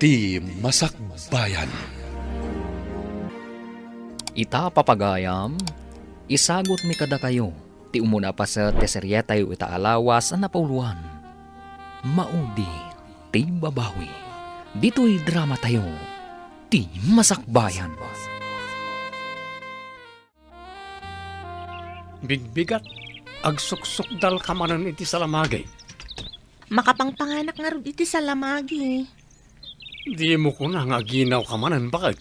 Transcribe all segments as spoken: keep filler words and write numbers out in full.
Ti Masakbayan. Ita, papagayam, isagutmi kadakayo ti umuna a paset ti serietayo ita a lawas a napauloan, Maudi ti Babawi. Ditoy dramatayo, Ti Masakbayan. Bigbigat, agsuksukdalka manen iti salamagi. Makapangpanganak ngarud iti salamagi. Dimo kuna nga aginawka manen, baket?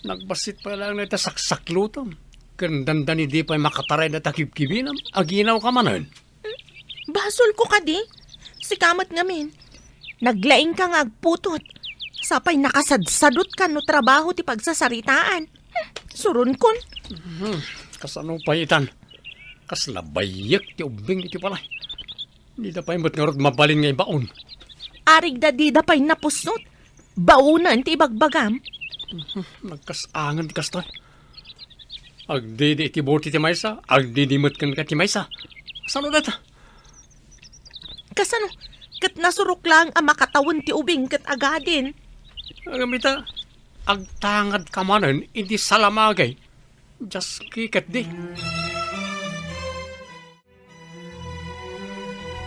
Nagbassit pay laeng dayta saksaklutem ken dandani di pay makataray dayta kibkibinam, aginawka manen. Basolko kadi? Sika met ngamin. Naglaingka nga agputot. Sapay nakasadsadutka no trabaho ti pagsasaritaan. Hmm, suronkon. Hmm, kasano pay itan? Kasla bayyek ti ubbing iti balay. Dida pay met ngarud mabalin nga ibaon. Arigda dida pay napusot. Baonen ti ibagbagam. Mhm, nagkas-angen ti kastoy. Agdidi iti buti ti maysa, agdidi met kenka ti maysa. Sano dayta? Kasano? Ket nasurok laeng a makatawen ti ubing ket agadin. Ngem ita, agtangadka manen iti salamagi. Diaski ketdi.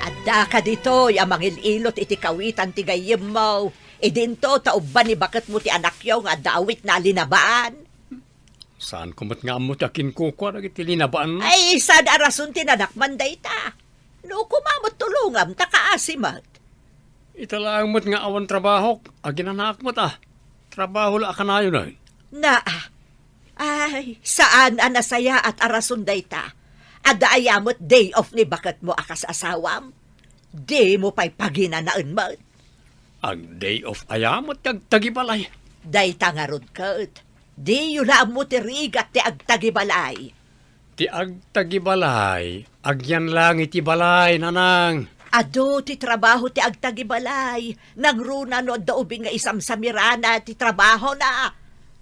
Addaka ditoy a mangil-ilot iti kawitan ti gayyemmo. Idinto ta ubban ni baketmo ti anakyo nga adda awitna a linabaan. Saanko met nga ammo ti akinkukua dagiti linabaan? Ay, saan a rason ti nanakman dayta? No, koma met tulongam ta kaasi met. Ita laeng met nga awan trabahok, aginanaak met a. Trabaho la a kanayon, ay. Na, ay, saan a nasayaat a rason dayta. Adda aya met day off ni baketmo a kas asawam? Dimo pay paginanaen met. Ag-day off aya met ti agtagibalay? Dayta ngarud ket, diyo la ammo ti rigat ti agtagibalay. Ti agtagibalay, agyan lang iti balay, nanang. Adu ti trabaho ti agtagibalay, nangruna no adda ubing nga isamsamirana ti trabahona.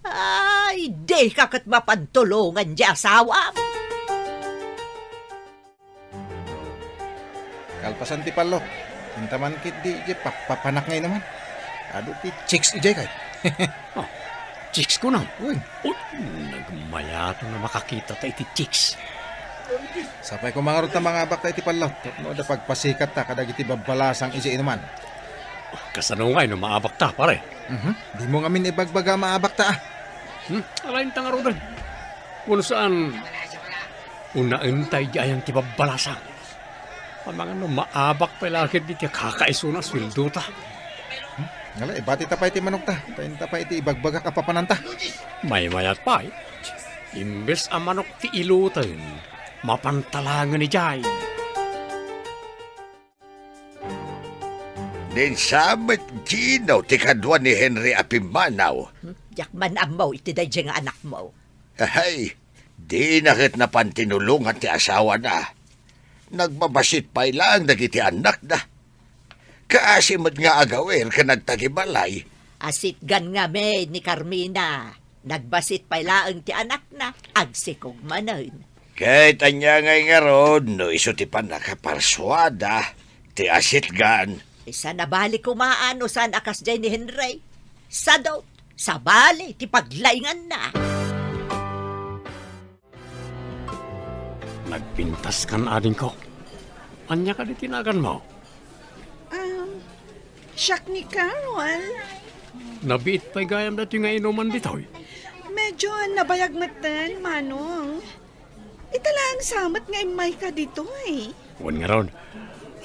Ay, dika ket mapan tulongan ti asawam. Kalpasan ti pallot, inta man ketdi idiay pappapanak nga inuman. Adu ti chicks idiay kay. Ah, chicks kunam? Wen. Uy, nagmayaten a makakitata iti chicks. Sapay koma ngarud ta mangabakta iti pallot tapno adda pagpasikatta kadagiti babbalasang idiay inuman. Kasano ngay no maabakta, pare? Mhm. Dimo ngamin ibagbaga a maabakta, a. Hmm? Alainta ngaruden. Wenno saan, unaenta idiay ayan ti babbalasang. Amangan no maabak pay la ketdi ti kakaisuna a sueldota. Hmm? Ngala, ibatita pay ti manokta. Ta inta pay iti ibagbagak a papananta. Maymayat pay. Imbes a manok ti iloten, mapan talangen idiay. Ni Sam met Gino ti kadua ni Henry a pimmanaw. Hmm, diak man ammo iti daydiay nga anakmo. Ahay, dina ket napan tinulongan ti asawana. Nagbabassit pay laeng dagiti annakda. Kaasi met nga agawir ken agtagibalay. Asitgan ngamin ni Carmina. Nagbassit pay laeng ti anakna, agsikog manen. Ket ania ngay ngarud no isu ti pannakaparsuada ti asitgan? Saan a bali koma no saan a kasdiay ni Henry. Sadot, sabali ti paglainganna. Nagpintaskan, adingko. Ania kadi ti naganmo? Um, siak ni Carol. Nabiit pay gayam datoy nga inuman ditoy. Medyo nabayag metten, Manong. Ita laeng sa met nga immayka ditoy. Wen ngarud,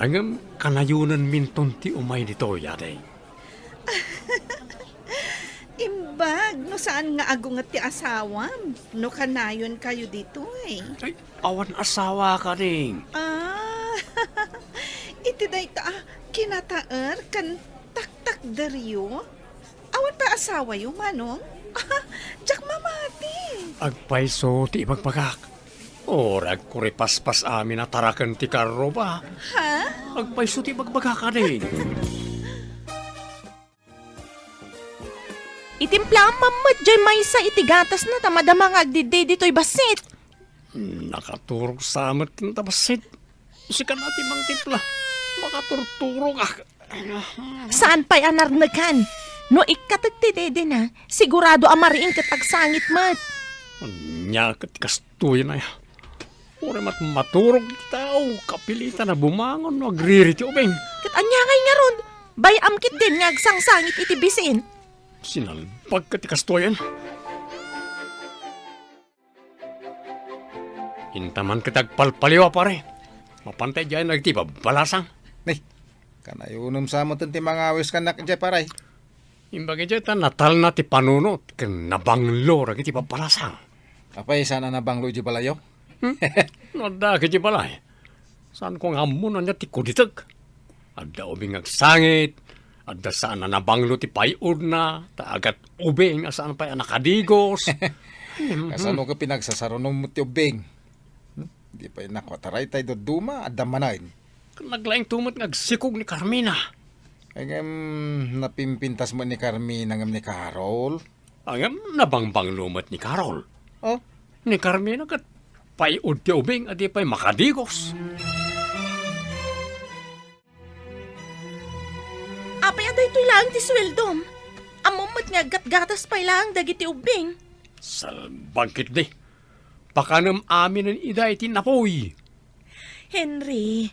ngem kanayonenminton ti umay ditoy, ading. Imbag no saan nga agunget ti asawam no kanayonkayo ditoy. Ay, awan asawa, ading. Ah, iti dayta a kinataer ken taktakderyo. Awan pay asawayo, Manong? Diak mamati. Agpayso ti ibagbagak. Uray agkuripaspas amin a taraken ti karro ba? Ha? Agpayso ti ibagbagak, ading. Itimplaam met diay maysa iti gatasna ta madama nga agdiddi ditoy bassit. Nakaturog sa met ken ta bassit. Sika la ti mangtimpla. Makaturturogak. Saan pay a narnekan? No ikkatek ti dedena, sigurado a mariing ket agsangit met. Ania ket kastoyen aya? Uray met maturog ti tao, kapilitan a bumangon no agriri ti ubing. Ket ania ngay ngarud? Bay-am ketdin nga agsangsangit iti bisin. Sinalbag ket ti kastoyen. Intaman ket agpalpaliw a, pare. Mapanta idiay dagiti babbalasang. Ni, kanayonem sa met ti mangawis kanak idiay, pare. Imbag idiay ta natalna ti panunot ken nabanglo dagiti babbalasang. Apay, saan a nabanglo idiay balayo? Hmm? No adda ket idiay balay. Saanko nga ammo no ania ti kuditek. Adda ubing nga agsangit, adda saan a nabanglo ti pay-odna, ta agat ubing a saan pay a nakadigos. Mhm. Kasano ket pinagsasarunom ti ubing? Hmm? Di pay nakua ta daytay dadduma, adda manen. Naglaingto met nga agsikog ni Carmina. Ay, ngem, napimpintas met ni Carmina ngem ni Carol. Ngem nabangbanglo met ni Carol. Oh? Ni Carmina ket pay-od ti ubing a di pay makadigos. Apay a daytoy laeng ti sueldom? Ammom met nga aggatgatas pay laeng dagiti ubbing. Salbag ketdi. Pakanem aminen ida iti napuy. Henry,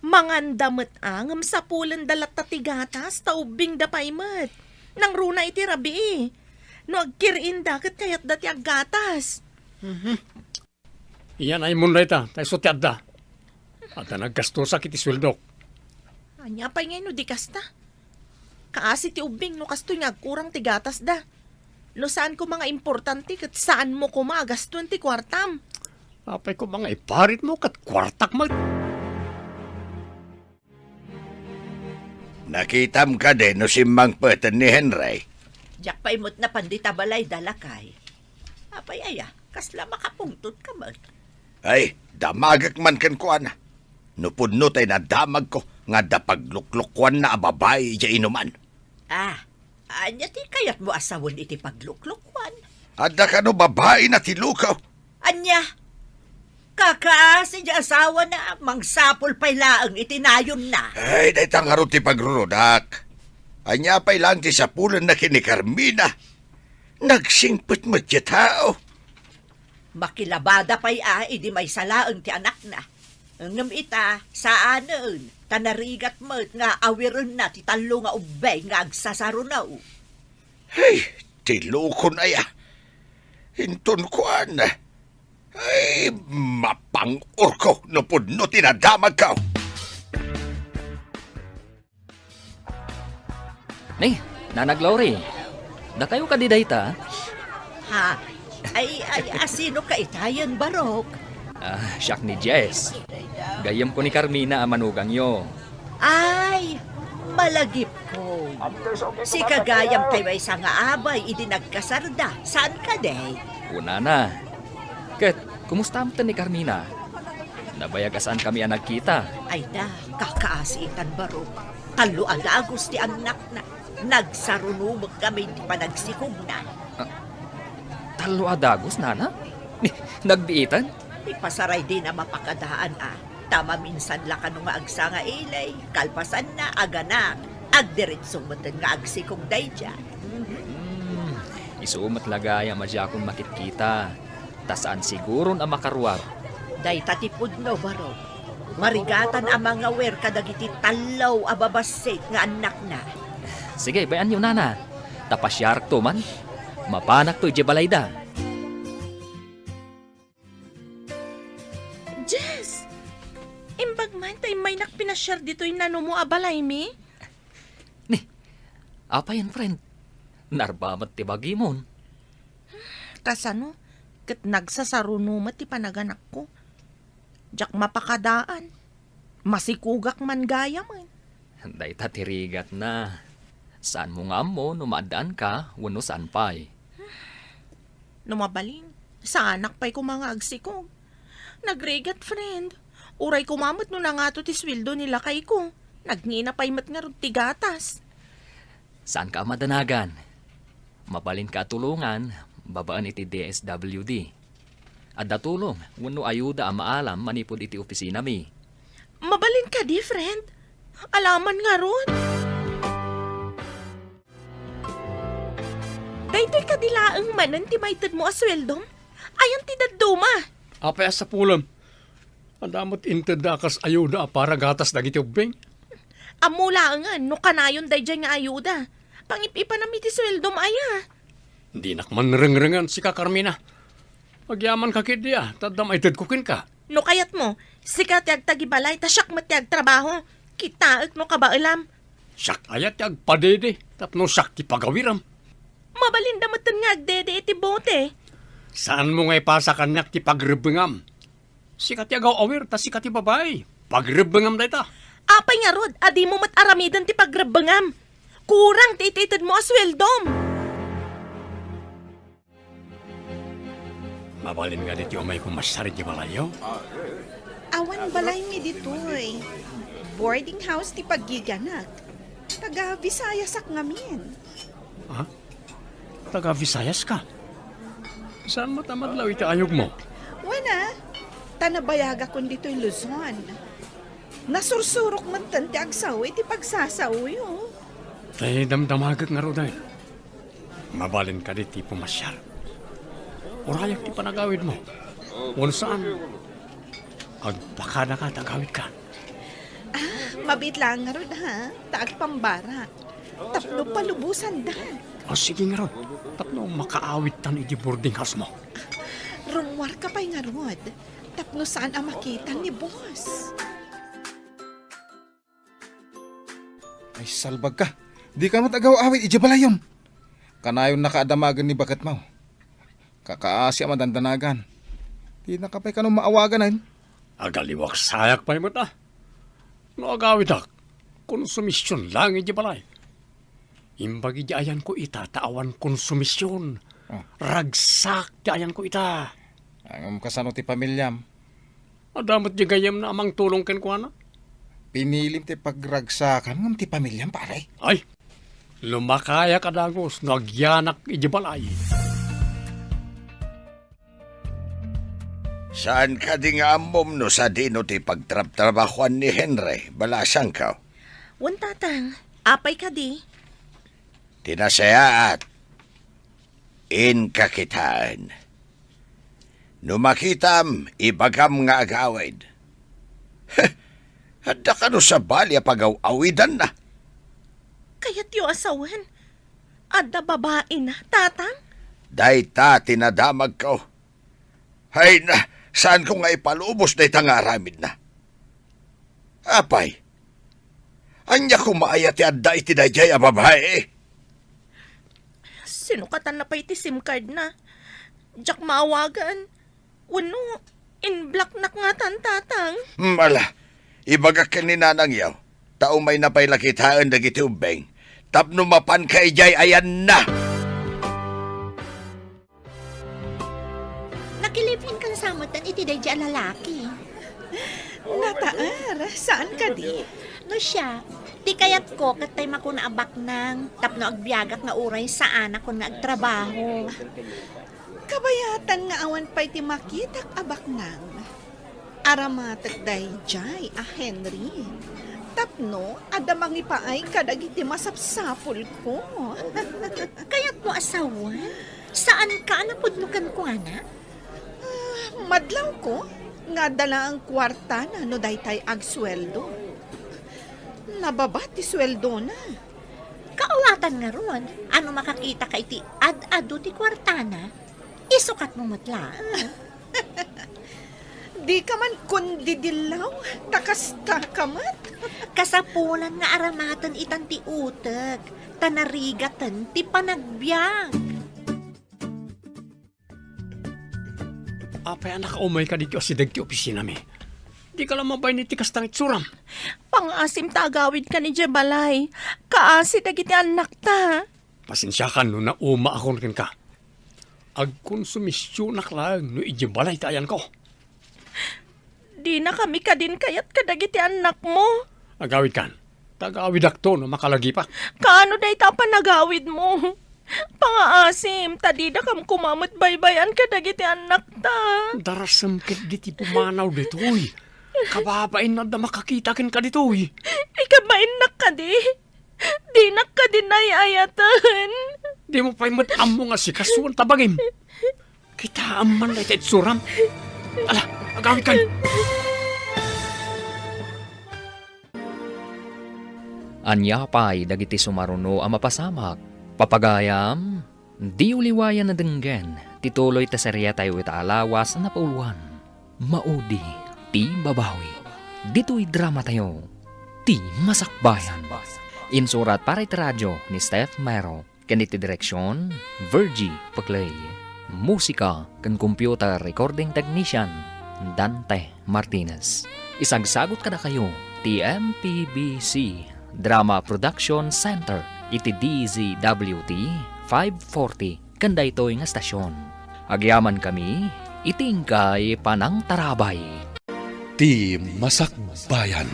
manganda met a, ngem sapulenda latta ti gatas, ta ubbingda pay met. Nangruna iti rabii. No agkir-inda, ket kayatda ti aggatas. Mhm. Iyan ay mun dayta, ta isu ti adda. Adda naggastosak iti sueldok. Ania pay ngay no di kasta? Kaasi ti ubbing no kastoy nga agkurang ti gatasda. No saan koma nga importante, ket saanmo koma a gastoen ti kuartam. Apay koma nga iparitmo ket kuartak met. Nakitam kadi no simmangpeten ni Henry? Diak pay met napan dita balayda, lakay. Apay aya, kasla makapungtotka met? Ay, damagek man kenkuana. No pudno tay nadamagko nga adda pagluklokuanna a babai idiay inuman. Ah, ania ti kayatmo a sawen iti pagluklokuan? Adda kano babaina ti lukaw. Ania? Kakaasi ti asawana, mangsapul pay laeng iti nayonna. Ay, dayta ngarud ti pagrurudak. Ania pay laeng ti sapulenna ken ni Carmina? Nagsingpet met ti tao. Makilabada pay a idi maysa laeng ti anakna. Ngem ita, saanen, ta narigat met nga awirenna ti tallo nga ubbing nga agsasaruno. Hey, ti lukon aya. Inton kuan, ay, mapang-orko no pudno ti nadamagko. Ni, Nanang Glory, dakayo kadi dayta? Ha? Ay, ay, asino ka itayen, Barok? Ah, siak ni Jess. Gayyemko ni Carmina a manugangyo. Ay, malagipko. Sika gayam tay maysa nga abay idi nagkasarda. Saan kadi? Kunana. Ket, kumusta met ni Carmina? Nabayag a saankami a nagkita. Ay da, kakaasi itan, Barok. Tallo a dagus ti annakna. Nagsarunomekkami iti panagsikogna. Ah, tallo a dagus, nana? Ni, nagbiitan? Ipasaray dina mapakadaan a. Ta maminsan la kano nga agsanga ili, kalpasanna, aganak, agdiretso metten nga agsikog daydiay. Hmm, isu met la gayam a diakon makitkita. Ta saan siguron a makaruar. Dayta ti pudno, Barok. Marigatan a mangawir kadagiti tallo a babassit nga annakna. Sige, bay-anyo, nana. Ta pasiarakto man. Mapanakto idiay balayda. Jess! Imbag man ta immaynak pinasiar ditoy nanumo a balaymi? Ni, apayen, friend? Narba met ti bagimon. Kasano? Ket nagsasaruno met ti panaganakko. Diak mapakadaan. Masikogak man gayamen. Dayta ti rigatna. Saanmo nga ammo no maaddaanka wenno saan pay. No mabalin, saanak pay koma nga agsikog. Nagrigat, friend. Uray koma met no nangato ti sueldo ni lakayko. Nagngina pay met ngarud ti gatas. Saanka a madanagan. Mabalinka a tulongan babaen iti D S W D. Adda tulong wenno ayuda a maalam manipud iti opisinami. Mabalin kadi, friend? Alaman ngarud? Daytoy kadi laeng manen ti maitedmo a sueldom? Ayan ti dadduma? Apay a sapulem? Adda met intedda a kas ayuda a para gatas dagiti ubbing. Ammo laengen no kanayon daydiay nga ayuda. Pangip-ipanam iti sueldom aya. Dinak man rengrengen, sika, Carmina. Agyamanka ketdi a, ta adda maitedko kenka. No kayatmo, sika ti agtagibalay ta siak met ti agtrabaho. Kitaek no kabaelam. Siak aya ti agpadede tapno siak ti pagawiram. Mabalinda metten nga agdede iti bote. Saanmo nga ipasa kaniak ti pagrebbengam? Sika ti agaw-awir ta sika ti babai. Pagrebbengam dayta. Apay ngarud a dimo met aramiden ti pagrebbengam? Kurang ti itedmo a sueldom. Mabalin nga ditoy umay pumasiar iti balayyo? Awan balaymi ditoy. Boarding house ti paggigianak. Taga Visayasak ngamin. Ha? Taga Visayaska? Saan met a madlaw iti ayogmo? Wen a, ta nabayagakon ditoy Luzon. Nasursurok metten ti agsao iti pagsasaoyo. Tay damdamagek ngaruden. Mabalin kadi ti pumasiar? Urayak ti panagawidmo. Wen saan, agpakadaka ta agawidka. Ah, mabiit laeng ngarud, ha? Ta agpambara. Tapno palubosandak. O, sige ngarud. Tapno makaawidtan iti boarding house-mo. Rummuarka pay ngarud. Tapno saan a makita ni boss. Ay, salbagka. Dika met agaw-awid idiay balayyon. Kanayonnaka a damagen ni baketmo. Kakaasi a madandanagan. Dinaka pay kano maawaganen. Agaliwak sayak pay met a. No agawidak, konsumision laeng idiay balay. Imbag idiay ayanko ita ta awan konsumision. Oh. Ragsak ti ayanko ita. Ngem kasano ti pamiliam? Adda met di gayyemna a mangtulong kenkuana. Pinilim ti pagragsakam ngem ti pamiliam, pare. Ay, lumakayak a dagus no agyanak idiay balay. Saan kadi nga ammom no sadino ti pagtrabtrabahoan ni Henry, balasangko? Wen, Tatang. Apay kadi? Ti nasayaat, inka kitaen. No makitam, ibagam nga agawid. Heh, adda kano sabali a pagaw-awidanna? Kayatyo a sawen, adda babaina, Tatang? Dayta ti nadamagko. Hay na, saanko nga ipalubos dayta nga aramidna. Apay, ania koma aya ti adda iti daydiay a babai? Sinukatanna pay ti sim card na. Diak maawagan. Wenno, in-blocknak ngatan, Tatang. Hmm, ala, ibagak ken ni nanangyo, ta umayna pay la kitaen dagiti ubbing tapno mapanka idiay ayanna. Nakilive-in kan sa metten iti daydiay a lalaki. Nataer, saan kadi? No siak, ti kayatko ket tay makuna a baknang tapno agbiagak nga uray saanakon nga agtrabaho. Kabayatan nga awan pay ti makitak a baknang. Aramatek daydiay a Henry. Tapno adda mangipaay kadagiti masapsapulko. Kayatmo a sawen? Saanka a napudno kenkuana? Ah, madlawko nga adda laeng kuartana no daytay agsueldo. Nababa ti sueldona. Kaawatan ngarud a no makakitaka iti ad-adu ti kuartana, isukatmo met laeng. Dika man kundidillaw, ta kastaka met. Kasapulan nga aramaten itan ti utek, ta narigaten ti panagbiag. Apay a nakaumay kadagiti asideg ti opisinami? Dika la mabain iti kasta nga itsuram. Pangaasim ta agawidkan idiay balay. Kaasi dagiti annakta. Pasensiakan no naumaakon kenka. Agkonsumisionak laeng no idiay balay ti ayanko. Dinakami kadin kayat kadagiti annakmo. Agawidkan. Ta agawidakto no makalagipak. Kaano dayta a panagawidmo? Pangaasim, ta didakam koma met baybay-an kadagiti annakta. Darasem ketdi ti pumanaw ditoy. Kababain no adda makakita kenka ditoy. Ikabainnak kadi? Dinak kadi ay-ayaten. Dimo pay met ammo nga sikasoen ta bagim. Kitaem man dayta itsuram. Ala, agawidkan. Ania pay dagiti sumaruno a mapasamak? Papagayam, diyo liwayan a denggen ti tuloy ti seriatayo ita a lawas a napauluan. Maudi ti babawi. Ditoy dramatayo, Ti Masakbayan. Insurat para iti radio ni Steph Mero. Ken iti direksion, Virgie Paclay. Musika ken computer recording technician, Dante Martinez. Isagsagut kadakayo ti M P B C Drama Production Center iti D Z W T five forty ken daytoy nga estasion. Agyamankami iti inkay panangtarabay. Ti Masakbayan.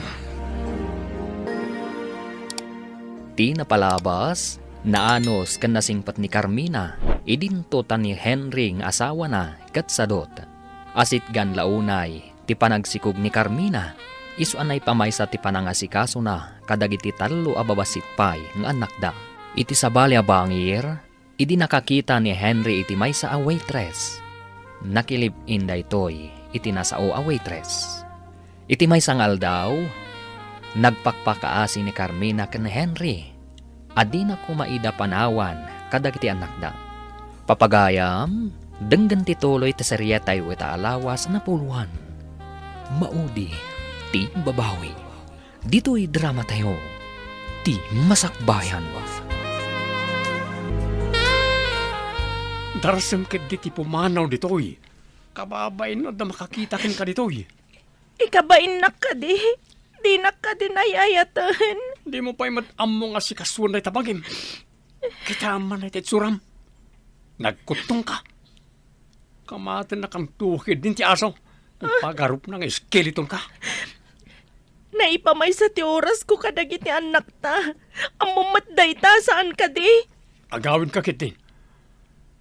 Ti napalabas, naanus ken nasingpet ni Carmina, idinto ta ni Henry nga asawana ket sadut. Asitgan la unay ti panagsikog ni Carmina, isu a naipamaysa ti panangasikasona kadagiti tallo a babassit pay nga annakda. Iti sabali a bangir, idi nakakita ni Henry iti maysa a waitress, nakilib-in daytoy iti nasao a waitress. Iti maysa nga aldaw, nagpakpakaasi ni Carmina ken ni Henry a dina koma ida panawan kadagiti annakda. Papagayam, denggen ti tuloy ti serietayo ita a lawas a napauluan. Maudi ti babawi. Ditoy dramatayo, Ti Masakbayan. Darasem ketdi ti pumanaw ditoy. Kababain no adda makakita kenka ditoy. Ikabainnak kadi? Dinak kadi nayayaten? Dimo pay met ammo nga sikasoen dayta bagim. Kitaem man dayta itsuram. Nagkuttongka. Kamatennakanto ketdin ti aso. Ipagarupna nga iskeletonka. Naipamaysa ti orasko kadagiti annakta. Ammom met dayta, saan kadi? Agawidka ketdin.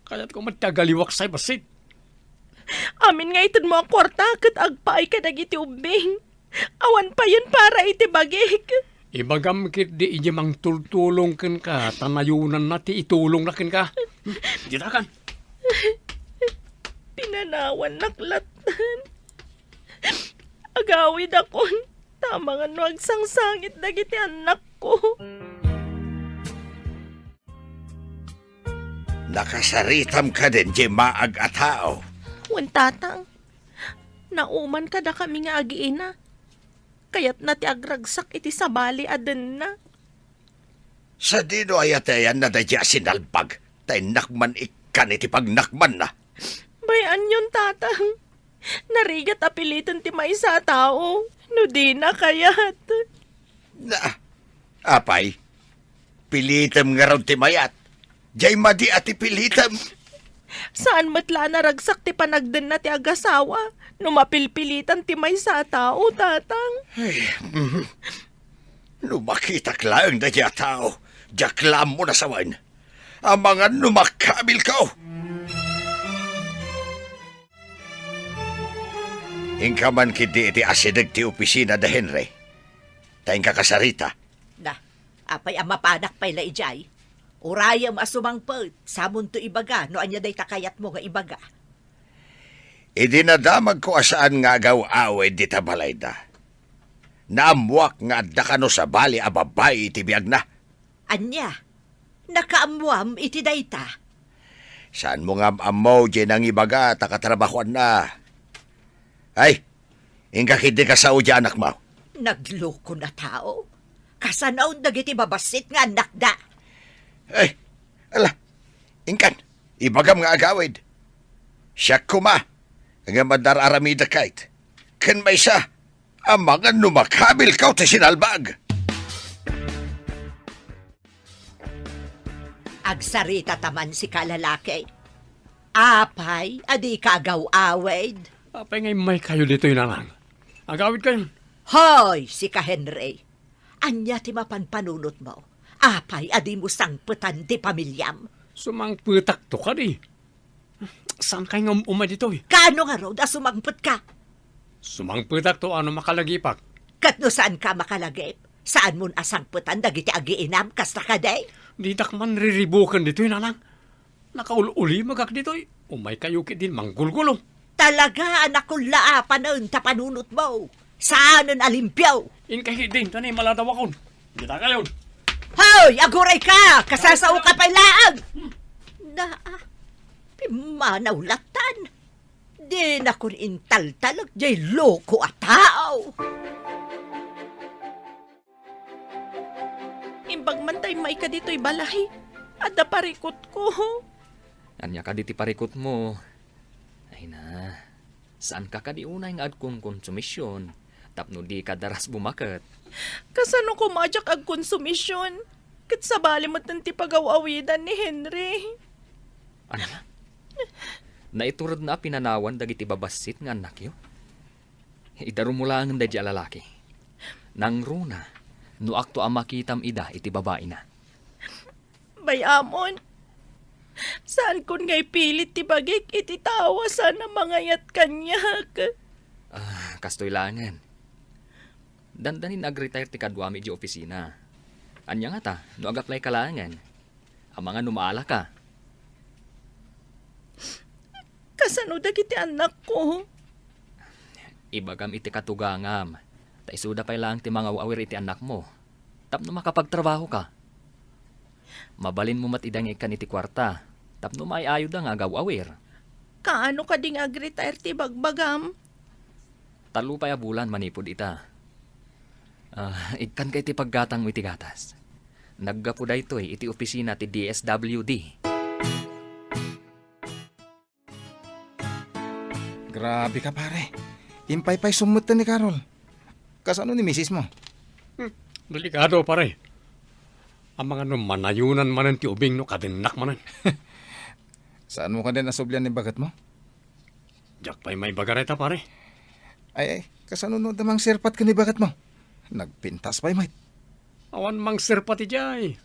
Kayatko met ti agaliwak say bassit. Amin nga itedmo a kuarta ket agpaay kadagiti ubbing. Awan payen para iti bagik. Ibagam ketdi idiay mangtultulong kenka ta nayonanna ti itulongna kenka. Ditakan. Pinanawannak latten. Agawidakon, ta amangan no agsangsangit dagiti annakko. Nakasaritam kadin diay maag a tao? Wen, Tatang. Nauman kadakami nga agiina. Kayatna ti agragsak iti sabali a denna. Sadino aya ti ayanna daydiay a sinalbag, ta innak man ikkan iti pagnakmanna? Bay-anyon, Tatang. Narigat a piliten ti maysa a tao, no dina kayat. Na, apay, pilitem ngarud ti mayat. Diay madi a ti pilitem. Saan met la a naragsak ti panagdenna ti agasawa no mapilpilitan ti maysa a tao, Tatang. Ay, mhm. No makitak laeng daydiay a tao, diak la ammo nasawen. Amangan no makabilko. Inka man ketdi iti asideg ti opisina da Henry. Ta inka kasarita. Da, apay a mapanak pay la idiay? Urayem a sumangpet, samonto ibaga no ania dayta kayatmo nga ibaga. Idi nadamagko a saan nga agaw-awid dita balayda, naammoak nga adda kano sabali a babbai iti biagna. Ania? Nakaammoam iti dayta? Saanmo nga am-ammo diay nangibaga ta katrabahoanna? Ay, inka ketdi kasao diay anakmo. Nagloko a tao. Kasano dagiti babassit nga annakda? Ay, ala, inkan, ibagam nga agawid. Siak koma, nga madar-aramidek kayt. Ken maysa, amangan no makabilko ti sinalbag. Agsaritata man, sika lalaki. Apay a dika agaw-awid? Apay nga immaykayo ditoy, nanang? Agawidkayon. Hoy, sika Henry. Ania ti mapanpanunotmo? Apay a dimo sangpetan ti pamiliam? Sumangpetakto kadi. Saankay nga um-, umay ditoy? Kaano ngarud a sumangpetka? Sumangpetakto a no makalagipak. Ket no saanka makalagip, saanmon a sangpetan dagiti agiinam, kasta kadi? Ditak man riribuken ditoy, nanang. Nakaul-ulimegak ditoy. Umaykayo ketdin manggulgulo. Talaga a nakullaapanen ta panunotmo. Saanen a limpio. Inka ketdin, ta ni maladawakon. Dita kayon. Hoy, agurayka! Kasasao ka pay laeng! Na, ah, pimmanaw latan. Dinakon intaltalek jay loko a tao. Imbag man ta immayka ditoy balay, adda parikutko. Ania kadi ti parikutmo? Ay na, saanka kadi unay nga agkonkonsumision tapno dika daras bumaket? Kasano koma a diak agkonsumision? Ket sabali met ti pagaw-awidan ni Henry. Ania? Naituredna a pinanawan dagiti babassit nga annakyo? Idarumo laengen daydiay a lalaki. Nangruna, no akto a makitam ida iti babaina. Bay-amon, saankon nga ipilit ti bagik iti tao a saan a mangayat kaniak. Ah, kastoy laengen. Dandanin ag-retire ti kaduami idiay opisina. Ania ngata, no ag-apply ka laengen? Amangan no maalaka. Kasano dagiti annakko? Ibagam iti katugangam, ta isuda pay laeng ti mangaw-awir iti annakmo, tapno makapagtrabahoka. Mabalinmo met ida nga ikkan iti kuarta, tapno maay-ayoda nga agaw-awir. Kaano kadi nga ag-retire ti bagbagam? Tallo pay a bulan manipud ita. Ah, ikkanka iti paggatangmo iti gatas. Naggapu daytoy iti opisina ti D S W D. Grabe ka, pare. Impaypaysom metten ni Carol. Kasano ni misismo? Hmm, delikado, pare. Amangan no manayonan manen ti ubing no kadennak manen. Saanmo kadi a nasublian ni baketmo? Diak pay maibaga dayta, pare. Ay, ay, kasano no adda mangserpat ken ni baketmo? Nagpintas pay met. Awan mangserpat idiay.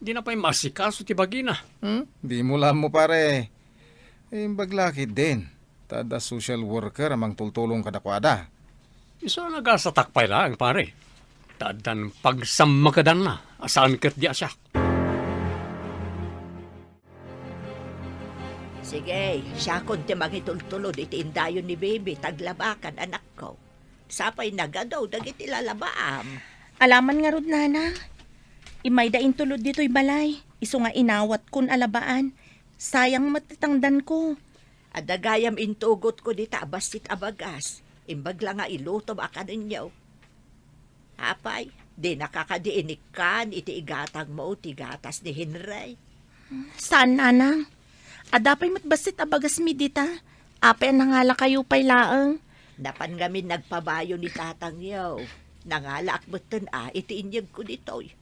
Dina pay maasikaso ti bagina. Hmm? Dimo la ammo, pare. Imbag la ketdin, ta adda social worker a mangtultulong kadakuada. Isu a nagasatak pay laeng, pare. Ta addan pagsammakedanna a saan ketdi a siak. Sige, siakon ti mangitultulod iti indayon ni Bibi ta aglabakan, anakko. Sapay nagadu dagiti lalabaam. Alaman ngarud, nanang. Immayda intulod ditoy balay, isu nga inawatkon a labaan. Sayang met ti tangdanko. Adda gayam intugotko dita a bassit a bagas. Imbag la nga ilutom a kanenyo. Apay, dinaka kadi inikkan iti igatangmo ti gatas ni Henry? Saan, nanang. Adda pay met bassit a bagasmi dita. Apay a nangalakayo pay laeng? Napan ngamin nagpabayo ni tatangyo. Nangalaak metten a iti inyegko ditoy.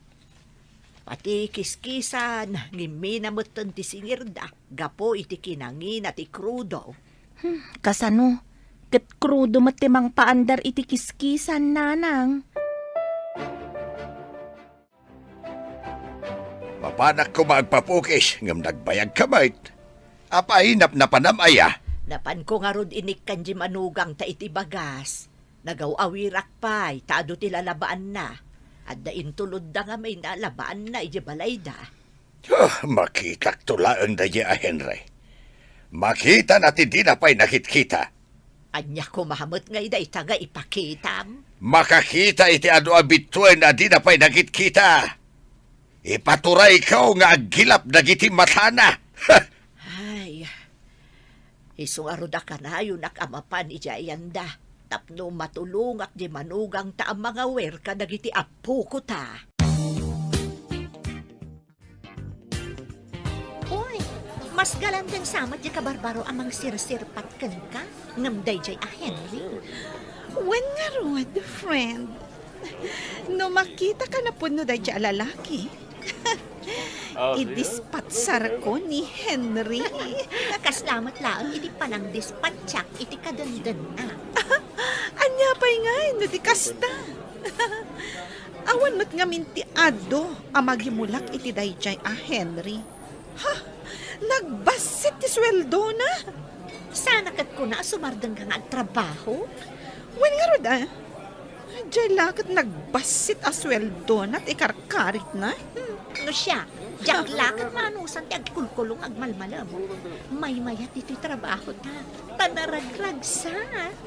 Pati kiskisan, ngimmina metten ti singirda gapu iti kinangina ti krudo. Hmm, kasano? Ket krudo met ti mangpaandar iti kiskisan, nanang. Mapanak koma agpapukis, ngem nagbayagka met. Apay, napnapanam aya? Napanko ngarud inikkan di manugangta iti bagas. Nagaw-awirak pay, ta adu ti lalabaanna. Adda intulodda ngamin a labaanna idiay balayda. Huh, makitakto laeng daydiay a Henry. Makitana ti dina pay nakitkita. Ania koma met ngay dayta nga ipakitam? Makakita iti adu a bituen a dina pay nakitkita. Ipaturayko nga aggilap dagiti matana. Ay, isu ngarud a kanayonak a mapan idiay ayanda tapno matulongak di manugangta a mangawer kadagiti appokota. Uy, mas galanden sa met di kabarbaro a mangsirsirpat kenka ngem daydiay a Henry. Wen ngarud, friend. No makitaka napudno daydiay a lalaki, ah, sige, idispatsarko ni Henry. Kasla met laeng iti panangdispatsak iti kadendenna. Ania pay ngay no di kasta? Awan met ngamin ti adu a magimulak iti daydiay a Henry. Ha? Nagbassit ti sueldona? Sana ket kuna a sumardengka nga agtrabaho? Wen ngarud, a. Diay la ket nagbassit a sueldona ti karkaritna. Hmm, no siak, Diak la ket maanusan ti agkulkulong agmalmalem. Maymayat ditoy trabahota, ta naragragsak.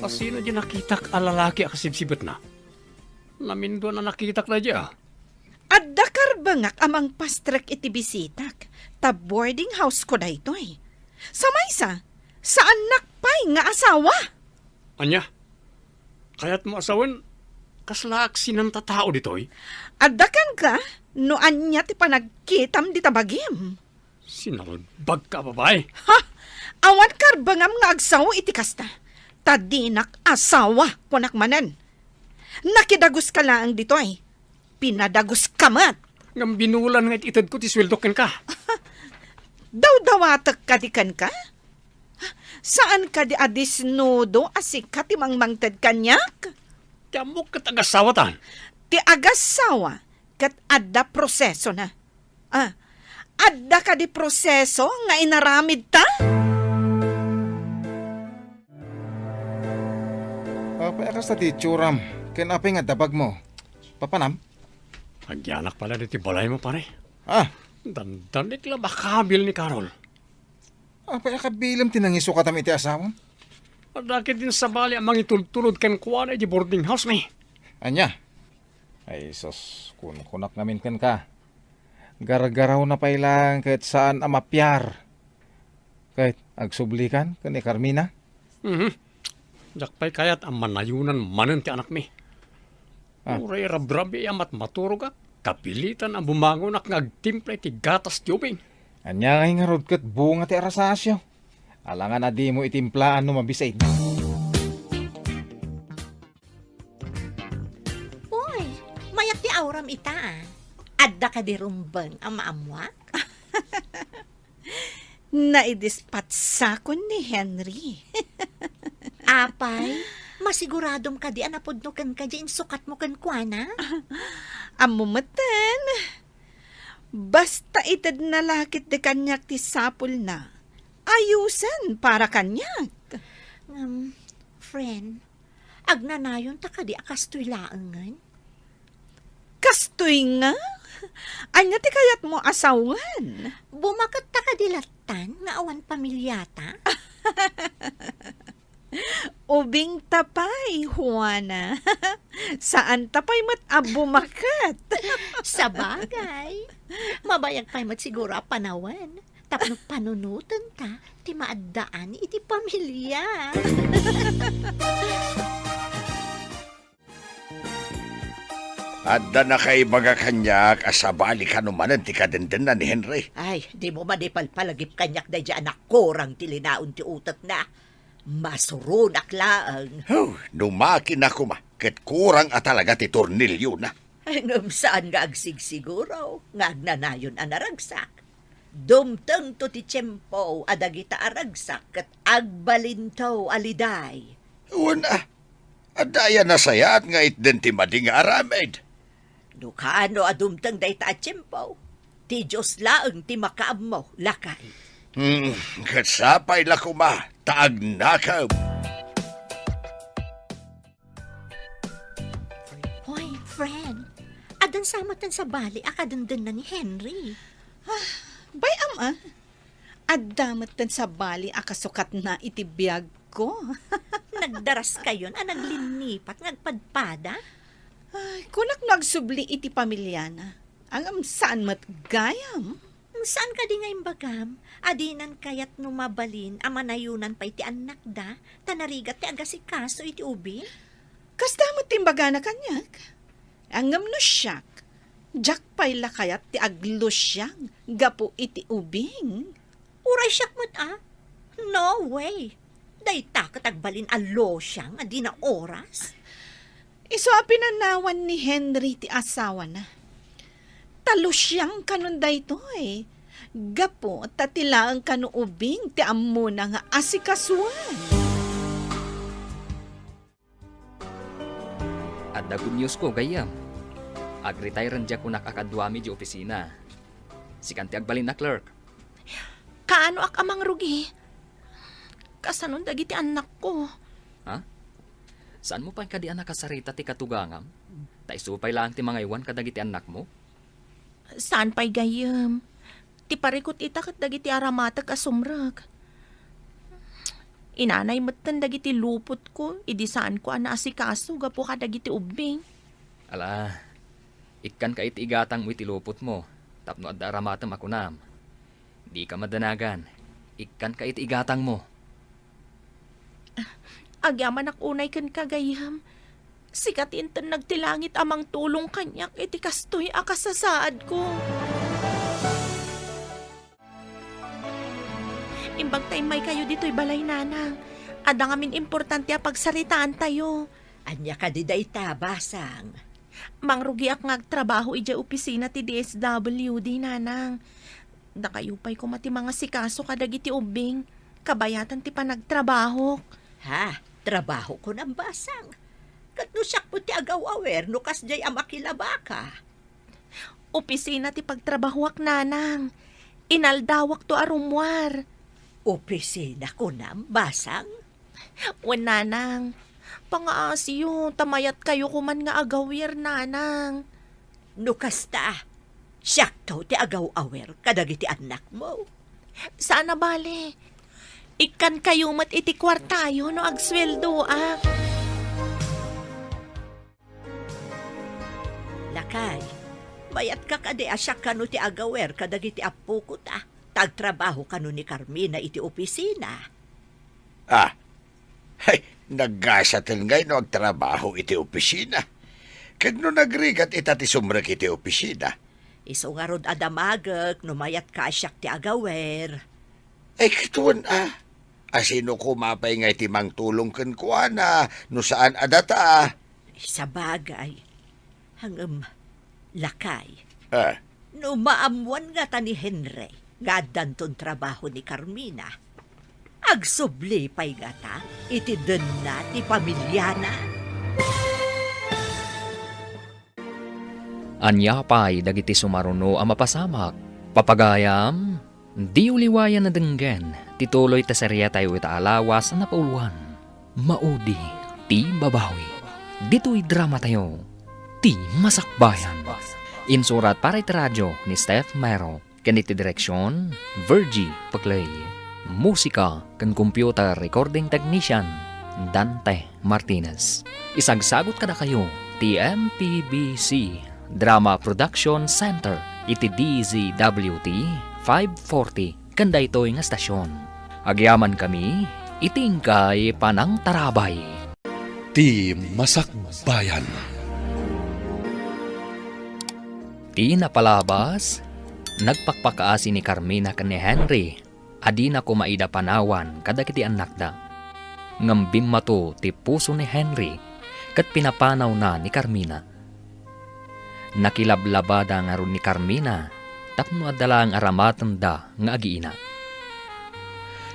Asino di nakitak a lalaki a kasibsibetna? Namindua a nakitak daydi a. Adda karbengak a mangpastrek iti bisitak, ta boarding house ko daytoy. Sa maysa, saannak pay nga asawa. Ania? Kayatmo a sawen, kasla aksinan ta tao ditoy? Adda kenka no ania ti panagkitam dita bagim. Sinalbagka a babai. Ha! Awan karbengam nga agsao iti kasta. Ta dinak asawa, kunak manen. Nakidaguska laeng ditoy. Pinadaguska met. Ngem binulan nga it-itedko ti sueldo kenka. Dawdawatek kadi kenka? Saan kadi a disnudo a sika ti mangmangted kaniak? Ti ammok ket agasawatan. Ti agasawa ket adda prosesona. Ah, adda kadi proseso nga inaramidta? Apay a kasta ti itsuram? Ken apay nga dabagmo? Papanam? Agyanak pala diti balaymo, pare. Ah. Dandanik la makabil ni Carol. Apay a kabilem ti nangisukatam iti asawam? Adda ketdin sabali a mangitultulod kenkuana iti boarding house mi. Ania? Ay, sus, kunkunak ngamin kenka. Gargarawna pay laeng ket saan a mapiar. Ket agsublikan ken ni Carmina? Mhm. Diak pay kayat a manayonan manen ti anakmi. Ah. Uray rabrabii a matmaturogak, kapilitan a bumangonak nga agtimpla iti gatas ti ubing. Ania ngay ngarud ket bunga ti arasasyo? Alangan a dimo itimplaan no mabisin. Uy, mayat ti auram ita, ah. Adda kadi rumbeng a maammuak? Naidispatsak ni Henry. Apay, masiguradom kadi a napudno kenka diay insukatmo kenkuana? Ammo metten. Basta itedna la ketdi kaniak ti sapulna, ayusen para kaniak. Ngem, friend, agnanayonta kadi a kastoy laengen? Kastoy nga? Ania ti kayatmo a sawen? Bumaketta kadi lattan nga awan pamiliata? Ubingta pay, Juana. Saanta pay met a bumaket. Sabagay, mabayag pay met siguro a panawen tapno panunotenta ti maaddaan iti pamilia. Adda nakaibaga kaniak a sabali kano manen ti kadendenna ni Henry. Ay, dimo madi palpalagip kaniak daydiay a nakurang ti linaon ti utekna. Masuronak laeng. Huh, no makina koma, ket kurang a talaga ti torniliona. Ngem saan nga agsigsiguro nga agnanayon a naragsak. Dumtengto ti tiempo a dagita a ragsak ket agbalinto a liday. Wen a, adda aya nasayaat nga itden ti madi nga aramid? No kaano a dumteng dayta a tiempo, ti Dios laeng ti makaammo, lakay. Hmm, ket sapay la koma ta agnakem. Hoy, friend, addan sa met ti sabali a kadendenna ni Henry. Ah, bay-am a. Adda met ti sabali a kasukatna iti biagko. Nagdaraskayon a naglinnipat nga agpadpada? Ay, kunak no agsubli iti pamiliana. Ngem saan met gayam. Saan kadi nga imbagam a dinan kayat no mabalin a manayonan pay ti annakda ta narigat ti agasikaso iti ubing? Kasta met ti imbagana kaniak. Ngem no siak, diak pay la kayat ti aglusiang gapu iti ubing. Uray siak met a? No way! Dayta ket agbalin a lusiang a dina oras. Isu a pinanawan ni Henry ti asawana. Ta lusiang kanon daytoy. Gapu ta ti laeng kano ubing ti ammona nga asikasuan. Adda good news ko, gayyem. Agretire diay kunak a kaduami di opisina. Sikan ti agbalin a clerk. Kaanoak a mangrugi? Kasanon dagiti annakko? Ha? Saanmo pay kadi a nakasarita ti katugangam? Ta isu pay laeng ti mangaywan kadagiti annakmo? Saan pay gayyem. Ti parikut ita ket dagiti aramatek a sumrek. Inanay metten dagiti lupotko idi saanko a naasikaso gapu kadagiti ubbing. Ala, ikkanka iti igatangmo iti lupotmo tapno adda aramatem a kunam. Dika madanagan. Ikkanka iti igatangmo. Agyamanak unay kenka, gayyem. Sika ti intennag ti langit a mangtulong kaniak iti kastoy a kasasaadko. Imbag ta immaykayo ditoy balay, nanang. Adda ngamin importante a pagsaritaantayo. Ania kadi dayta, basang? Mangrugiak nga agtrabaho idiay opisina ti D S W D, nanang. Dakayo pay koma ti mangasikaso kadagiti ubbing, kabayatan ti panagtrabahok. Ha? Trabaho kunam, basang? Ket no siakto ti agaw-awer no kasdiay a makilabaka? Opisina ti pagtrabahoak, nanang. Inaldawakto a rummuar. Opisina kunam, basang? Wen, nanang. Pangaasiyo, ta mayatkayo koman nga agawer, nanang. No kasta, siakto ti agaw-awer kadagiti annakmo. Saan a bale. Ikkankayo met iti kuartayo no agsueldoak. Lakay, mayatka kadi a siak kano ti agawer kadagiti appokota, ta agtrabaho kano ni Carmina iti opisina? Ah, hay, naggasaten ngay no agtrabaho iti opisina. Ket no nagrigat ita ti sumrek iti opisina? Isu ngarud a damagek no mayatka a siak ti agawer. Ay, ket wen a. Asino koma pay ngay ti mangtulong kenkuana no saan a data? Sabagay. Ngem, lakay. Ah. No maammuan ngata ni Henry nga addanton trabaho ni Carmina, agsubli pay ngata iti denna ti pamiliana? Ania pay dagiti sumaruno a mapasamak? Papagayam, diyo liwayan a denggen ti tuloy ta seriatayo ita a lawas a napauluan, Maudi ti Babawi. Ditoy dramatayo, Ti Masakbayan. Insurat para iti radio ni Steph Mero. Ken iti direksion, Virgie Paclay. Musika ken computer recording technician, Dante Martinez. Isagsagut kadakayo ti M P B C Drama Production Center iti D Z W T five forty ken daytoy nga estasion. Agyamankami iti inkay panangtarabay. Ti Masakbayan. Ti napalabas, nagpakpakaasi ni Carmina ken ni Henry a dina koma ida panawan kadagiti annakda. Ngem bimmato ti puso ni Henry ket pinapanawna ni Carmina. Nakilablabada ngarud ni Carmina tapno adda laeng aramatenda nga agiina.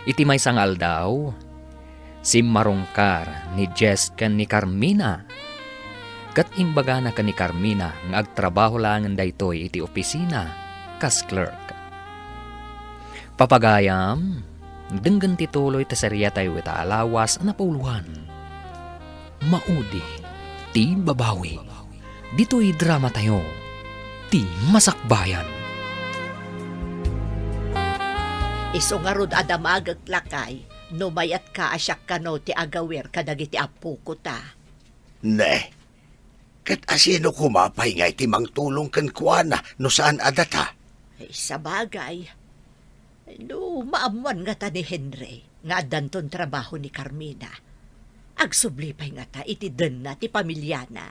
Iti maysa nga aldaw, simmarungkar ni Jess ken ni Carmina, ket imbagana ken ni Carmina nga agtrabaho laengen daytoy iti opisina kas clerk. Papagayam, denggen ti tuloy ta seriatayo ita a lawas a napauluan, Maudi ti Babawi. Ditoy dramatayo, Ti Masakbayan. Isu ngarud a damagek, lakay, no mayatka a siak kano ti agawer kadagiti appokota. Ne, ket asino koma pay ngay ti mangtulong kenkuana no saan a data? Eh, sabagay, no maammuan ngata ni Henry nga addanton trabaho ni Carmina, agsubli pay ngata iti denna ti pamiliana.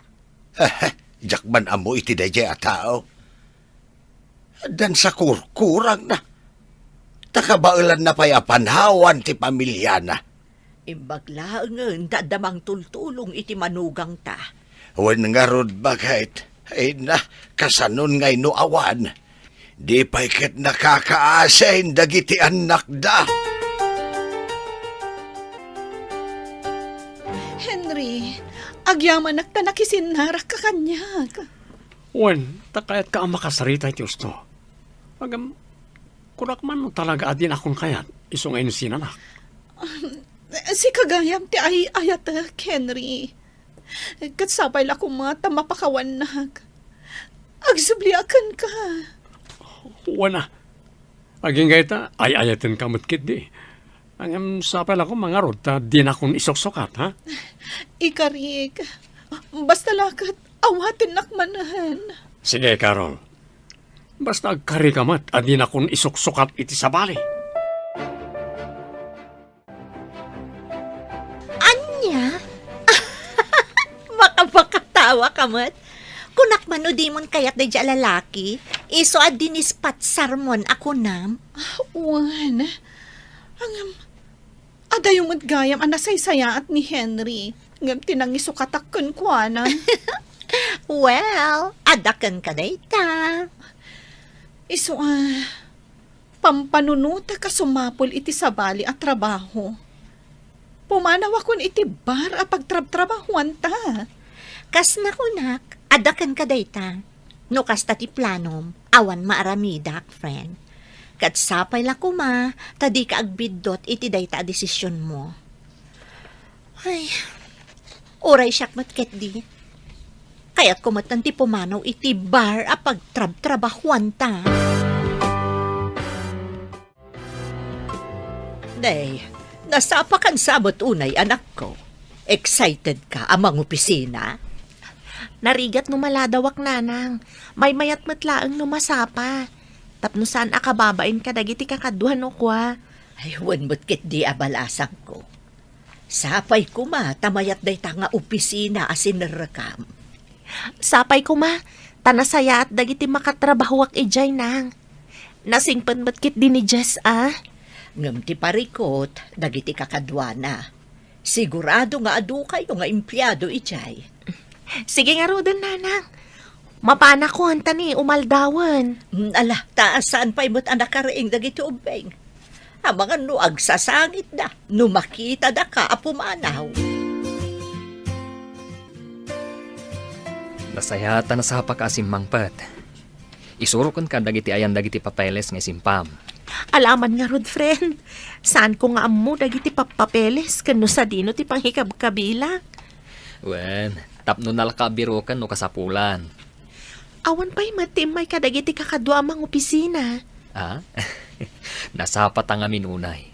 Diak man ammo iti daydiay a tao. Addan sa kurkurangna. Ta kabaelanna pay a panawan ti pamiliana. Imbag laengen ta adda mangtultulong iti manugangta. Wen ngarud, baket, ay na, kasanon ngay no awan? Di pay ket nakakaasin dagiti annakda. Henry, agyamanak ta nakisinnarak ka kaniak. Wen, ta kayatka a makasarita iti usto. Ngem, kunak man no talaga a dinakon kayat, isu nga insinanak. Um, sika gayam ti ay-ayatek, Henry. Ket sapay la koma ta mapakawannak. Agsubliak kenka. Wen a. Agingga ita, ay-ayatenka met ketdi. Ngem sapay la koma ngarud ta dinakon isuksukat, ha? Ikarik. Basta la ket awatennak manen. Sige, Carol. Basta agkarika met a dinakon isuksukat iti sabali. Ania? Makapakatawa ka met. Kunak man no dimon kayat daydiay a lalaki, isu a dinispatsarmon a kunam. Wen, ngem, adayo met gayam a nasaysayaat ni Henry, ngem ti nangisukatak kenkuana. Well, adda kenka dayta. Isu a, pampanunotek a sumapul iti sabali a trabaho. Pumanawakon iti bar a pagtrabtrabahoanta. Kas nakunak, adda kenka dayta. No kasta ti planom, awan maaramidak, friend. Ket sapay la koma ta dika agbiddut iti dayta a desisionmo. Ay, uray siak met ketdi. Kayatko met ti pumanaw iti bar a pagtrabtrabahoanta. Nay, nasapakan sa met unay, anakko. Excited ka a mangopisina? Narigat no maladawak, nanang. Maymayat met laeng no masapa. Tapno saan a kababain kadagiti kakaduan no kua. Ay, wen met ketdi a balasangko. Sapay koma ta mayat dayta nga opisina a sinerrekam. Sapay koma ta nasayaat dagiti makatrabahoak idiay, nang. Nasingpet met ketdi ni Jess a. Ngem ti parikut dagiti kakaduana. Sigurado nga adukayo nga empleado idiay. Sige ngaruden, nanang. Mapanakon ta ni umaldawen. Mm, ala, ta saan pay met a nakariing dagiti ubbing. Amangan no agsasangitda, no makitada ka a pumanaw. Nasayaat a nasapaka a simmangpet. Isuroken ka dagiti ayan dagiti papeles nga isimpam. Alaman ngarud, friend. Saanko nga ammo dagiti pap-, papeles ken no sadino ti pangikabkabilak. Wen, tapno nalaka a biroken no kasapulan. Awan pay met ti immay kadagiti kakadua a mangopisina. Ah? Nasapa ta ngamin unay.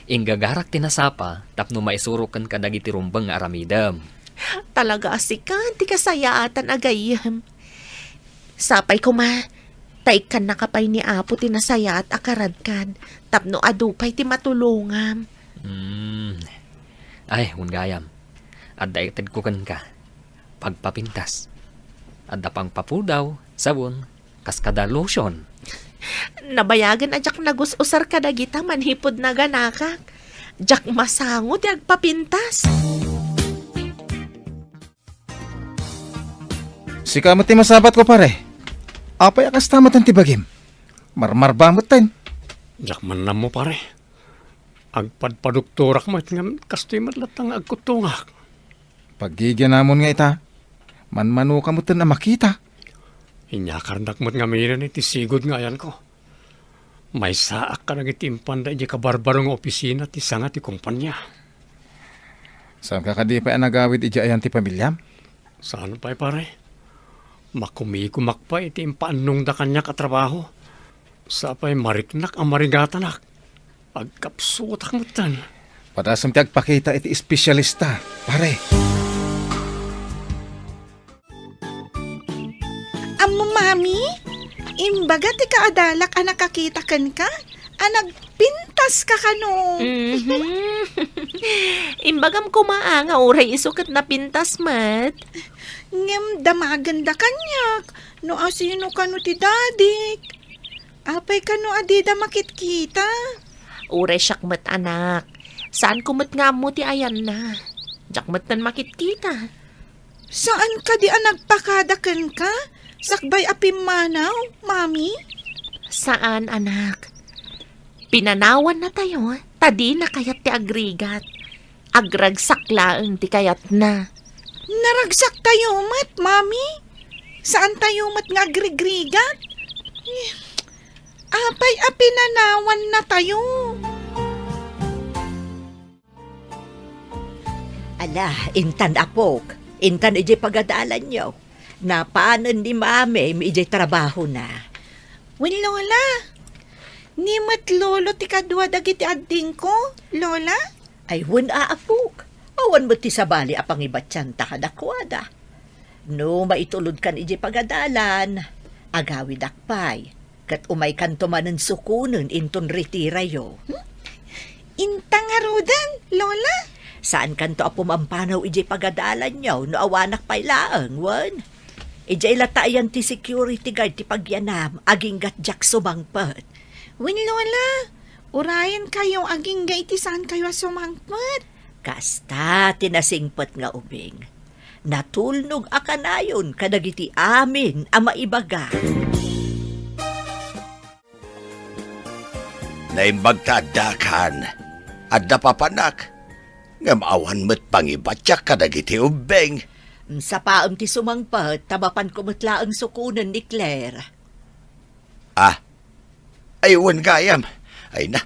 Inggagarak ti nasapa tapno maisuroken kadagiti rumbeng nga aramidem. Talaga a sika ti kasayaatan a gayyem. Sapay koma, ta ikkannaka pay ni Apo ti nasayaat a karadkad, tapno adu pay ti matulongam. Hmm. Ay, wen gayam. Adda itedko kenka. Pagpapintas. Adda pangpapudaw, sabon, kas kada lotion. Nabayagen a diak nagus-usar kadagita manipud naganakak. Diak masango ti agpapintas. Sika met ti masapatko, pare. Apay a kasta met ti bagim? Marmarba met ten. Diak man ammo, pare. Agpadpadoktorak met ngem kastoy met latta nga agkuttongak. Paggigianamon nga ita, manmanoka met ten a makita. Inyakarnak met ngaminen iti sigud nga ayanko. Maysaak kadagiti impanda idiay kabarbaro nga opisina ti sanga ti kompania. Saanka kadi pay a nagawid idiay ayan ti pamiliam? Saan pay, pare. Makumikumak pay iti impaannongda kaniak a trabaho. Sapay mariknak a marigatanak. Agkapsutak metten. Padasem ti agpakita iti espesyalista, pare. Ammo, Mami, imbaga ti kaadalak a nakakita kenka a nagpintas ka kano. Mhm. Imbagam koma a nga uray isu ket napintas met. Ngem damagenda kaniak no asino kano ti dadik. Apay kano a dida makitkita? Uray siak met, anak. Saanko met nga ammo ti ayanna. Diak metten makitkita. Saan kadi a nagpakada kenka sakbay a pimmanaw, Mami? Saan, anak. Pinanawannatayo ta dina kayat ti agrigat. Agragsak laeng ti kayatna. Naragsaktayo met, Mami. Saantayo met nga agrigrigat. Eh, apay a pinanawannatayo? Ala, intan, apok. Intan idiay pagadalanyo. Napanen ni Mami idiay trabahona. Wen, Lola. Ni met Lolo ti kadua dagiti addingko, Lola? Ay, wen, aapok. Awan met ti sabali a pangibatianta kadakuada. No maitulodkan idiay pagadalan, agawidak pay. Ket umaykanto manen sukonen inton retirayo. Hmm? Inta ngaruden, Lola? Saankanto a pumampanaw idiay pagadalanyo no awanak pay laeng, wen? Idiay latta ayan ti security guard ti pagyanam, agingga't diak sumangpet. Wen, Lola, urayenkayo agingga iti saankayo a sumangpet. Kasta ti nasingpet nga ubing. Natulnog a kanayon kadagiti amin a maibaga. Naimbag ta addakan. Adda papanak, ngem awan met pangibatiak kadagiti ubbing. Sapaem ti sumangpet, ta mapanko met laeng sukonen ni Claire. Ah, ay, wen gayam. Ay na,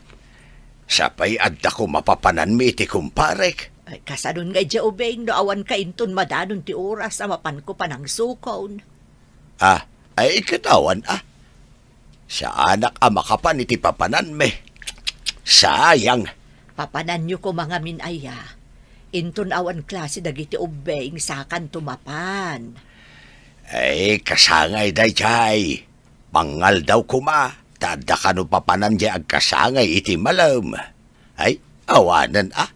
sapay adda koma papananmi iti kumparek. Ay, kasanon nga idiay ubing no awanka inton madanon ti oras a mapanko panangsukon. Ah, ay, ket awan, ah. Saanak a makapan iti papananmi. Sayang. Papananyo koma ngamin aya. Inton awan klase dagiti ubbing, sakanto mapan. Ay, kasangay daydiay. Pangaldaw koma, ta adda kano papanan diay agkasangay iti malem. Ay, awanen a.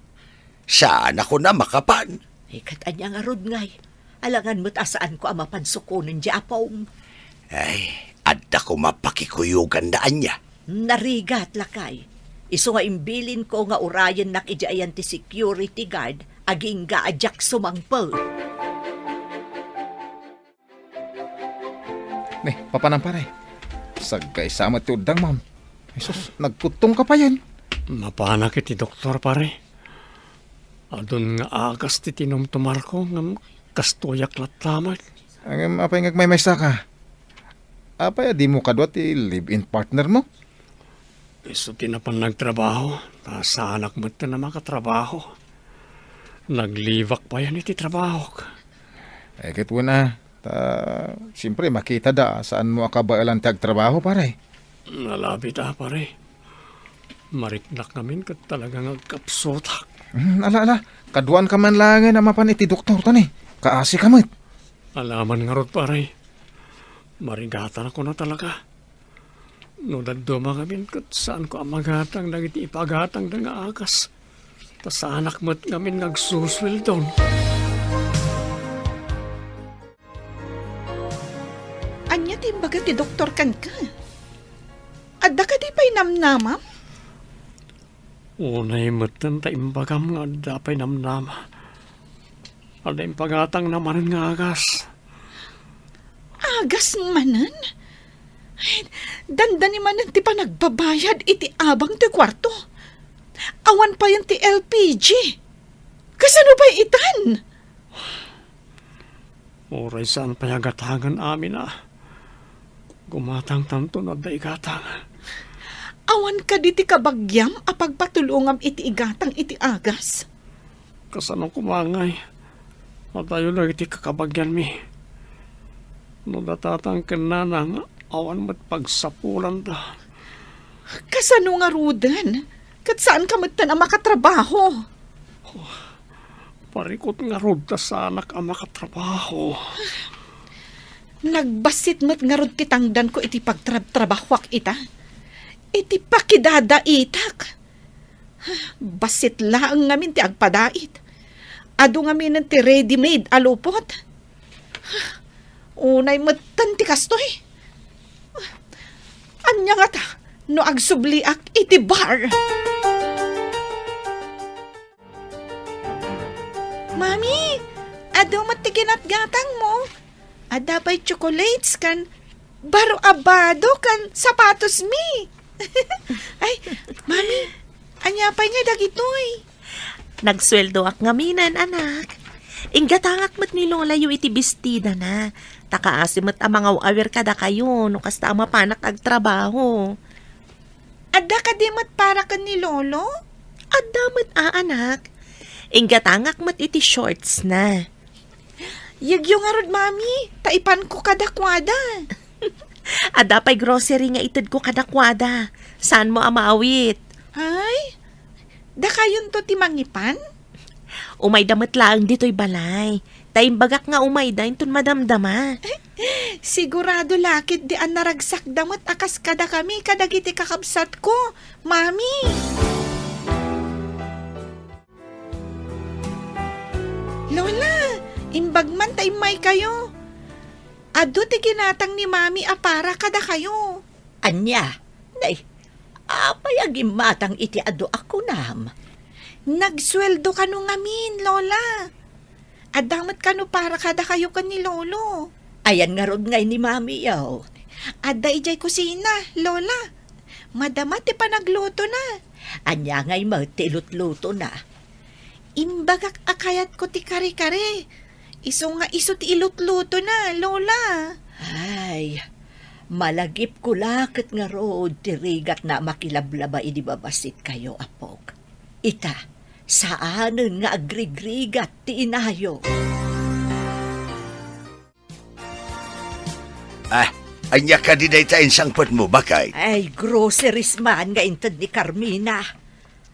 Saan a kuna makapan. Ay, ket ania ngarud ngay? Alangan met a saanko a mapan sukonen diay apom. Ay, adda koma pakikuyogan da ania. Narigat, lakay. Isu nga imbilinko nga urayennak idiay ayan ti security guard, agingga a diak sumangpet. Ne, papanan, pare. Sagkaysa met ti uddang, ma'am. Jesus, nagkuttong ka payen. Napanak iti doktor, pare. Adun nga agas ti tinumtumarko, ngem kastoyak latta met. Ngem apay nga agmaymaysa ka? Apay a dimo kadua ti live-in partner mo? Isu ti napan nagtrabaho, ta saanak met a makatrabaho. Nag-leave-ak payen iti trabahok. Ay, ket wen a, ta, siyempre, makita da, saanmo a kabaelan ti agtrabaho, pare. Nalabit a, pare. Mariknak ngamin ket talaga nga agkapsutak. Hmm, ala, ala. Kaduan ka man laengen a mapan iti doktor, tani. Kaasi ka met. Alaman ngarud, pare. Marigatan a kuna talaga. No dadduma ngamin ket saanko a magatang dagiti ipagatangda nga agas. Ta saanak met ngamin nga agsusueldon. Ania ti imbaga ti doktor kenka? Adda kadi pay namnamam? Unay metten ta imbagam nga adda pay namnama. Adda impagatangna manen nga agas. Agas manen? Ay, dandani manen ti panagbabayad iti abang ti kuarto. Awan payen ti L P G. Kasano pay itan? Uray saan pay a gatangen amin a. Gumatangtanto no adda igatang. Awan kadi ti kabagiam a pagpatulongam iti igatang iti agas? Kasano koma ngay? Adayo dagiti kakabagianmi. No datatan ken nanang, awan met pagsapulanda. Kasano ngaruden? Ket saanka metten a makatrabaho. Parikut ngarud ta saanak a makatrabaho. Nagbassit met ngarud ti tangdanko iti pagtrabtrabahoak ita. Iti pakidadaitak. Bassit laeng ngamin ti agpadait. Adu ngaminen ti ready-made a lupot. Unay metten ti kastoy. Ania ngata no agsubliak iti bar? Mami, adu met ti ginatgatangmo. Adda pay chocolates ken baro a bado ken sapatosmi. Ay, Mami, ania pay ngay dagitoy? Nagsueldoak ngaminen, anak. Inggatangak met ni Lolayo iti bestidana. Ta kaasi met a mangaw-awir kadakayo no kasta a mapanak agtrabaho. Adda kadi met para ken ni Lolo? Adda met a, anak. Inggatangak met iti shortsna. Yegyo ngarud, Mami, ta ipanko kadakuada. Adda pay grocery nga itedko kadakuada. Saanmo a maawit? Ay, dakayonto ti mangipan? Umayda met laeng ditoy balay. Ta imbagak nga umayda inton madamdama. Sigurado la ketdi a naragsakda met a kas kadakami kadagiti kakabsatko, Mami. Lola, imbag man ta immaykayo. Adu ti ginatang ni Mami a para kadakayo. Ania? Nay, apay a gimmatang iti adu a kunam? Nagsueldo kano ngamin, Lola. Adda met kano para kadakayo ken ni Lolo. Ayan ngarud ngay ni Mamiyo? Adda idiay kusina, Lola. Madama ti panaglutona. Ania ngay met ti ilutlutona? Imbagak a kayatko ti kare-kare. Isu nga isu ti ilutlutona, Lola. Ay, malagipko la ket ngarud ti rigatna a makilablaba idi babassit kayo, apok. Ita, saanen nga agrigrigat ti inayo. Ah, ania kadi dayta insangpetmo, baket? Ay, groceries man nga inted ni Carmina.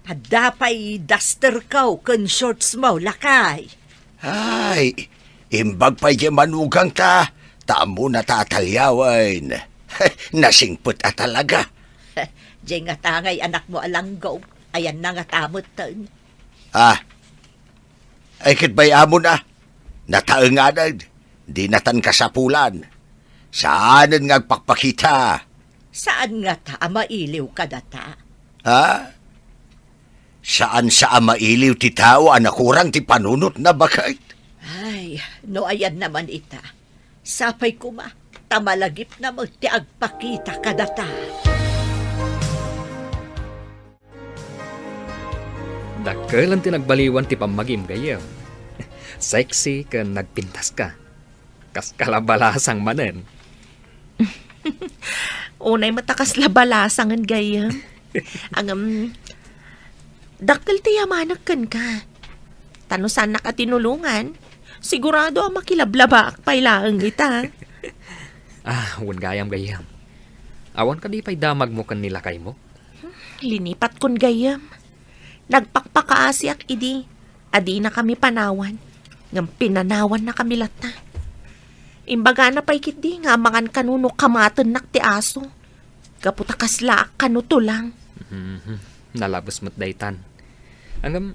Adda pay dusterko ken shortsmo, lakay. Ay, imbag pay diay manugangta, ta ammona ta ataliawen. Nasingpet a talaga. Diay ngata ngay anakmo a langgog, ayanna ngata metten. Ah, ay ket bay-amon a, nataenganen, dinatan kasapulan. Saanen nga agpakpakita. Saan ngata a mailiw kadata? Ha? Saan sa a mailiw ti tao a nakurang ti panunotna, baket? Ay, no ayanna man ita, sapay koma, ta malagipna met ti agpakita kadata. Dakkel ti nagbaliwan ti pammagim, gayyem. Sexy ken nagpintaska. Kas kalabalasang manen. Unay met a kasla balasangen, gayyem. Ngem, dakkel ti yamanek kenka. Ta no saannak a tinulongan, sigurado a makilablabaak pay laeng ita. Ah, wen gayam, gayyem. Awan kadi pay damagmo ken ni lakaymo? Linipatkon, gayyem. Nagpakpakaasiak idi a dinakami panawan, ngem pinanawannakami latta. Imbagana pay ketdi nga amangan kano no kamatennak ti aso, gapu ta kaslaak kano tulang. Mhm. Nalabes met daytan. Ngem,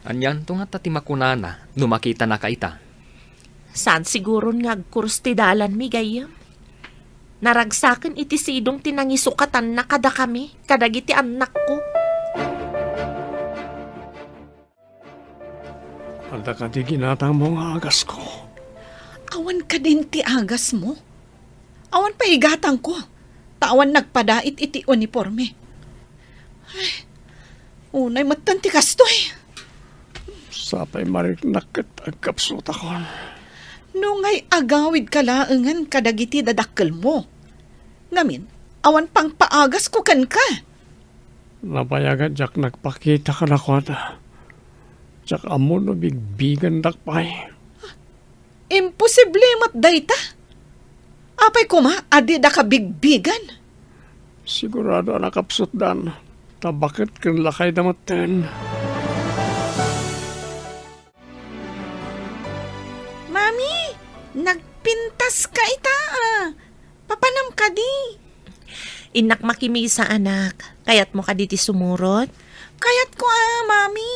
anianto ngata ti makunana no makitanaka ita? Saan siguron nga agkurus ti dalanmi, gayyem? Naragsaken iti sidong ti nangisukatanna kadakami, kadagiti annakko. Adda kadi ginatangmo nga agasko? Awan kadin ti agasmo? Awan pay igatangko, ta awan nagpadait iti uniporme. Ay, unay metten ti kastoy. Sapay mariknak ket agkapsutakon. No ngay agawidka laengen kadagiti dadakkelmo. Ngamin, awan pangpaagasko kenka. Nabayagen diak nagpakita kadakuada. Diak ammo no bigbigendak pay. Imposible met dayta. Apay koma a dida kabigbigan? Sigurado a nakapsutdan, ta baket ken lakayda metten. Mami, nagpintaska ita, a. Papanam kadi? Innak makimisa, anak. Kayatmo kadi ti sumurot? Kayatko a, Mami.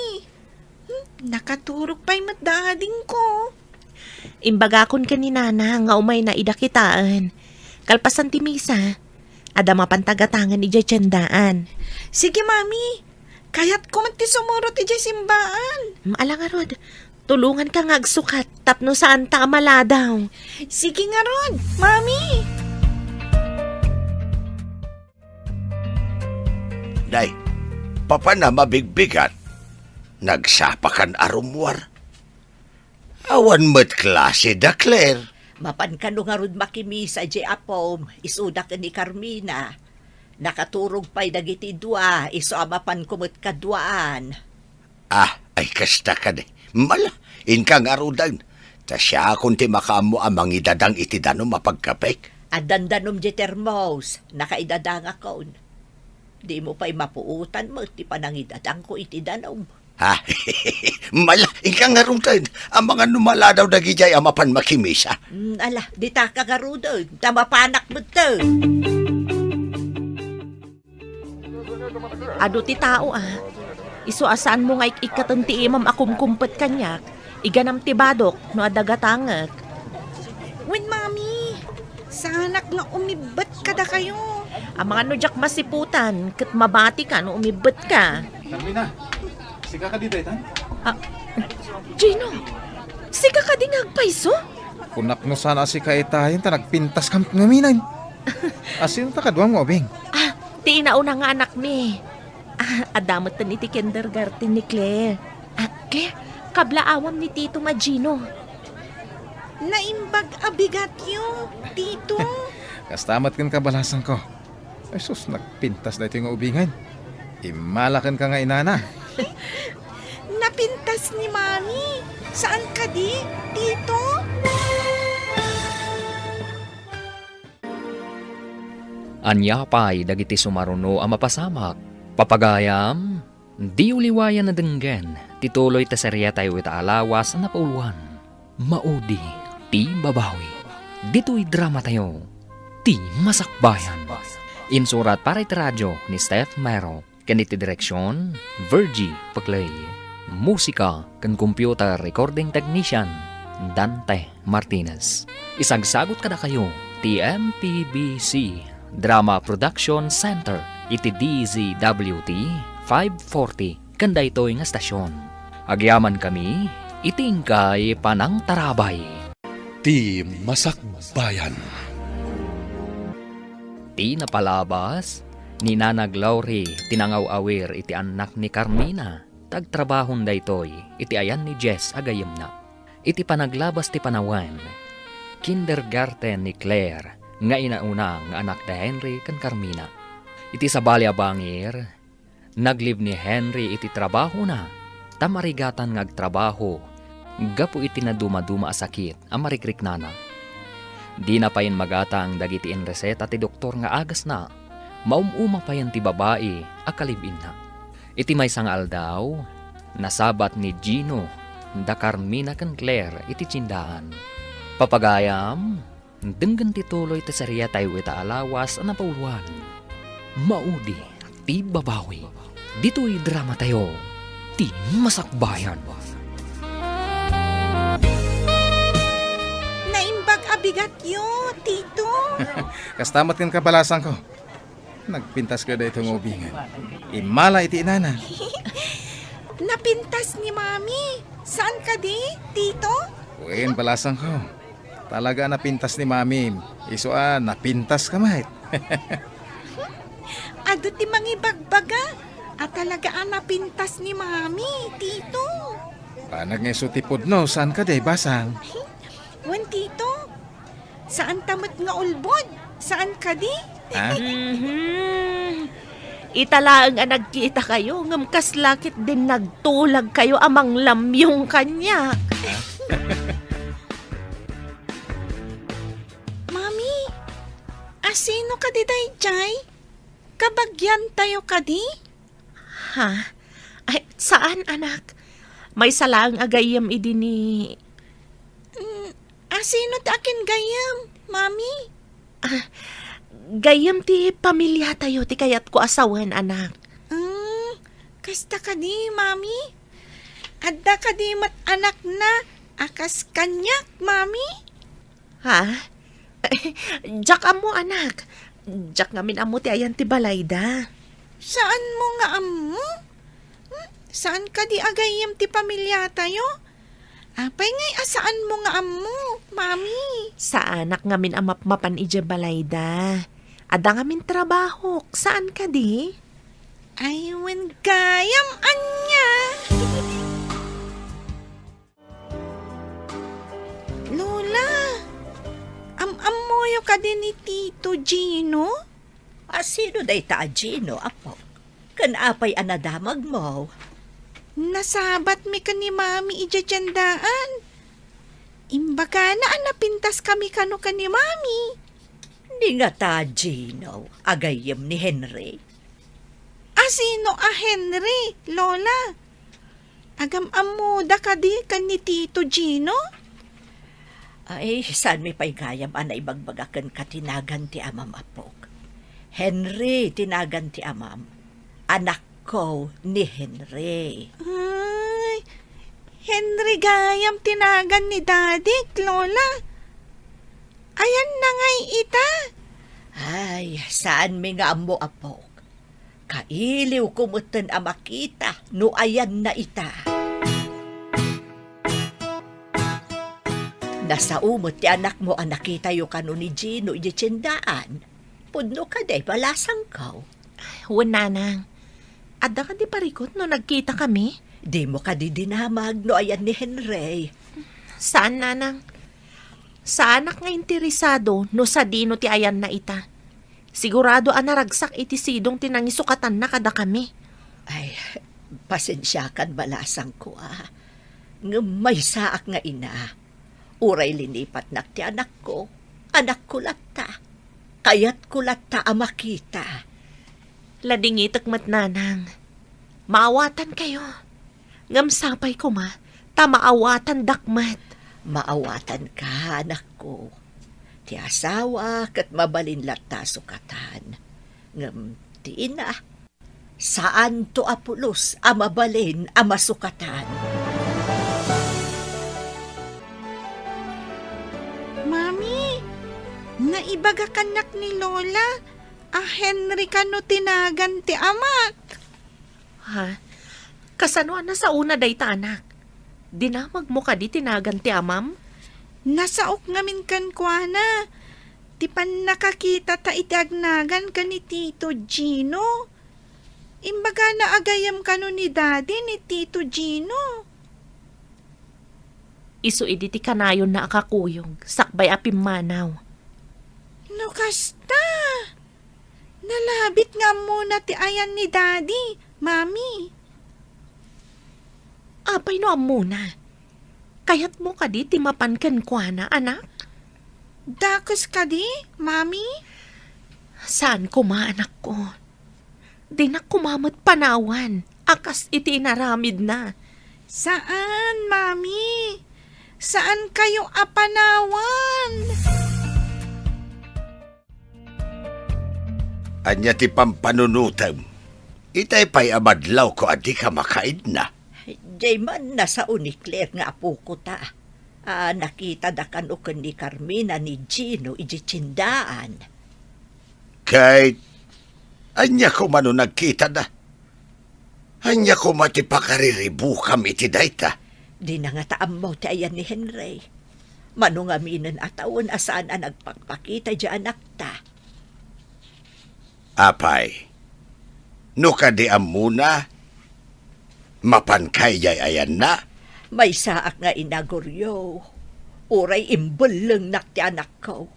Hmm, nakaturog pay met da adingko. Imbagakon ken ni Nana nga umayna ida kitaen. Kalpasan ti misa, adda mapan tagatangen idiay tiendaan. Sige, Mami. Kayatko met ti sumurot idiay simbaan. Hmm, ala ngarud, tulonganka nga agsukat tapno saanta a maladaw. Sige ngarud, Mami. Nay, papan a mabigbigat? Nagsapakan a rummuar. Awan met klase da, Claire. Mapan kano ngarud makimisa diay apom, isuda ken ni Carmina. Nakaturog pay dagiti dua, isu a mapanko met kaduaan. Ah, ay kasta kadi. Mala, inka ngaruden. Ta siakon ti makaammo a mangidadang iti danum a pagkapek. Addan danum di termos, nakaidadangakon. Dimo pay mapuotan met ti panangidadangko iti danum. Ha? Mala, inka ngaruden. Amangan no maladaw dagidiay a mapan makimisa. Mm, ala, ditaka ngaruden, ta mapanak metten. Adu ti tao a. Isu a saanmo nga ik-ikkaten ti imam a kumkumpet kaniak, iganam ti badok no adda gatangek. Wen, Mami, saanak nga umibbet kadakayo. Amangan no diak masiputan, ket mabatika no umibbetka. Carmina, sika kadi daytan? Ah, Gino, sika kadi nga agpayso? Kunak no saan a sika itayen ta nagpintaskam ngamin. Asino ta kaduam nga ubing? Ah, ti inauna nga anakmi. Ah, adda metten iti kindergarten ni Claire. Ah, Claire, kablaawam ni Tito nga Gino. Naimbag a bigatyo, Tito. Kasta met ken kabalasangko. Ay sus, nagpintas daytoy nga ubingen. Immala kenka nga inana. Napintas ni Mami. Saan kadi, Tito? Ania pay dagiti sumaruno a mapasamak? Papagayam, diyo liwayan a denggen ti tuloy ti seriatayo ita a lawas a napauluan. Maudi ti babawi. Ditoy dramatayo, Ti Masakbayan. Insurat para iti radio ni Steph Mero. Ken iti direksion, Virgie Paclay. Musika ken computer recording technician, Dante Martinez. Isagsagut kadakayo ti M P B C Drama Production Center iti D Z W T five forty ken daytoy nga estasion. Agyamankami iti inkay panangtarabay. Ti Masakbayan. Ti napalabas, ni Nanag Lauri ti nangaw-awir iti annak ni Carmina, ta agtrabahon daytoy iti ayan ni Jess a gayyemna. Iti panaglabas ti panawen, kindergarten ni Claire nga inauna nga anak da Henry ken Carmina. Iti sabali a bangir, naglib ni Henry iti trabahona ta marigatan nga agtrabaho gapu iti nadumaduma a sakit a marikriknana. Dina payen magatang dagiti inreseta ti doktor nga agasna, maum-uma payen ti babai a kalib-inna. Iti maysa nga aldaw, nasabat ni Gino da Carmina ken Claire iti tiendaan. Papagayam, denggen ti tuloy ti seriatayo ita a lawas a napauluan. Maudi ti babawi. Ditoy dramatayo, Ti Masakbayan. Naimbag a bigatyo, Tito. Kasta met ken kabalasangko. Nagpintas kadi daytoy nga ubingen. Immala iti inana. Napintas ni Mami. Saan kadi, Tito? Wen, balasangko. Talaga a napintas ni Mami. Isu a napintaska met. Adu ti mangibagbaga a talaga a napintas ni Mami, Tito. Banag nga isu ti pudno, saan kadi, basang? Wen, Tito. Saanta met nga ulbod. Saan kadi? Ha? Mhm. Ita laeng a nagkitakayo, ngem kasla ketdin nagtulagkayo a manglamyong kaniak. Mami, asino kadi daydiay? Kabagiantayo kadi? Ha? Ay, saan, anak. Maysa laeng a gayyem idi ni... Mm, asino ti akin gayyem, Mami? Ah, gayyem ti pamiliatayo ti kayatko a sawen, anak. Mm, kasta kadi, Mami? Adda kadi met anakna a kas kaniak, Mami? Ha? Diak ammo, anak. Diak ngamin ammo ti ayan ti balayda. Saanmo nga ammo? Hmm? Saan kadi a gayyem ti pamiliatayo? Apay ngay a saanmo nga ammo, Mami? Saanak ngamin a mapmapan idiay balayda. Adda ngamin trabahok. Saan kadi? Ay, wen gayam ania? Lola, am-ammoyo kadi ni Tito Gino? A, sino dayta a Gino, apo? Ken apay a nadamagmo? Nasabatmi ken ni Mami idiay tiendaan. Imbagana a napintaskami kano ken ni Mami. Di ngata, Gino, a gayyem ni Henry. A sino a Henry, Lola? Agam-ammoda kadi ken ni Tito Gino? Ay, saanmi pay gayam a naibagbaga kenka ti nagan ti amam, apok. Henry ti nagan ti amam. Anakko ni Henry. Ay, Henry gayam ti nagan ni Dadik, Lola. Ayanna ngay ita? Ay, saanmi nga ammo, apok. Kailiwko metten a makita no ayanna ita. Nasao met ti anakmo a nakitayo kano ni Gino idiay tiendaan. Pudno kadi, balasangko? Wen, Nanang. Adda kadi parikut no nagkitakami? Dimo kadi dinamag no ayan ni Henry? Saan, Nanang. Saanak nga interesado no sadino ti ayanna ita. Sigurado a naragsak iti sidong ti nangisukatanna kadakami. Ay, pasensiakan, balasangko, a. Ngem maysaak nga ina. Uray linipatnak ti anakko, anakko latta. Kayatko latta a makita. Ladingitek met, Nanang. Maawatankayo. Ngem sapay koma, ta maawatandak met. Maawatanka, anakko. Ti asawa ket mabalin latta a sukatan. Ngem ti ina, saanto a pulos a mabalin a masukatan. Mami, naibaga kannak ni Lola a Henry kano ti nagan ti amak. Ha? Kasano a nasaona dayta, anak? Dinamagmo kadi ti nagan ti amam? Nasaok ngamin kenkuana ti pannakakitata iti agnagan ken ni Tito Gino. Imbagana a gayyem kano ni Daddy ni Tito Gino. Isu idi ti kanayonna a kakuyog, sakbay a pimmanaw. No kasta, nalabit nga ammona ti ayan ni Daddy, Mami. Apay no ammona? Kayatmo kadi ti mapan kenkuana, anak? Dakes kadi, Mami? Saan koma, anakko. Dinak koma met panawan a kas iti inaramidna. Saan, Mami. Saankayo a panawan. Ania ti pampanunotem? Itay pay a madlawko a dika makaidna. Diay man nasao ni Claire nga apoko ta, a nakitada kano ken ni Carmina ni Gino idiay tiendaan. Ket ania koma no nagkitada? Ania koma ti pakariribukam iti dayta? Dina ngata ammo ti ayan ni Henry. Mano ngaminen a tawen a saan a nagpakpakita idiay anakta. Apay, no kadi ammona, mapanka idiay ayanna? Maysaak nga ina, Goryo. Uray imbellengnak ti anakko.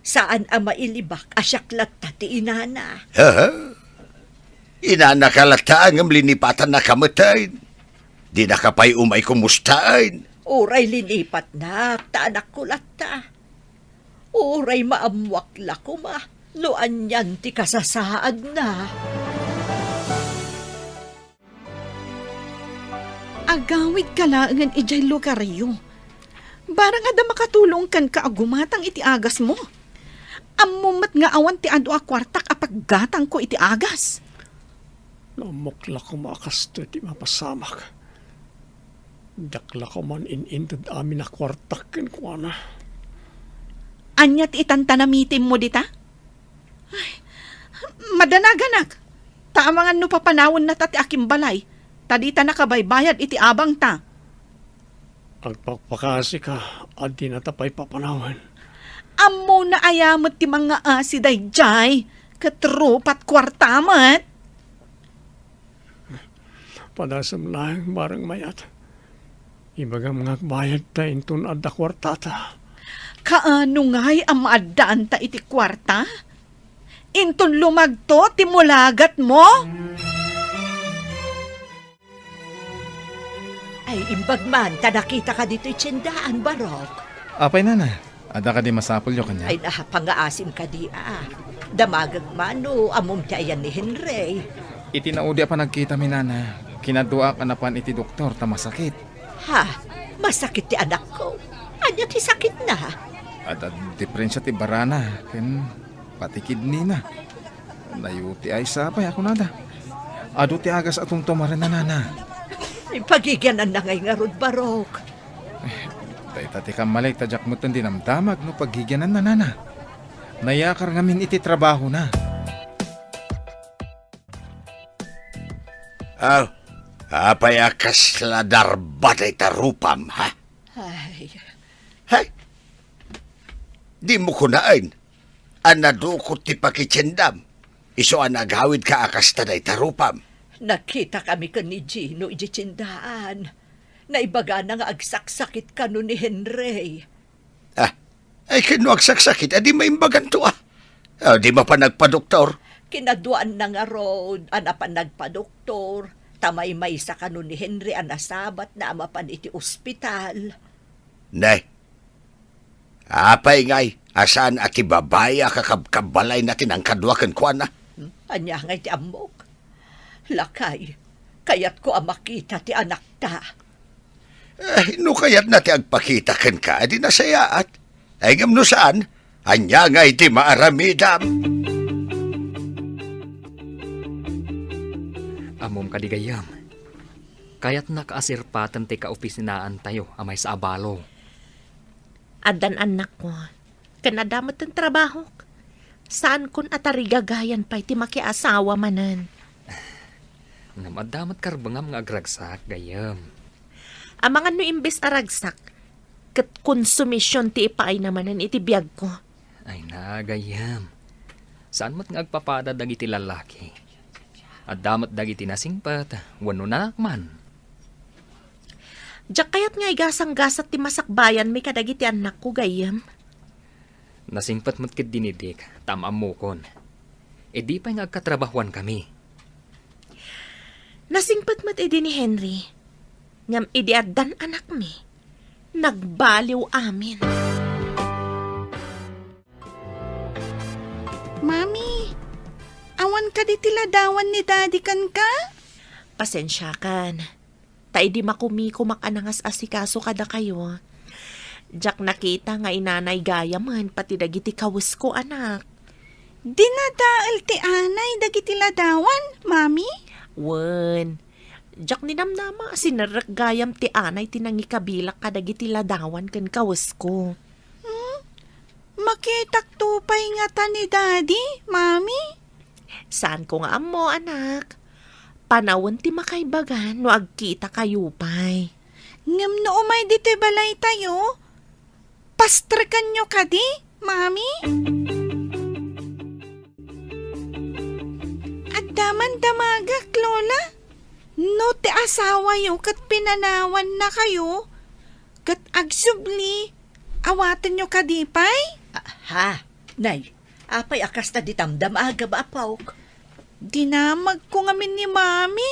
Saan a mailibak a siak latta ti inana. Aha. Inanaka latta ngem linipatannaka metten. Dinaka pay umay kumustaen. Uray linipatnak, ta anakko latta. Uray maammoak la koma no anian ti kasasaadna. Agawidka laengen idiay lugaryo. Barang adda makatulong kenka a gumatang iti agasmo. Ammom met nga awan ti adu a kuartak a paggatangko iti agas. No ammok la koma a kastoy ti mapasamak, diak la koman in-inted amin a kuartak kenkuana. Ania ti itan ta namitimmo dita? Ay, madanaganak. Ta amangan no papanawennata ti akimbalay, ta dita nakabaybayad iti abangta. Agpakpakasika a dinata pay papanawen. Ammona aya met ti mangngaasi daydiay, ket rupat kuarta met. Padasem laeng, bareng mayat. Ibagam nga agbayadta inton adda kuartata. Kaano ngay a maaddaanta iti kuarta? Inton lumagto ti mulagatmo? Ay, imbag man ta nakitaka ditoy tiendaan, Barok. Apay, nana? Adda kadi masapulyo kaniak? Ay, napangaasim kadi a. Damagek man no ammom ti ayan ni Henry. Iti naudi a panagkitami, nana, kinaduaak a napan iti doktor ta masakit. Ha? Masakit ti anakko? Ania ti sakitna? Adda diferensia ti barana ken pati kidnina. Nayuti ay sapay a kunada. Adu ti agas a tumtumarenna, nana. Ay, pagigiananna ngay ngarud, Barok. Dayta ti kammalik ta diak metten dinamdamag no pagigiananna, nana. Nayakar ngamin iti trabahona. Ah, apay a kasla darba dayta rupam, ha? Ay. Hay! Dimo kunaen a nadukot ti pakitiendam, isu a nagawidka a kasta dayta rupam. Nagkitakami ken ni Gino idiay tiendaan. Naibagana nga agsaksakit kano ni Henry. Ah, ay, ken no agsaksakit, adi maimbaganto, ah. Ah, di mapan nagpadoktor? Kinaduaanna ngarud a napan nagpadoktor, ta maymaysa kano ni Henry a nasabatna a mapan iti ospital. Ne, apay ngay a saan a ti babai a kakabkabbalayna ti nangkadua kenkuana? Hmm? Ania ngay ti ammok? Lakay, kayatko a makita ti anakta. Eh, no kayatna ti agpakita kenka, adi nasayaat. Ay, ngem no saan, ania ngay ti maaramidam? Ammom kadi, gayyem, kayatnak a sirpaten ti kaopisinaantayo a maysa a balo. Addan annakko, ken adda metten trabahok. Saankon a tarigagayan pay ti makiasawa manen. Ngem adda met karbengam nga agragsak, gayyem. Amangan no imbes a ragsak, ket konsumision ti ipaayna manen iti biagko. Ay na, gayyem. Saan met nga agpapada dagiti lallaki. Adda met dagiti nasingpet wenno nanak man. Diak kayat nga igasanggasat ti masakbayanmi kadagiti annakko, gayyem. Nasingpet met ketdi ni Dick, ta am-ammokon. Idi pay nga agkatrabahuankami. Nasingpet met idi ni Henry. Ngem idi addan anakmi, nagbaliw amin. Mami, awan kadi ti ladawan ni Daddy kenka? Pasensiakan. Ta idi makumikumak a nangas-asikaso kadakayo, diak nakita nga inanay gayamen pati dagiti kawesko, anak. Dinadael ti anay dagiti ladawan, Mami? Wen, diak ninamnama a sinerrek gayam ti anay ti nangikabilak kadagiti ladawan ken kawesko. Hmm? Makitakto pay ngata ni Daddy, Mami? Saanko nga ammo, anak. Panawen ti makaibagan no agkitakayo pay. Ngem no umay ditoy balaytayo, pastrekanyo kadi, Mami? Adda man damagek, Lola. No ti asawayo ket pinanawannakayo, ket agsubli, awatenyo kadi pay? Ah, ha? Nay, apay a kasta ti damdamagam, apok? Dinamagko ngamin ni Mami,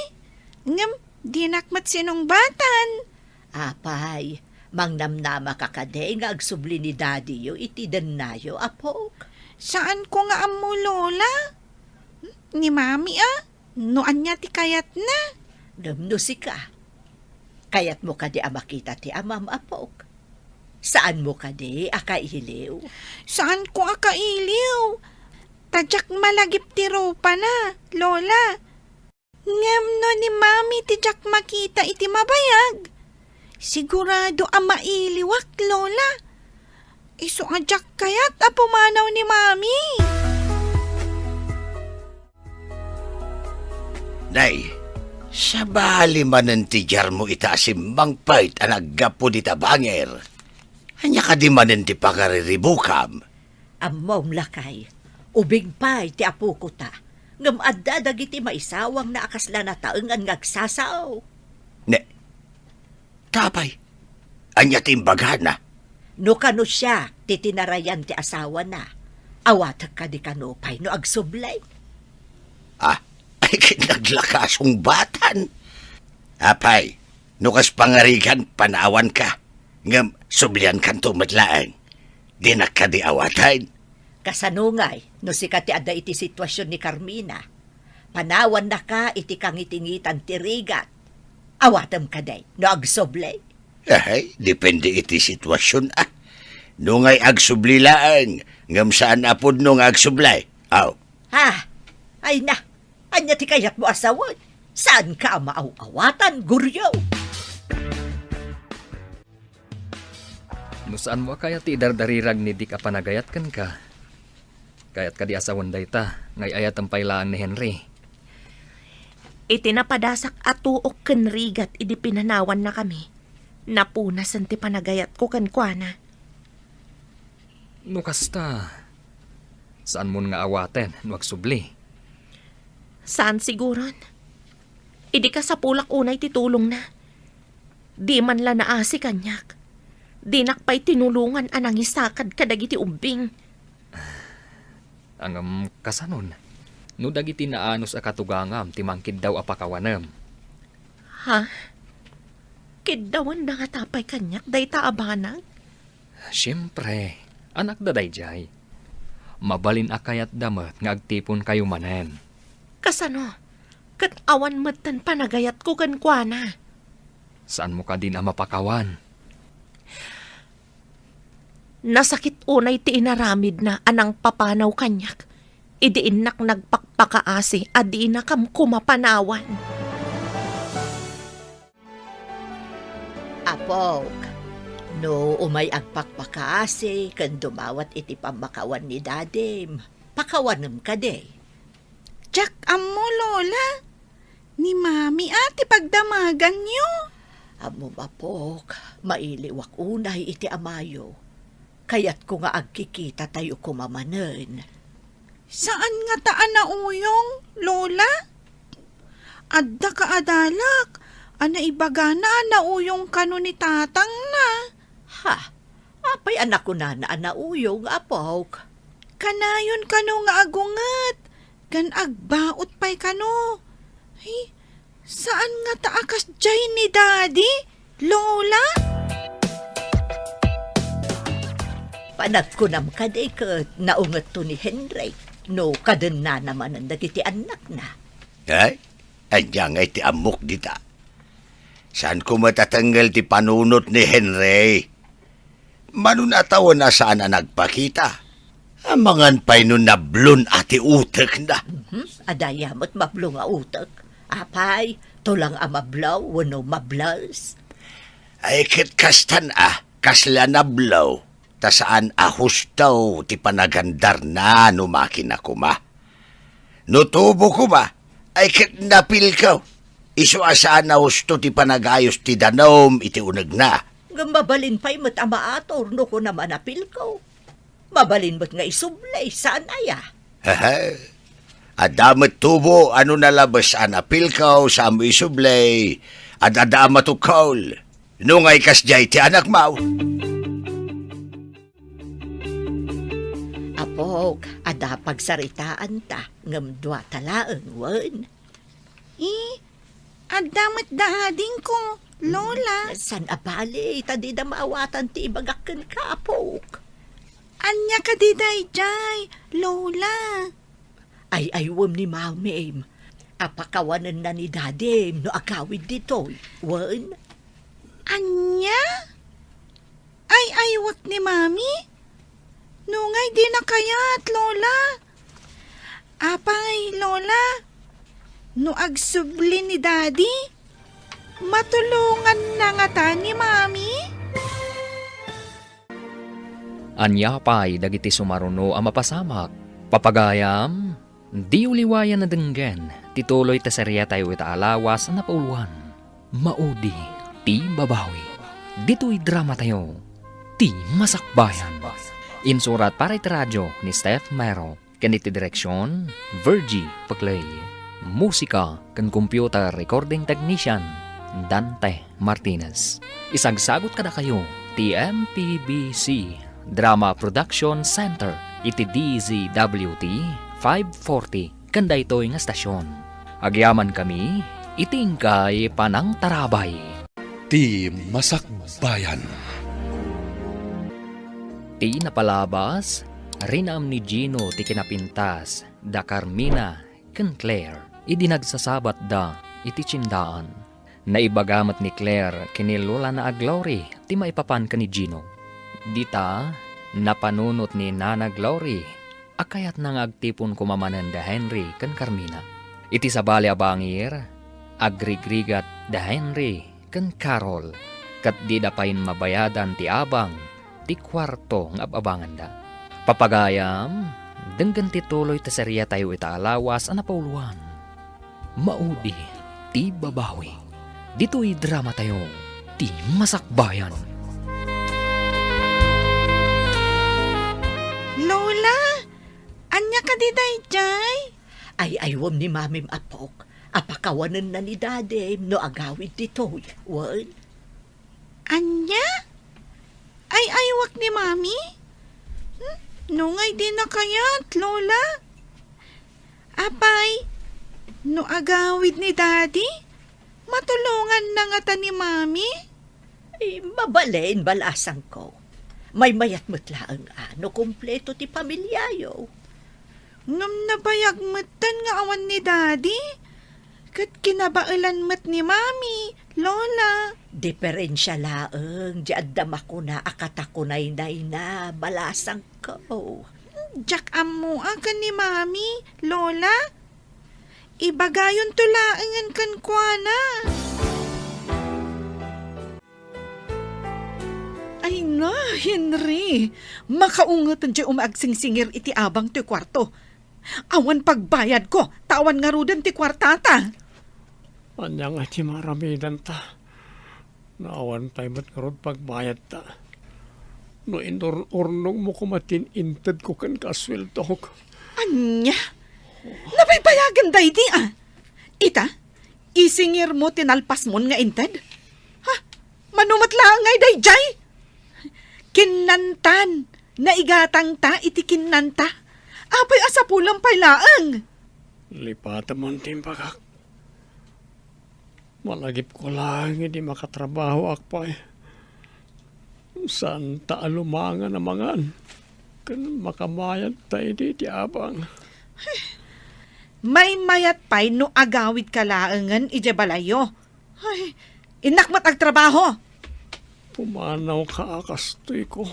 ngem dinak met sinungbatan. Apay, mangnamnamaka kadi nga agsubli ni Daddyyo iti dennayo, apok? Saanko nga ammo, Lola. Ni Mami, a? No ania ti kayatna? Ngem no sika, kayatmo kadi a makita ti amam, apok? Saanmo kadi a kailiw? Saanko a kailiw. Ta diak malagip ti rupana, Lola. Ngem no ni Mami ti diak makita iti mabayag, sigurado a mailiwak, Lola. Isu a diak kayat a pumanaw ni Mami. Nay, sabali manen ti diarmo ita a simmangpet a naggapu dita bangir. Ania kadi manen ti pangariribukam? Ammom, lakay, ubing pay ti apokota, ngem adda dagiti maisawangna a kasla nataengan nga agsasao. Ne, ta apay, ania ti imbagana? No kano siak ti tinarayan ti asawana, awatek kadi kano pay no agsubli? Ah, ay ket naglakasong batan. Apay, no kas pangarigan, panawanka. Ngem, Subliankanto met laeng. Dinak kadi awaten? Kasano ngay no sika ti adda iti situasion ni Carmina? Panawannaka iti kangitingitan ti rigat. Awatem kadi no agsubli? Ay, depende iti situasion, a. No ngay agsubli laeng, ngem saan a pudno nga agsubli. Aw. Ha? Ay na, ania ti kayatmo a sawen? Saanka a maaw-awatan, Goryo? No saanmo a kayat ti idardarirag ni Dick a panagayat kenka, kayat kadi a sawen dayta nga ay-ayatem pay laeng ni Henry? Iti napadasak a tuok ken rigat idi pinanawannakami, napunasen ti panagayatko kenkuana. No kasta, saanmon nga awaten no agsubli? Saan siguron. Idi kasapulak unay ti tulongna, di man la naasi kaniak. Dinak pay tinulongan a nangisakad kadagiti ubbing. Ngem kasanon, no dagiti naanus a katugangam ti mangkiddaw a pakawanem? Ha? Kiddawanda ngata pay kaniak dayta a banag? Siempre, anakda daydiay. Mabalin a kayatda met nga agtiponkayo manen. Kasano? Ket awan metten panagayatko kenkuana. Saanmo kadin a mapakawan? Nasakit unay ti inaramidna a nangpapanaw kaniak idi innak nagpakpakaasi a dinakam koma panawan. Apok, no umay agpakpakaasi ken dumawat iti pammakawan ni Dadim, pakawanem kadi? Diak ammo, Lola. Ni Mami a ti pagdamaganyo. Ammom, Apok, mailiwak unay iti amayo. Kayatko nga agkikitatayo koma manen. Saan ngata a nauyong, Lola? Adda kaadalak a naibagana a nauyong kano ni tatangna. Ha? Apay a nakunana a nauyong, Apok? Kanayon kano nga agunget, ken agbaut pay kano. Ay, saan ngata a kasdiay ni Daddy, Lola? Panagkunam kadi ket naungetto ni Henry no kadennana manen dagiti annakna. Ay, ania ngay ti ammok dita? Saanko met a tengngel ti panunot ni Henry. Mano a tawen a saan a nagpakita. Amangan pay no nablon a ti utekna. Mhm. Adda aya met mablo nga utek. Apay, tulang a mablo wenno mables? Ay, ket kastan a, kasla nablo, ta saan a husto ti panagandarna no makina koma. No tubo koma, ay ket napilkaw. Isu a saan a husto ti panagayos ti danum iti unegna. Ngem mabalin pay met a maator no kunam a napilkaw. Mabalin met nga isubli, saan aya? Hehe. Adda met tubo a no nalabes a napilkaw, saanmo isubli, ad-adda a matukol. No ngay kasdiay ti anakmaw. Apok, adda pagsaritaanta, ngem duata laeng, wen? Eh, adda met da adingko, Lola. Saan a bale, ta dida maawatan ti ibagak kenka, Apok. Ania kadi daydiay, Lola? Ay-aywem ni Mamim a pakawanenna ni Dadim no agawid ditoy, wen? Ania? Ay-aywek ni Mami? No ngay dina kayat, Lola. Apay, Lola, no agsubli ni Daddy, matulonganna ngata ni Mami? Ania pay dagiti sumaruno a mapasamak? Papagayam, diyo liwayan a denggen ti tuloy ti seriatayo ita a lawas a napauluan, Maudi ti Babawi. Ditoy dramatayo, Ti Masakbayan. Insurat para iti radio ni Steph Mero. Ken iti direksion, Virgie Paclay. Musika ken computer recording technician, Dante Martinez. Isagsagut kadakayo ti M P B C Drama Production Center iti D Z W T five forty ken daytoy nga stasyon. Agyamankami iti inkay panangtarabay. Ti Masakbayan. Ti napalabas, rinaem ni Gino ti kinapintas da Carmina ken Claire idi nagsasabatda iti tiendaan. Naibaga met ni Claire ken ni Lolana a Glory ti maipapan ken ni Gino. Dita, napanunot ni Nana Glory a kayatna nga agtipon koma manen da Henry ken Carmina. Iti sabali a bangir, agrigrigat da Henry ken Carol, ket dida pay mabayadan ti abang ti kuarto nga ab-abanganda. Papagayam, denggen ti tuloy ti seriatayo ita a lawas a napauluan, Maudi ti Babawi. Ditoy dramatayo ti Masakbayan. Lola, ania kadi daydiay? Ay-aywem ni Mamim, apok, a pakawanenna ni Dadim no agawid ditoy, wen? Ania? Ay-aywak ni Mami? Hmm? No ngay dina kayat, Lola? Apay, no agawid ni Daddy, matulonganna ngata ni Mami? Ay, mabalin, balasangko. Maymayat met laeng a no kompleto ti pamiliayo. Ngem nabayag metten nga awan ni Daddy, ket kinabaelan met ni Mami, Lola. Diferensia laeng ti adda makuna a katakunaynayna, balasangko. Diak ammoak ken ni Mami, Lola. Ibagayonto laengen kenkuana. Ay na, Henry! Makaunget diay umaagsingsingir iti abang toy kuarto. Awan pagbayadko, ta awan ngaruden ti kuartata. Ania ngay ti maaramidanta? No awan pay met ngarud pagbayadta. No inur-urnongmo koma ti intedko kenka a sueldok. Ania? Nabaybayagen daydi a? Ita, isingirmo ti nalpasmon nga inted? Ha? Mano met laeng ngay daydiay? Kinnantan, naigatangta iti kinnanta. Apay a sapulem pay laeng? Lipatemon ti imbagak. Malagipko laeng idi makatrabahoak pay. Saanta a lumangan a mangan ken makamayadta idi ti abang. Maymayat pay no agawidka laengen idiay balayyo. Ay, innak met agtrabaho. Pumanawka a kastoyko.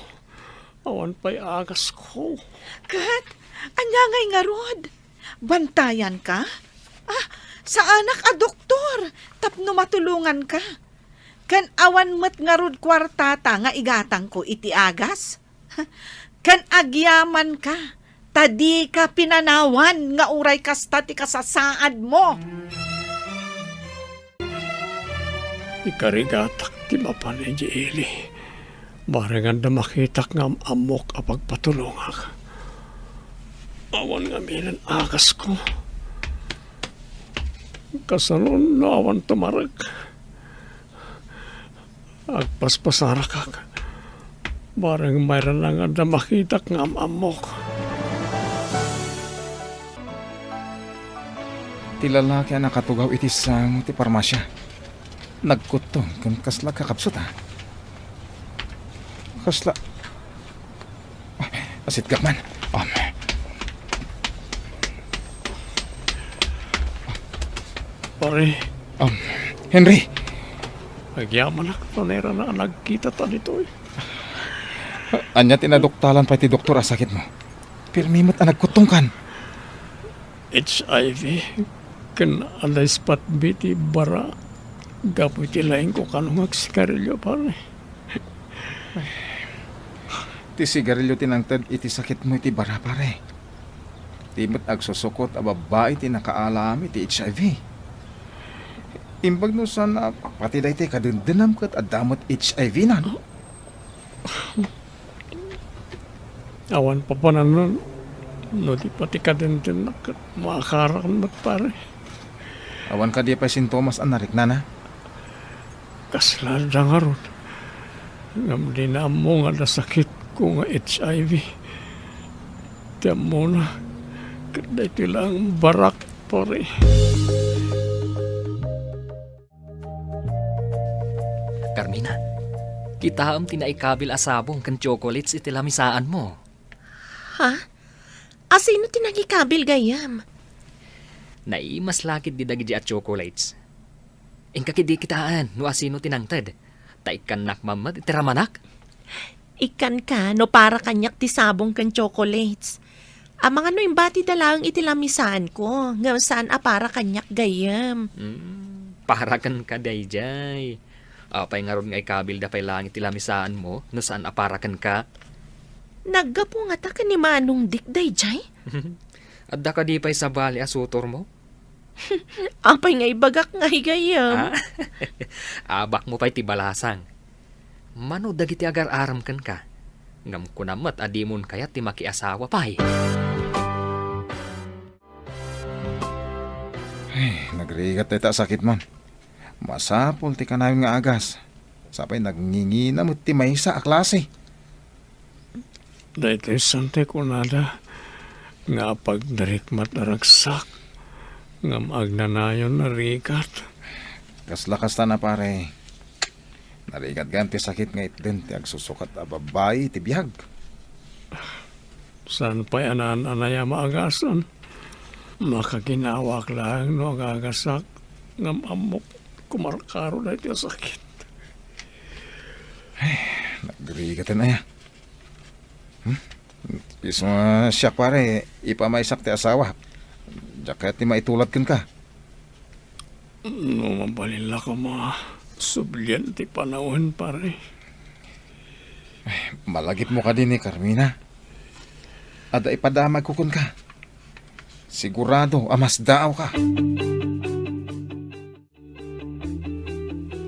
Awan pay agasko. Ket, ania ngay ngarud? Bantayanka? Ah, saanak a doktor tapno matulonganka. Ken awan met ngarud kuartata nga igatangko iti agas? Ken agyamanka, ta dika pinanawan nga uray kasta ti kasasaadmo. Ikarigatak ti mapan idiay ili. Bareng adda makitak nga am-ammok a pagpatulongak. Awan ngamin agasko. Kasano no awan tumarek? Agpaspasarakak. Bareng mayran nga adda makitak nga am-ammok. Ti lalaki a nakatugaw iti sango ti parmasia. Nagkuttong ken kasla kakabsut, a. Kasla, ah, asitgak man. Um. Pare. Um, Henry. Agyamanak ta nairana a nagkitata ditoy. Ania ti naduktalan pay ti doktor a sakitmo? Pirmi met a nagkuttongkan. H I V ken adda ispatbi ti bara gapu iti laingko kano nga agsigarilio, pare. Ti sigarilio ti nangted iti sakitmo iti bara, pare. Ti met agsusukot a babbai ti nakaalam iti H I V. Imbag no saan a pati daytoy kadendennam ket adda met H I V nan. Awan papanannon no di pati kadendennak ket maakarak met, pare. Awan kadi pay sintomas a nariknana? Kasla adda ngarud. Ngem dina ammo nga adda sakitko nga H I V. Ti ammona, ket daytoy laeng barak, pare. Carmina, Kitaem ti naikabil a sabong ken chocolates iti lamisaanmo. Ha? Asino ti nangikabil gayyem? Naimas la ketdi dagiti a chocolates. Inka ketdi kitaen no asino ti nangted. Ta ikkannak man met iti ramanak. Ikkanka no para kaniak ti sabong ken chocolates. Amangan no imbatida laeng iti lamisaanko, ngem saan a para kaniak gayyem. Hmm, para kenka daydiay. Apay ngarud nga ikabilda pay laeng iti lamisaanmo no saan a para kenka? Naggapu ngata ken ni Manong Dick daydiay? Adda kadi pay sabali a sutormo? Apay nga ibagak ngay gayyem? Ah? Abakmo pay ti balasang. Mano dagiti agar-arem kenka? Ngem kunam met a dimon kayat ti makiasawa pay. Ay, nagrigat dayta a sakit man. Masapul ti kanayon nga agas. Sapay nagngingina met ti maysa a klase. Daytoy saan ti kunada nga apagdarikmat a ragsak, ngem agnanayon a rigat. Kasla kasta na, pare. Narigat gayam ti sakit nga itden ti agsusukat a babbai iti biag. Saan pay a naan-anay a maagasan? Makaginawak laeng no agagasak, ngem ammok kumarkaro daytoy a sakit. Ay, nagrigaten aya. Hmm? Isu nga siak, pare, ipamaysak ti asawa. Diak kayat ti maitulad kenka. No mabalin la koma, sublian ti panawen, pare. Malagipmo kadi ni Carmina? Adda ipadamagko kenka. Sigurado a masdaawka.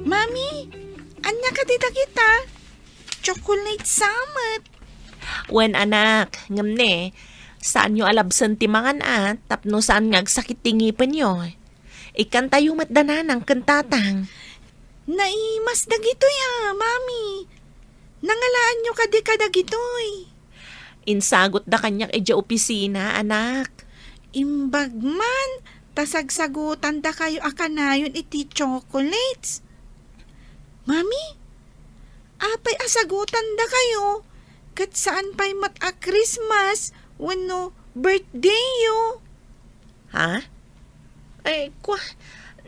Mami, ania kadi dagita? Chocolate sa met. Wen, anak, ngem ne, saanyo a labsen ti mangan a tapno saan nga agsakit ti ngipenyo. Ikkantayo met da nanang ken tatang. Naimas dagitoy a, Mami. Nangalaanyo kadi kadagitoy? Insagutda kaniak idiay opisina, anak. Imbag man, ta sagsagutandakayo a kanayon iti chocolates. Mami, apay a sagutandakayo? Ket saan pay met a Christmas wenno birthdayyo? Ha? Ay, kwa,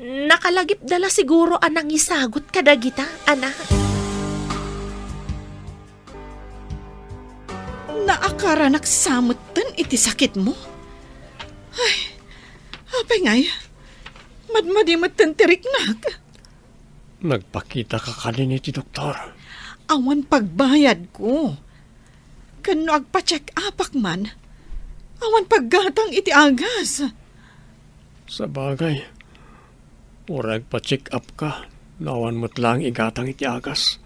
nakalagipda la siguro a nangisagut kadagita, anak. Naakaranak sa metten iti sakitmo. Ay, apay ngay, madmadi metten ti riknak. Nagpakitaka kadin iti doktor? Awan pagbayadko. Ken no agpa-check-upak man, awan paggatang iti agas. Sabagay, uray agpa-check-up ka, no awan met laeng igatang iti agas,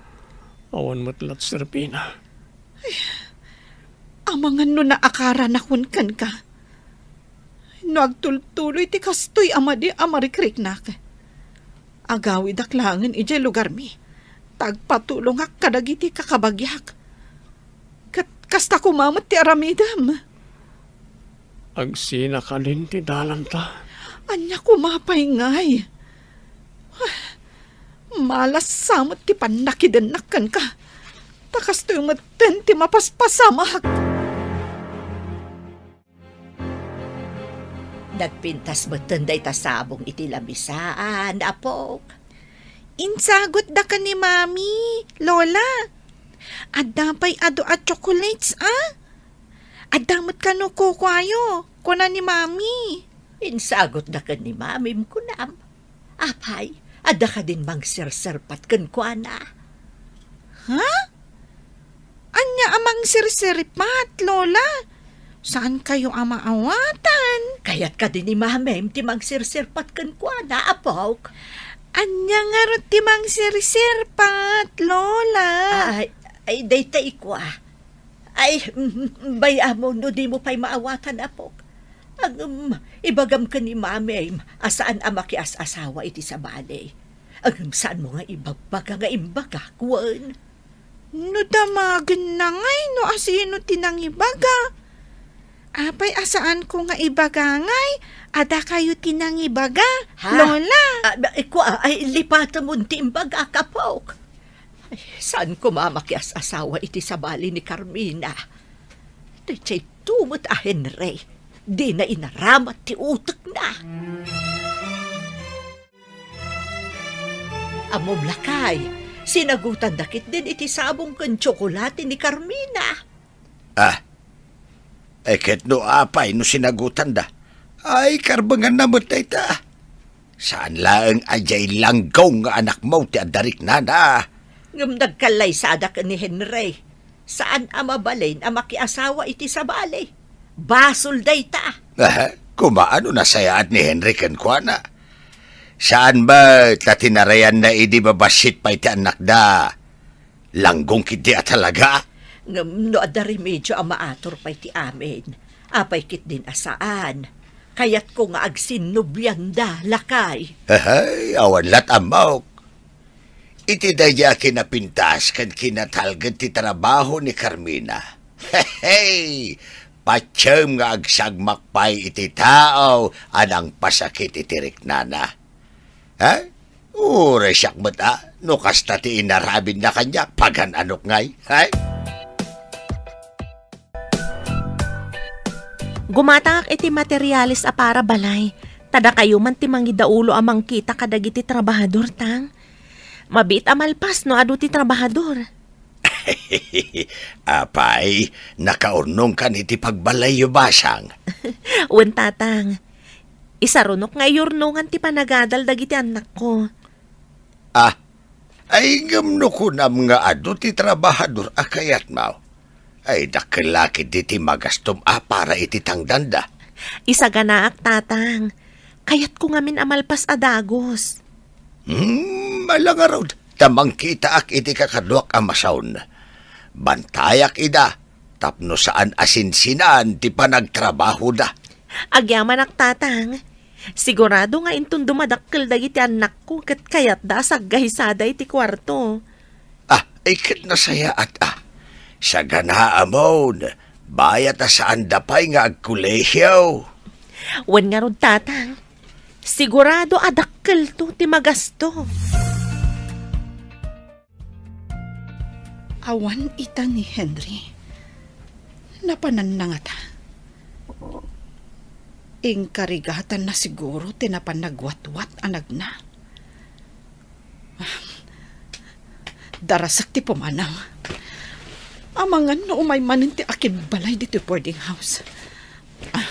awan met la ti serbina. Amangan no naakaranakon kenka. No agtultuloy ti kastoy a madi a marikriknak, agawidak laengen idiay lugarmi, ta agpatulongak kadagiti kakabagiak. Ket kasta koma met ti aramidem. Agsina kadin ti dalanta. Ania koma pay ngay? Malas sa met ti pannakidennak kenka. Ta kastoy metten ti mapaspasamak. Nagpintas metten dayta sabong iti lamisaan, apok. Insagutda ken ni Mami, Lola. Adda pay adu a chocolates, a? Adda met kano kukuayo, kuna ni Mami. Insagutda ken ni Mamim, kunam. Apay, adda kadin mangserserpat kenkuana? Ha? Ania a mangserserpat, Lola? Saankayo a maawatan? Kayat kadi ni Mamim ti mangserserpat kenkuana, apok? Ania ngarud ti mangserserpat, Lola? Ay, ay, dayta ikua. Ay, mm, bay-am no dimo pay maawatan, apok. Ngem, ibagam ken ni Mamim a saan a makias-asawa iti sabali. Ngem, saanmo nga ibagbaga nga imbagak, wen? No damagenna ngay no asino ti nangibaga. Apay a saanko nga ibaga ngay a dakayo ti nangibaga, Ha? Lola? Ah, ba-, ikua, ay, lipatemon ti imbagak, apok. Saan koma makias-asawa iti sabali ni Carmina? Daytoy met a Henry, dina inaramat ti utekna. Ammom, lakay, sinagutanda ketdin iti sabong ken tsokolate ni Carmina. Ah, e ket no apay no sinagutanda? Ay, karbenganna met dayta. Saan laeng a diay langgong nga anakmo ti adda riknana. Ngem nagkallaysadak ni Henry. Saan a mabalin a makiasawa iti sabali. Basol dayta. Ah, koma no nasayaat ni Henry kenkuana. Saan met ta tinarayanna idi mabassit pay ti annakda. Langgong ketdi a talaga. Ngem no adda remedio a maatur pay ti amin, apay ketdin a saan? Kayatko nga agsinnobianda, lakay. Ahay, awan lat' ammok. Iti daydi a kinapintas ken kinatalged ti trabaho ni Carmina. Hey! Patiem nga agsagmak pay iti tao a nangpasakit iti riknana. Ha? Uray siak met a, no kasta ti inaramidna kaniak, pagan-anok ngay. Hay? Gumatangak iti materiales a para balay. Ta dakayo man ti mangidaulo a mangkita kadagiti trabahador, tang. Mabiit a malpas no adu ti trabahador. Apay, nakaurnongkan iti pagbalayyo, basang? Wen, tatang. Isarunok nga iyurnongan ti panagadal dagiti annakko. Ah, ay, ngem no kunam nga adu ti trabahador a kayatmo, ay, dakkel la ketdi ti magastom a para iti tangdanda. Isaganaak, tatang. Kayatko ngamin a malpas a dagus. Hmm, ala ngarud, ta mangkitaak iti kakaduak a masaon. Bantayak ida, tapno saan a sinsinan ti panagtrabahoda. Agyamanak, tatang. Sigurado nga inton dumadakkel dagiti annakko ket kayatda a saggahisada iti kuarto. Ah, ay ket nasayaat a. Saganaamon, bayat a saanda pay nga agkolehio. Wen ngarud, tatang. Sigurado a dakkelto ti magasto. Awan ita ni Henry. Napananna ngata. Inkarigatanna siguro ti napan nagwatwat a nagna. Darasek ti pumanaw. Amangan no umay manen ti akibbalay ditoy boarding house. Ah,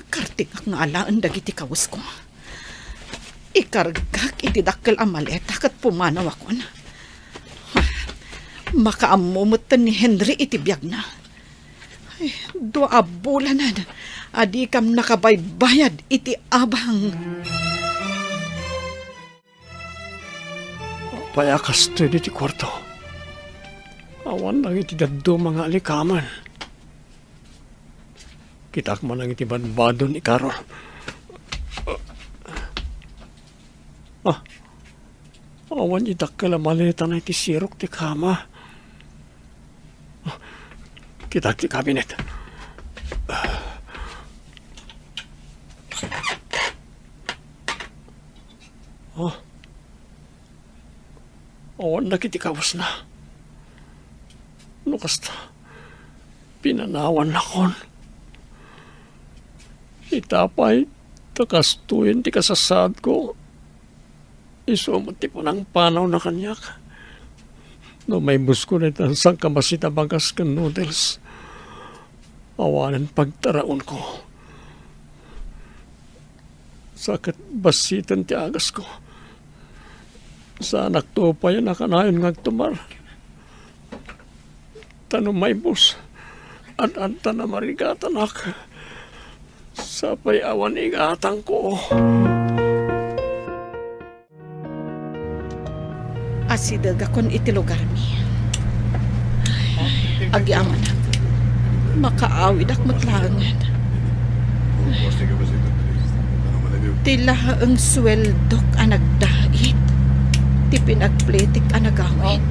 kartingak nga alaen dagiti kawesko. Ikargak iti dakkel a maleta ket pumanawakon. Ah, makaammo metten ni Henry iti biagna. Ay, dua a bulanen a dikam nakabaybayad iti abang. Apay a kastoy ditoy kuarto? Awan dagiti dadduma nga alikamen. Kitaak man dagiti badbado ni Carol. Ah, awan ti dakkel a maletana iti sirok ti kama. Ah, kitaak ti kabinet. Ah, awan dagiti kawesna. No kasta, pinanawannakon. Ita pay, ta kastoyen ti kasasaadko. Isu met ti panangpanawna kaniak. No maibusko dayta sangkabassit a bagas ken noodles, awanen pagtaraonko. Sa ket bassiten ti agasko. Saanakto pay a nakanayon nga agtumar. Ta no maibus, ad-adda a marigatanak. Sapay awan igatangko. Asidegakon iti lugarmi. Agyamanak. Makaawid ak met laengen. Ti laeng sueldok a nagdait ti pinagpletik a nagawid.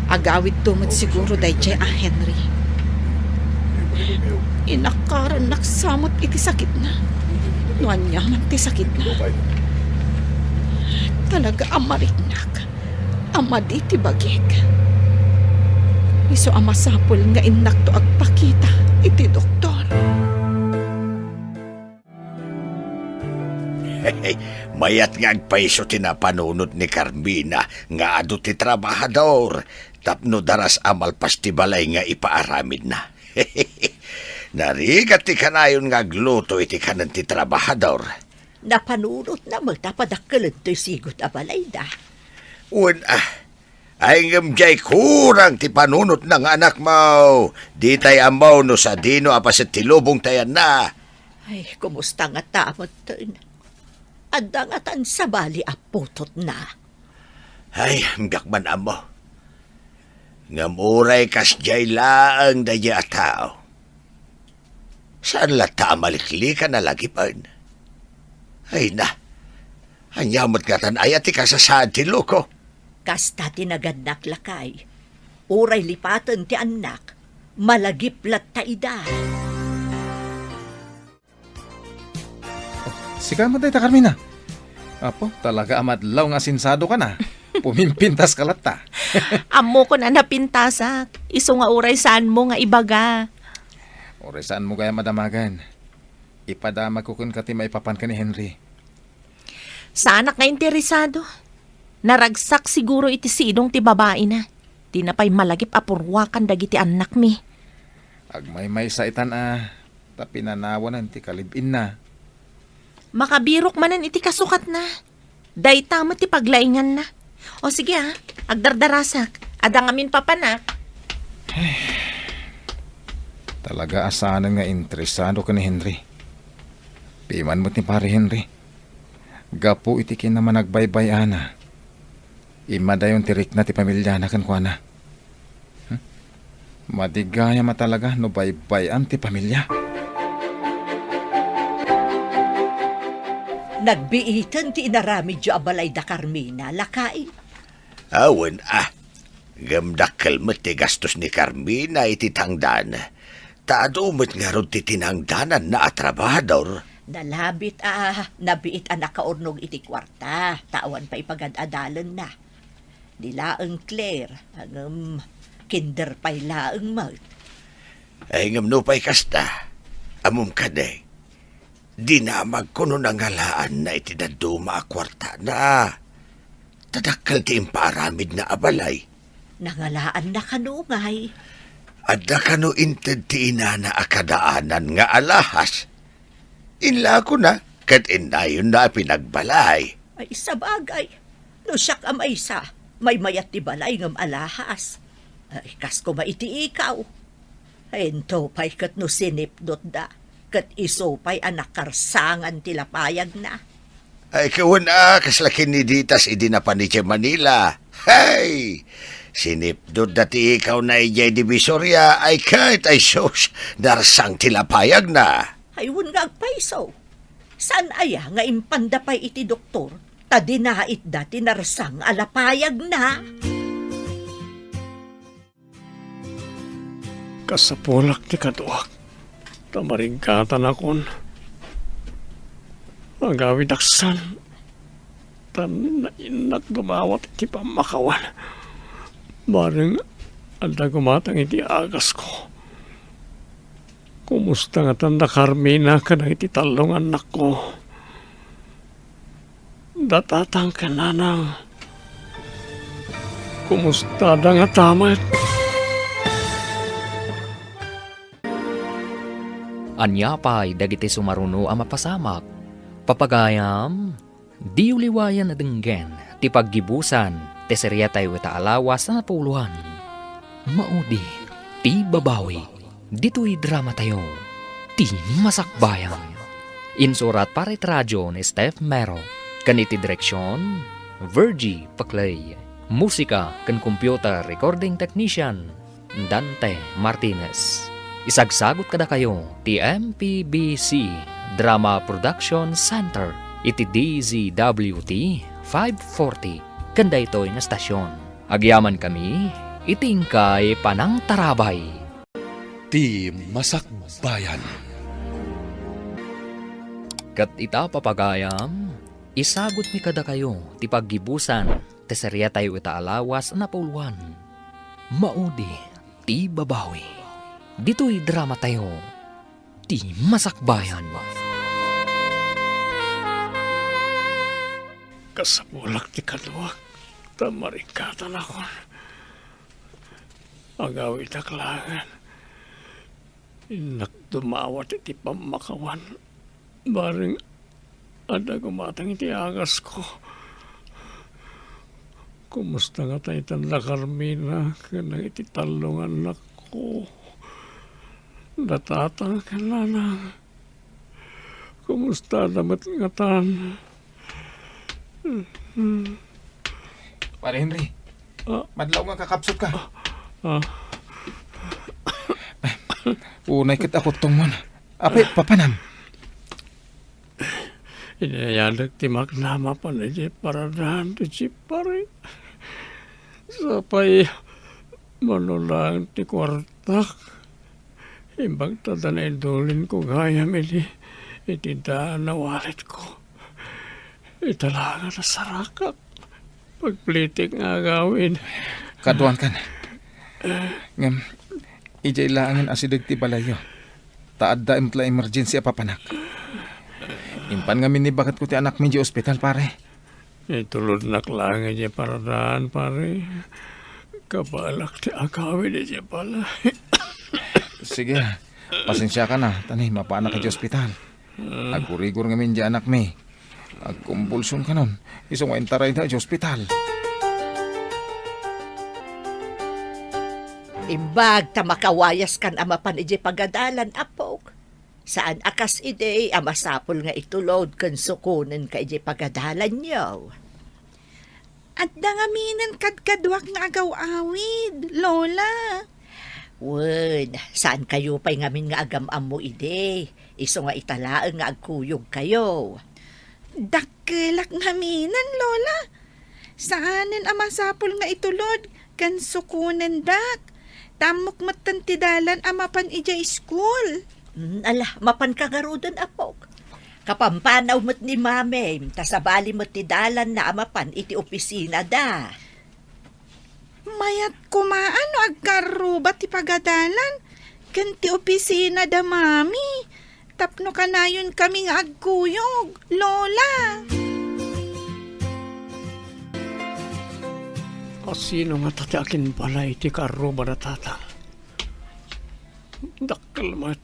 Agawidto met siguro daydiay a Henry. Inakarannak sa met iti sakitna. No aniaman ti sakitna. talaga a mariknak a madi ti bagik. Isu a masapul nga innakto agpakita iti doktor. Mayat nga agpayso ti napanunot ni Carmina nga adu ti trabahador tapno daras a malpas ti balay nga ipaaramidna. Narigat ti kanayon nga agluto iti kanen ti trabahador. Napanunotna met a padakkelento sigut a balayda. Wen a, ay ngem diay kurang ti panunotna nga anakmo. Ditay ammo no sadino a paset ti lubong ti ayanna. Ay, kumusta ngata metten? Adda ngatan sabali a putotna? Ay, diak man ammo. Ngem uray kasdiay laeng daydiay a tao, saan latta a maliklikan a lagipen? Ay na, ania met ngatan aya ti kasasaad ti loko? Kasta ti nagannak, lakay. Uray lipaten ti annak, malagip latta ida. Sika met dayta, Carmina. Apo, talaga a madlaw nga asinsadokan a. Pumimpintaska latta. Ammokon a napintasak. Isu nga uray saanmo nga ibaga. Uray saanmo gayam a damagen. Ipadamagko kenka ti maipapan ken ni Henry. Saanak nga interesado. Naragsak siguro iti sidong ti babaina. Dina pay malagip a purwakan dagiti annakmi. Agmaymaysa itan a, ta pinanawanen ti kalib-inna. Makabirok manen iti kasukatna. Dayta met ti paglainganna. O sige a, agdardarasak. Adda ngamin papanak. Talaga a saanen nga interesado ken ni Henry. Piman met ni Pare Henry. Gapu iti kinamanagbaybay-ana, immadayon ti rikna ti pamiliana kenkuana. Hmm? Madi gayam a talaga no baybay-am ti pamilia. Nagbiiten ti inaramidyo a balay da Carmina, lakay? Awan a. Ngem dakkel met ti gastos ni Carmina iti tangdan. Ta adu met ngarud ti tinangdananna a trabahador. Nalabit a nabiit a nakaurnong iti kuarta, ta awan pay pagad-adalenna. Ni laeng Claire, ngem kinder pay laeng met. Ay, ngem nupay kasta, ammom kadi, dinamagko no nangalaanna iti dadduma a kuartana. Ta dakkel ti impaaramidna a balay. Nangalaanna kano ngay? Adda kano inted ti inana a kadaanan nga alahas? Inlakona ket innayonna a pinagbalay. Ay, sabagay, no siak a maysa, maymayat ti balay ngem alahas. Ay, kas koma iti ikaw. Into pay ket no sinipnotda, ket isu pay a nakarsangan ti lapayagna. Ay, kawen a, kasla ken ni Ditas idi napan idiay Manila. Hay! Sinipnotda ti ikawna idiay Divisoria, ay ket, ay sus, narsang ti lapayagna. Ay, wen nga agpayso. Saan aya nga impanda pay iti doktor, ta dinaitda ti narsang a lapayagna? Kasapulak ti kaduak, ta mariggatanakon. Agawidak san, ta nainnak dumawat iti pammakawan. Bareng adda gumatang iti agasko. Kumusta ngatan da Carmina kadagiti tallo nga annakko? Da tatang ken nanang, kumustada ngata met? Ania pay dagiti sumaruno a mapasamak? Papagayam, diyo liwayan a denggen ti paggibusan ti seriatayo ita a lawas a napuloan. Maudi ti babawi. Ditoy dramatayo, Ti Masakbayan. Insurat para iti radio ni Steph Mero, ken iti direksion, Virgie Paclay. Musika ken computer recording technician, Dante Martinez. Isagsagut kadakayo ti M P B C Drama Production Center iti D Z W T five forty ken daytoy nga stasyon. Agyamankami iti inkay panangtarabay. Ti Masakbayan. Ket ita, papagayam, Isagutmi kadakayo ti paggibusan ti seriatayo ita a lawas a napauluan, Maudi ti Babawi. Ditoy dramatayo, ti Masakbayan. Kasapulak ti kaduak, ta marikatan akon. Agawidak laengen. Innak dumawat iti pammakawan. Bareng adda gumatang iti agasko. Kumusta ngata itan da Carmina ken dagiti tallo nga annakko? Da tatang ken nanang, kumusta da met ngatan? Pare Henry, ah, madlaw nga kakapsut ka. Ah. Unay ket akuttongmon. Apay, papanam? Inayadek ti makna mapan idiay paradahan ti jeep, pare. Sapay, mano laeng ti kuartak. Imbag ta da naidulinko gayam iti, iti daan a walletko. Ita laeng a nasarakak. Pagplitik nga agawid. Kaduan kan. Ngem, idiay laengen asideg ti balayyo. Ta adda met la emergency a papanak. Impan ngamin ni baketko ti anakmi idiay ospital, pare. Itulodnak laeng idiay paradahan, pare. Kabalak ti agawid idiay balay. Sige, pasensiakan a, ta ni, mapaanak idiay ospital. Agurigor ngamin idiay anakmi. Agkumbulsion kanon, isu nga intarayda idiay ospital. Imbag ta makawayaskan a mapan idiay pagadalan, apok. Saan a kas idi a masapul nga itulod ken sukonenka idiay pagadalanyo. Adda ngaminen kadkaduak nga agaw-awid, Lola. Wen, saankayo pay ngamin nga agam-ammo idi, isu nga ita laeng nga agkuyogkayo. Dakkelak ngaminen, Lola. Saanen a masapul nga itulod ken sukonendak. Ta ammok metten ti dalan a mapan idiay school. Mm, ala, mapanka ngaruden, apok. Kapampanaw met ni Mamim, ta sabali met ti dalanna a mapan iti opisinada. Mayat koma no agkarruba ti pagadalan ken ti opisinada, Mami. Tapno kanayonkami nga agkuyog, Lola. A sino ngata ti akinbalay iti karruba da Tatang? Dakkel met.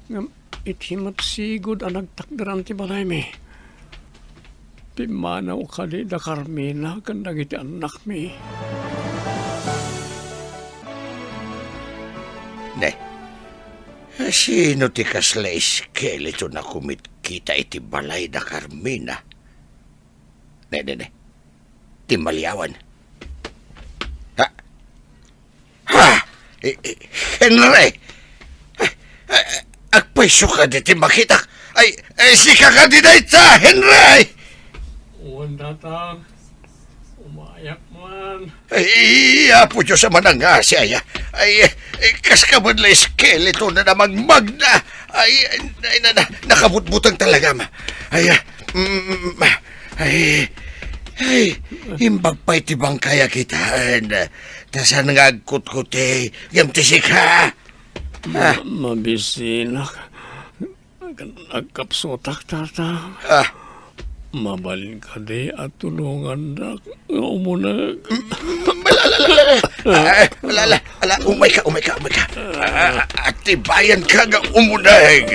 Ngem iti met sigud a nagtakderan ti balaymi, pimmanaw kadi da Carmina ken dagiti annakmi. Ne, sino ti kasla eskeleton a kumitkita iti balay da Carmina? Ne, ne, ne. Ti maliawan. Ha? Ha? Eh, eh, Henry! Ah, ah, agpayso kadi ti makitak. Ay, ay, sika kadi dayta, Henry! Wen, Tatang. Umayak man. Ay, Apo Dios a manangngasi aya. Ay, eh, kas ka met la eskeleto na namagmagna. Ay, ay, na, na, nakabutbuteng talagam. Ay, ah, mm, ay, ay, imbag pay ti bangkay a kitaen. Ta saan nga agkutkuti, ngem ti sika? Ah. Ma-, mabisinak. Agkapsutak, Tatang. Ah. Mabalin kadi a tulongandak nga umuneg? Mm, ala, ala, ala, ala. Ah, ala, ala, ala, umay ka, umay ka, umay ka. Ah, atibayan ka nga umuneg.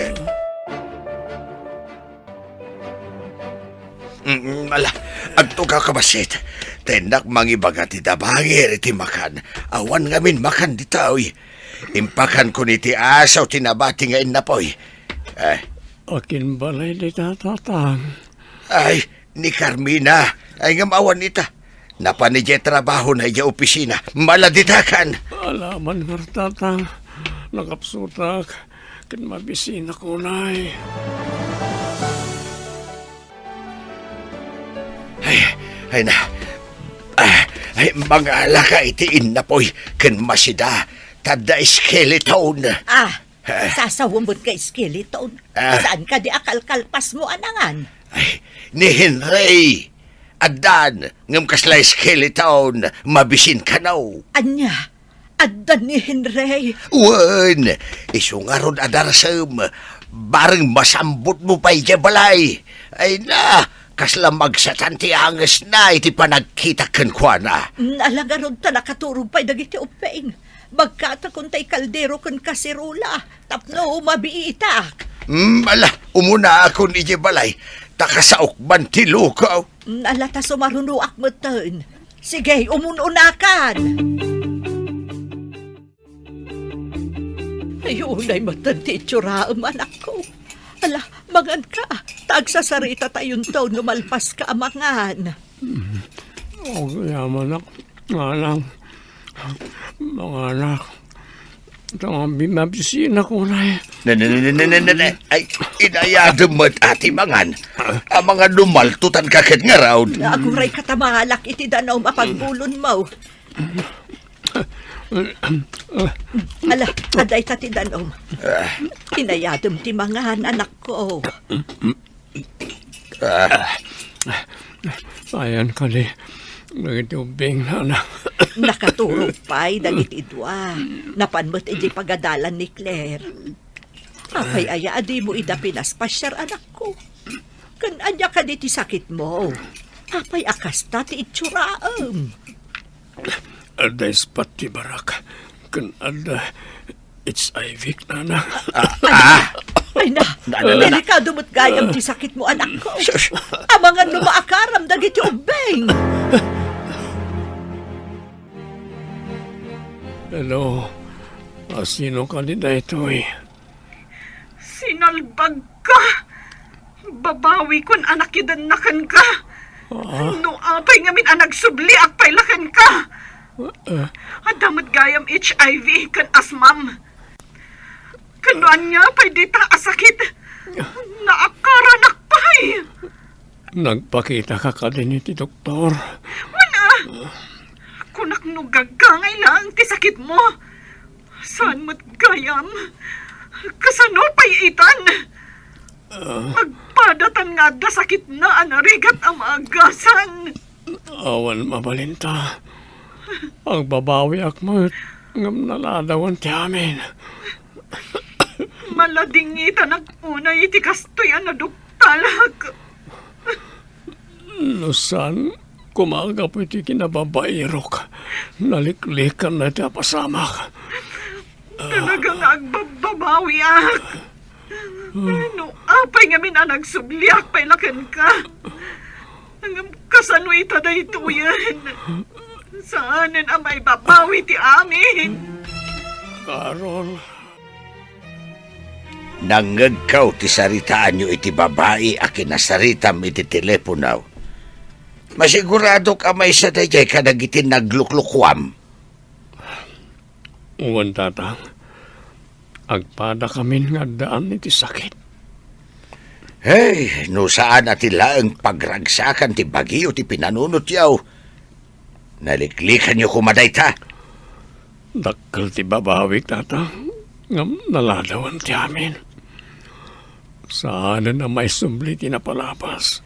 Mm, ala, agtugaw ka bassit. Ta innak mangibaga ti dabangir iti makan. Awan ngamin makan ditoy. Impakankon iti asaw ti nabati nga innapoy. Eh. Akinbalay dita, Tatang? Ay, ni Carmina. Ay, ngem awan ita. Napan idiay trabahona idiay opisina. Maladitakan. Alaman ngarud, Tatang. Nakapsutak. Ken mabisinak unay. Ay, ay na. Ah, ay, mangalaka iti innapoy ken masida. Ta adda skeleton. Ah, ah. Sasawen met nga skeleton. Ah. Saan kadi a kalkalpasmo a nangan? Ay, ni Henry! Addan, ngem kasla skeleton, mabisin kano. Ania? Addan ni Henry? Wen, isu ngarud a darasem, bareng masambotmo pay idiay balay. Ay na, kasla magsatan ti angesna iti panagkitak kenkuana. Mm, ala ngarud ta nakaturog pay dagiti ubbing. Magkatakon tay kaldero ken kaserola tapno mabiitak. Mm, ala, umunaakon idiay balay, ta kasaokban ti lukaw. Mm, ala ta sumarunoak metten. Sige, umun-unakan. Ay, unay metten ti itsurem, anakko. Ala, manganka, ta agsasaritatayon no malpaska a mangan. Mm. Agyamanak, anak. Manganak. Ita nga bi-, mabisinak unay. Ne, ne, ne, ne, ne, ne, ne, ne. Ay, inayadem met a ti mangan. Amangan no maltutanka ket ngarud. Aguray ka ta mangalak iti danum a pagbulonmo. Ala, adda ita ti danum. Inayadem ti mangan, anakko. Ah. Ayan kadi dagiti ubbing, nana. Nakaturog pay dagiti dua. Napan met idiay pagadalan ni Claire. Apay aya a dimo ida pinaspasiar, anakko? Ken ania kadi ti sakitmo? Apay a kasta ti itsuraem? Adda ispat ti barak ken adda H I V, nana. Ah, ah. Ay na, Na, na, na, na. Delikado met gayam ti sakitmo, anakko. Sus. Amangan no maakaram dagiti ubbing. Hello. Ah, sino kadi daytoy? Sinalbagka! Babawikon a nakidenna kenka. Ah? No apay ngamin a nagsubliak pay la kenka. Ah? Adda met gayam H I V ken asmam. Ken no ania pay dita a sakit, naakaranak pay. Nagpakitaka kadin iti doktor? Wen a. Kunak no gagangay laeng ti sakitmo. Saan met gayam? Kasano pay itan? Ah. Agpadatan nga adda sakitna a narigat a maagasan. Awan mabalinta. Agbabawiak met, ngem naladawan ti amin. Maladingitanak unay iti kastoy a naduktalak. No saan, koma gapu iti kinababairok, naliklikanna ti apasamak. Talaga nga agbabbabawiak. No apay ngamin a nagsubliak pay la kenka. Ngem kasano ita daytoyen? Saanen a maibabawi ti amin. Carol. Nangngegko ti saritaanyo iti babai a kinasaritam iti telepono. Masiguradok a maysa daydiay kadagiti nagluklukuam. Wen, Tatang. Agpadakamin nga addaan iti sakit. Hey, no saan a ti laeng pagragsakan ti bagio ti pinanunotyo, naliklikanyo koma dayta. Dakkel ti babawik, Tatang, ngem naladawan ti amin. Saanen a maisubli ti napalabas.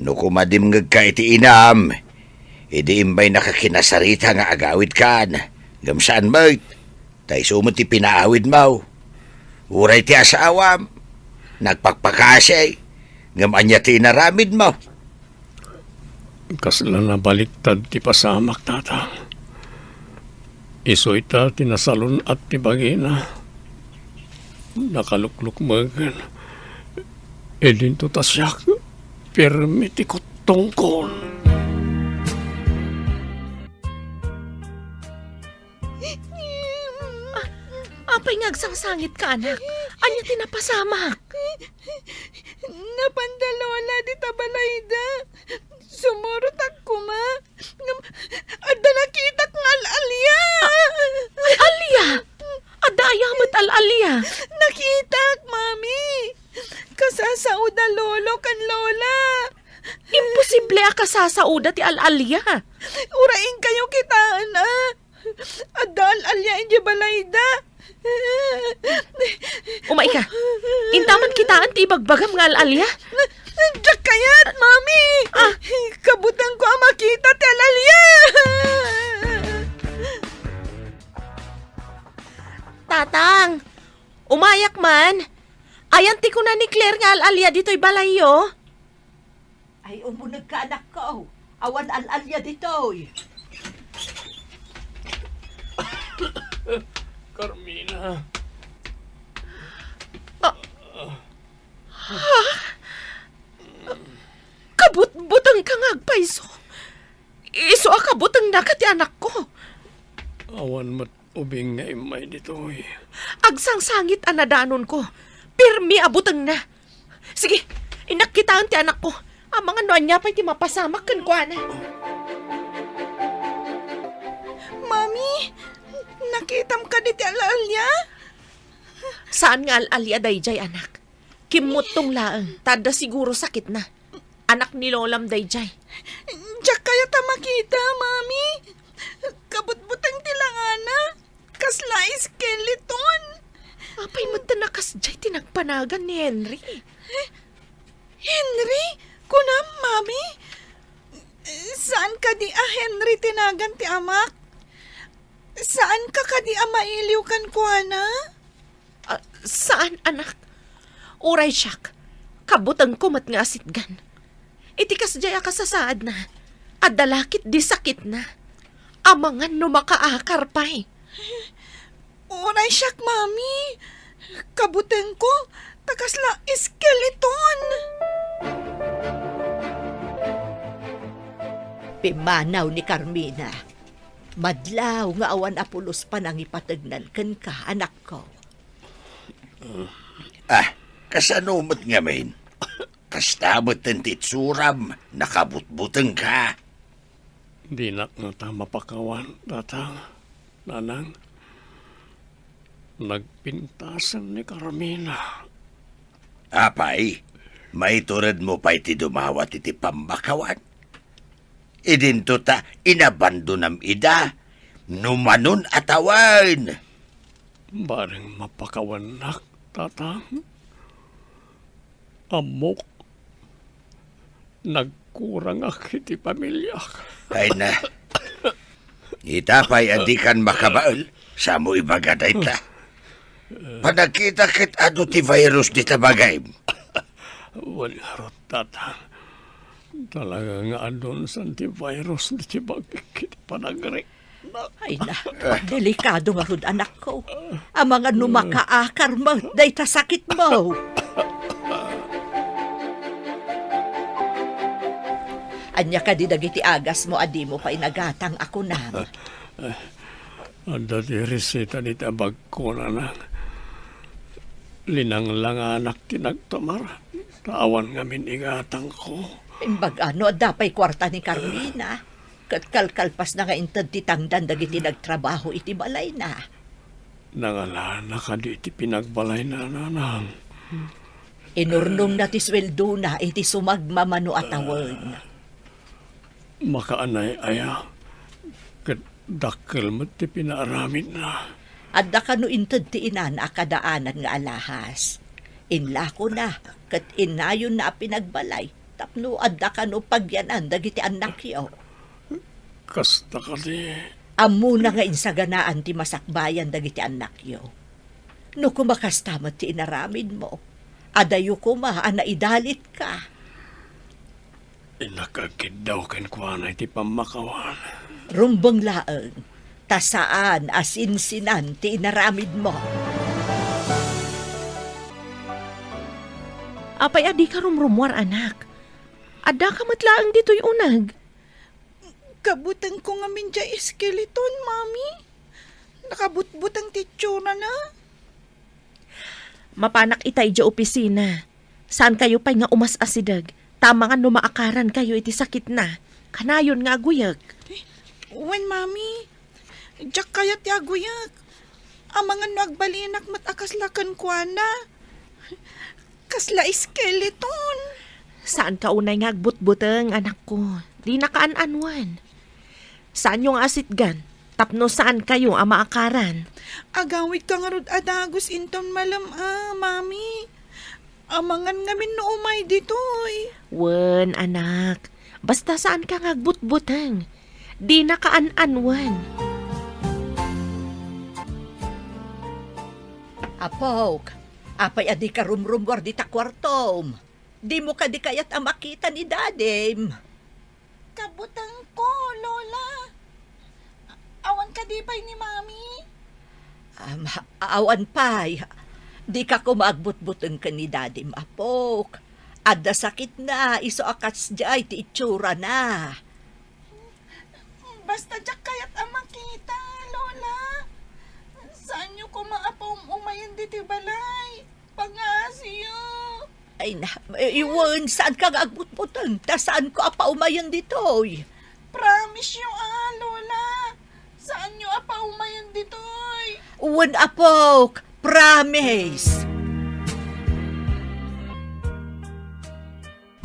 No koma dimngegka iti inam, idi imbaynaka kinasarita nga agawidkan, ngem saan met, ta isu met ti pinaawidmo. Uray ti asawam, nagpakpakasi, ngem ania ti inaramidmo? Kasla nabaliktad ti pasamak, Tatang. Isu ita ti nasalun-at ti bagina. Nakaluklukmegen. Idinto ta siak, pirmi ti kuttongkon. Ah, apay nga agsangsangit ka, anak? Ania ti napasamak? Napanda Lola dita balayda. Sumurotak koma. Ngem, adda nakitak nga al-alia. Ah, al-alia? Adda aya met al-alia? Nakitak, Mami. Kasasaoda Lolo ken Lola. Imposible a kasasaoda ti al-alia. Uray inkayo kitaen, a. Adda al-alia idiay balayda. Umayka. Intaman kitaen ti ibagbagam nga al-alia. Umayak man. Ayan ti kuna ni Claire nga al-alia ditoy balayyo. Ay, umunegka, anakko. Awan al-alia ditoy. Carmina. Ah. Ha? Kabutbutengka nga agpayso. Isu a kabutengnaka ti anakko. Awan met ubing nga immay ditoy. Agsangsangit a nadanonko. Pirmi a butengna. Sige, innak kitaen ti anakko. Amangan no ania pay ti mapasamak kenkuana. Mami, nakitam kadi ti al-alia? Saan nga al-alia daydiay, anak. Kimmuttong laeng, ta adda siguro sakitna. Anak ni lolam daydiay. Diak kayat a makita, Mami. Kabutbuteng ti langana. Kasla skeleton. Apay met ta nakasdiay ti nagpanagan ni Henry? Henry? Kunam, Mami? Saan kadi a Henry ti nagan ti amak? Saan ka kadi a mailiw kenkuana? Ah, saan, anak. Uray siak, kabutengko met nga asitgan. Iti kasdiay a kasasaadna, adda la ketdi sakitna. Amangan no makaakar pay. Uray siak, Mami. Kabutengko, ta kasla skeleton. Pimmanaw ni Carmina. Madlaw nga awan a pulos panangipategnan kenka, anakko. Ah, kasano met ngamin? Kasta met ti itsuram, nakabutbutengka. Dinak ngata mapakawan, tatang, nanang. Nagpintasen ni Carmina. Apay, maituredmo pay ti dumawat iti pammakawan? Idinto ta inabandonam ida, numanon a tawen. Bareng mapakawannak, tatang. Ammok, nagkurangak iti pamiliak. Ay na. Ita pay a dikan makabael, samo ibaga dayta. Panagkita ket adu ti virus dita bagim. Wen ngarud, tatang. Talaga nga adun san ti virus dita bagik iti panagrik. Ay na, delikado ngarud, anakko. Amangan no makaakar met dayta sakitmo. Ania kadi dagiti agasmo a dimo pay nagatang a kunam? Adda ti reseta dita bagko, nanang. Linanglanganak ti nagtumar, ta awan ngamin igatangko. Imbag-a no adda pay kuarta ni Carmina, ket kalkalpasna nga inted ti tangdan dagiti nagtrabaho iti balayna. Nangalana kadi iti pinagbalayna, nanang? Inurnongna ti sueldona iti sumagmamano a tawen. Makaanay aya, ket dakkel met ti pinaaramidna. Adda kano inted ti inana a kadaanan nga alahas. Inlakona ket innayonna a pinagbalay tapno adda kano pagyanan dagiti annakyo. Kasta kadi. Ammona nga insaganaan ti masakbayan dagiti annakyo. No koma kasta met ti inaramidmo, adayo koma a naidalitka. Innak agkiddaw kenkuana iti pammakawan. Rumbeng laeng, ta saan a sinsinan ti inaramidmo. Apay a dika rumrumuar, anak? Addaka met laeng ditoy uneg. Kabutengko ngamin diay skeleton, Mami. Nakabutbuteng ti itsurana. Mapanak ita idiay opisina. Saankayo pay nga umas-asideg, ta amangan no maakarankayo iti sakitna. Kanayon nga aguyek. Eh, wen, Mami. Diak kayat ti aguyek. Amangan no agbalinak met a kasla kenkuana. Kasla skeleton. Saanka unay nga agbutbuteng, anakko. Dinaka an-anuen. Saanyo nga asitgan tapno saankayo a maakaran. Agawidka ngarud a dagus inton malem-a, Mami. Amangan ngamin no umay ditoy. Wen, anak. Basta saanka nga agbutbuteng. Dinaka an-anuen. Apok, apay a dika rumrummuar dita kuartom? Dimo kadi kayat a makita ni Dadim? Kabutengko, Lola. Awan kadi pay ni Mami? Am, awan pay. Dika koma agbutbuteng ken ni Dadim, Apok. Adda sakitna, isu a kasdiay ti itsurana. Basta diak kayat a makita, Lola. Saanyo koma a paum-umayen ditoy balay. Pangaasiyo. Ay na, eh, wen, saanka nga agbutbuteng, ta saanko a paumayen ditoy. Promise-yo, ah, Lola. Saanyo a paumayen ditoy. Wen, Apok, promise.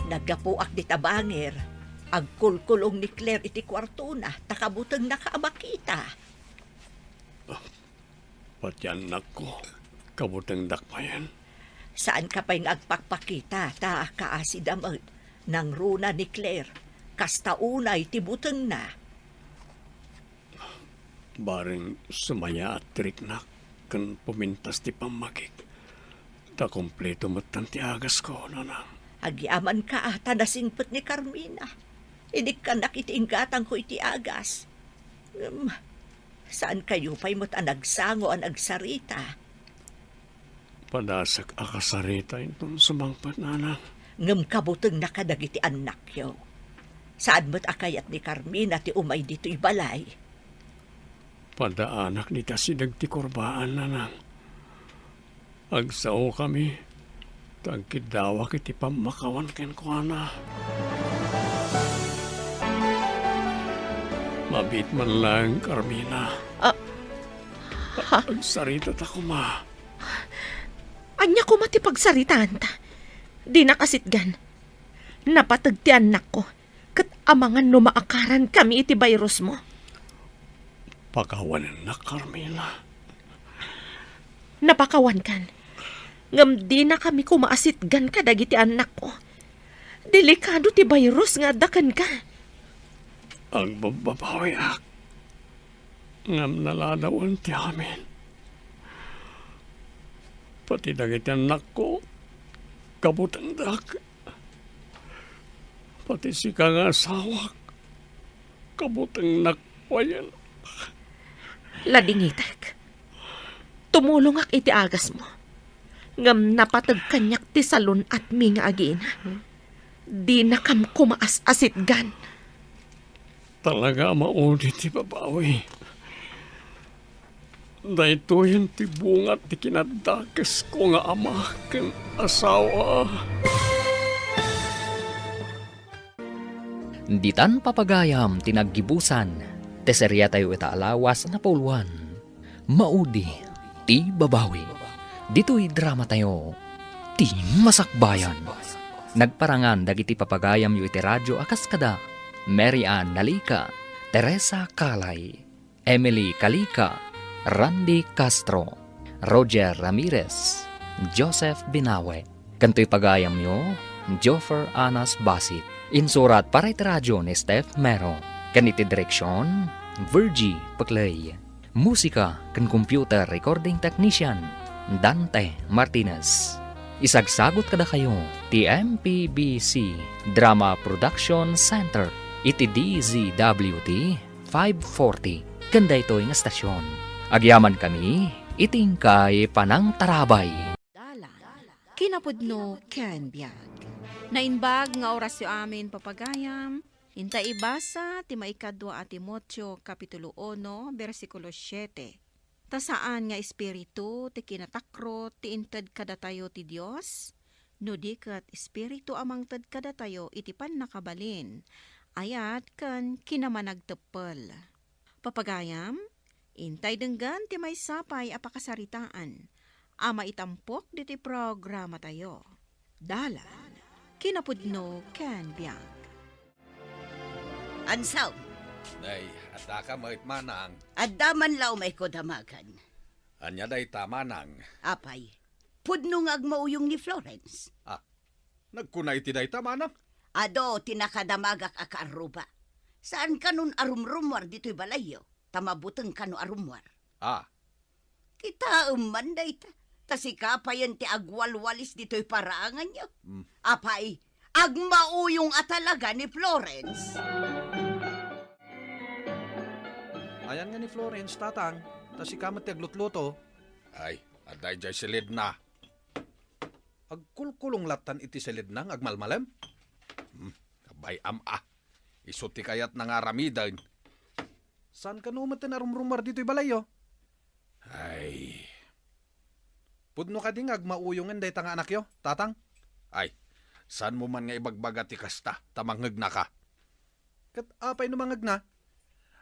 Naggapuak dita bangir. Agkulkulong ni Claire iti kuartona, ta kabutengnaka a makita. Pati annakko, kabutengdak mayen. Saanka pay nga agpakpakita, ta kaasida met, nangruna ni Claire, kasta unay ti butengna. Bareng sumayaat ti riknak ken pumintas ti pammagik. Ta kompleto metten ti agasko, nanang. Agyamanka a ta nasingpet ni Carmina. Inikkannak iti inggatangko iti agas. Ngem, saankayo pay met a nagsango a nagsarita? Padasak a kasarita inton sumangpet, nanang. Ngem kabutengna kadagiti annakyo. Saan met a kayat ni Carmina ti umay ditoy balay. Padaanak dita sideg ti kurbaan, nanang. Agsaokami, ta agkiddawak iti pammakawan kenkuana. Mabiit man laeng, Carmina. Ah, ha? Agsarita ta koma. Ania koma ti pagsaritaanta? Dinak asitgan. Napateg ti annakko. Ket amangan no maakarankami iti virusmo. Pakawanennak, Carmina. Napakawankan. Ngem dinakami koma asitgan kadagiti annakko. Delikado ti virus nga adda kenka. Agbabbabawiak. Ngem naladawen ti amin. Pati dagiti annakko, kabutengdak. Pati sika nga asawak, kabutengnak mayen. Ladingitek. Tumulongak iti agasmo. Ngem napateg kaniak ti salun-atmi nga agina. Dinakam koma as-asitgan. Talaga a maudi ti babawi. Daytoyen ti bunga ti kinaddakesko nga ama ken asawa. Ditan papagayam ti naggibusan, ti seriatayo ita a lawas a napauluan. Maudi ti babawi. Ditoy dramatayo, ti Masakbayan. Nagparangan dagiti papagayamyo iti radio a kas kada Mary Ann Nalica, Teresa Calay, Emily Calica, Randy Castro, Roger Ramirez, Joseph Binawe, ken toy pagayamyo, Joffer Anas Basit. Insurat para iti radio ni Steph Mero, ken iti direksion, Virgie Peclay. Musika ken computer recording technician, Dante Martinez. Isagsagut kadakayo ti M P B C Drama Production Center iti D Z W T five forty ken daytoy nga stasyon. Agyamankami iti inkay panangtarabay. Dalan, kinapudno ken biag. Naimbag nga orasyo amin, papagayam. Inta ibasa ti maikadua a Timoteo, Kapitulo uno, bersikulo siete. Ta saan nga espiritu ti kinatakrot ti inted kadatayo ti Dios, no di ket espiritu a mangted kadatayo iti pannakabalin, ayat ken kinamanagteppel. Papagayam, intay denggen ti maysa pay a pakasaritaan a maitampok ditoy programatayo. Dalan, kinapudno ken biag. Ansom. Nay, addaka met, manang. Adda man la umay ko damagan. Ania dayta, manang? Apay, pudno nga agmauyong ni Florence. Ah, nagkuna iti dayta, manang? Adu ti nakadamagak a kaarruba. Saan kanon a rumrummuar ditoy balayyo, ta mabuteng kano a rummuar. Ah. Kitaem man dayta. Ta sika payen ti agwalwalis ditoy paraanganyo. Mm. Apay, agmauyong a talaga ni Florence. Ayan nga ni Florence, Tatang, ta sika met ti aglutluto. Ay, adda idiay siledna. Agkulkulong lattan iti siledna nga agmalmalem? Hmm, abay, am-a. Isu ti kayatna nga aramiden. Saan kano met ti narumrumar ditoy balayyo? Ay. Pudno kadi nga agmauyongen dayta nga anakyo, Tatang? Ay, saanmo man nga ibagbaga ti kasta, ta mangegnaka. Ket apay no mangegna?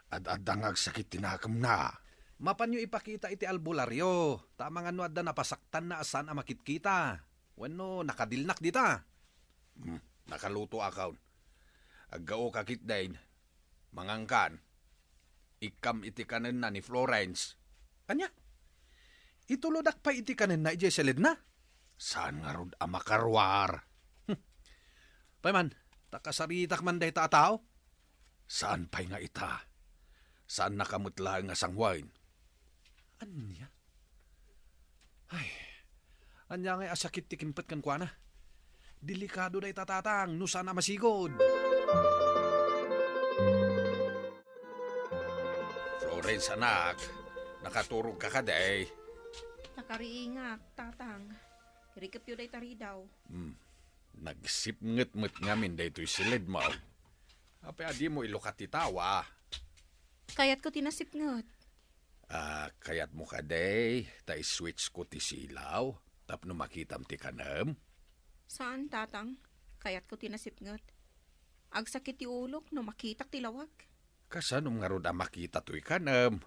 Ad-adda nga agsakit ti nakemna. Mapanyo ipakita iti albularyo, ta amangan no adda napasaktanna a saan a makitkita. Wenno nakadilnak dita. Hmm, nakaluto akon. Aggaoka ketdin. Mangankan. Ikkam iti kanenna ni Florence. Ania? Itulodak pay iti kanenna idiay siledna? Saan ngarud a makaruar? Hmm. Pay man, ta kasaritak man dayta a tao? Saan pay nga ita? Saannaka met laeng a sanguen. Ania? Ay, ania ngay a sakit ti kimpet kenkuana? Delikado dayta, Tatang, no saan a masigud. Florence, anak, nakaturogka kadi? Nakariingak, Tatang. Irikepyo dayta ridaw. Hmm. Nagsipnget met ngamin daytoy siledmo. Apay a dimo ilukat ti tawa? Kayatko ti nasipnget. Ah, kayatmo kadi ta i-switch ko ti silaw tapno makitam ti kanem? Saan, Tatang. Kayatko ti nasipnget. Agsakit ti ulok no makitak ti lawag. Kasanom ngarud a makita toy kanem?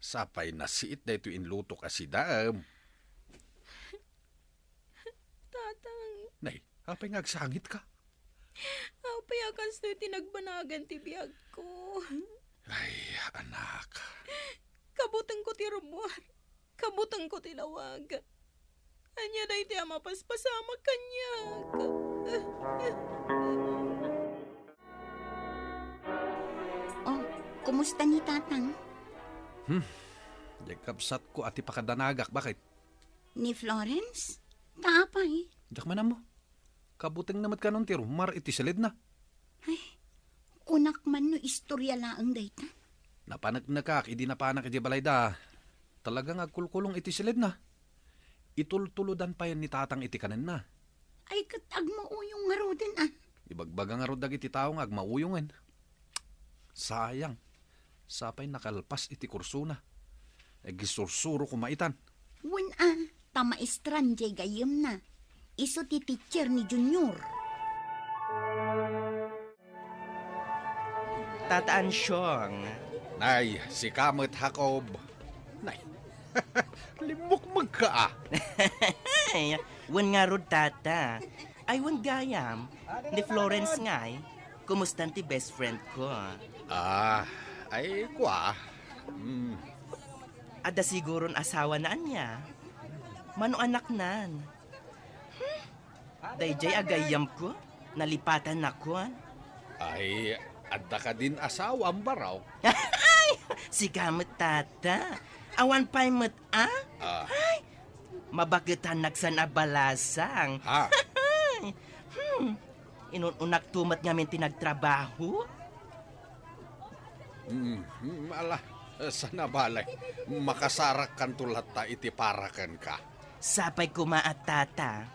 Sapay nasiit daytoy inlutok a sidaem. Tatang. Nay, apay nga agsangitka? Apay a kastoy ti nagbanagan ti biagko? Ay, anak. Kabutengko ti rummuar. Kabutengko ti lawag. Ania daytoy a mapaspasamak kaniak? Oh, kumusta ni Tatang? Hmm, diay kabsatko a ti pakadanagak, bakit? Ni Florence? Ta apay? Diak man ammo. Kabutengna met kanon ti rummuar iti siledna. Ay, kunak man no istorya laeng dayta. Napaneknekak idi napanak idiay balayda. Talaga nga agkulkulong iti siledna. Itultulodan payen ni Tatang iti kanenna. Ay, ket agmauyong ngaruden, a. Ibagbaga ngarud dagiti tao nga agmauyongen. Sayang. Sapay nakalpas iti kursona. Agisursuro koma itan. Wen a, ta maestran diay gayyemna. Isu ti teacher ni Junior. Tata Ansyong. Nay, sika met, Jacob. Nay, limmukmegka a. Ay, wen ngarud, Tata. Ay, wen gayam, ni Florence ngay, kumustan ti best friend ko? Ah, ay, kua. Mm. Adda siguron asawana ania? Mano anaknan? Hmm? Daydiay a gayyemko, nalipatannakon. Ay, adda kadin asawam, barok? Ay, sika met, Tata. Awan pay met, a? Ah. Ay, mabaketannak saan a balasang. Ha? Hmm. Inun-unakto met ngamin ti nagtrabaho. Mm, mm, ala, saan a bale, makasarakkanto latta iti para kenka. Sapay koma a, Tata.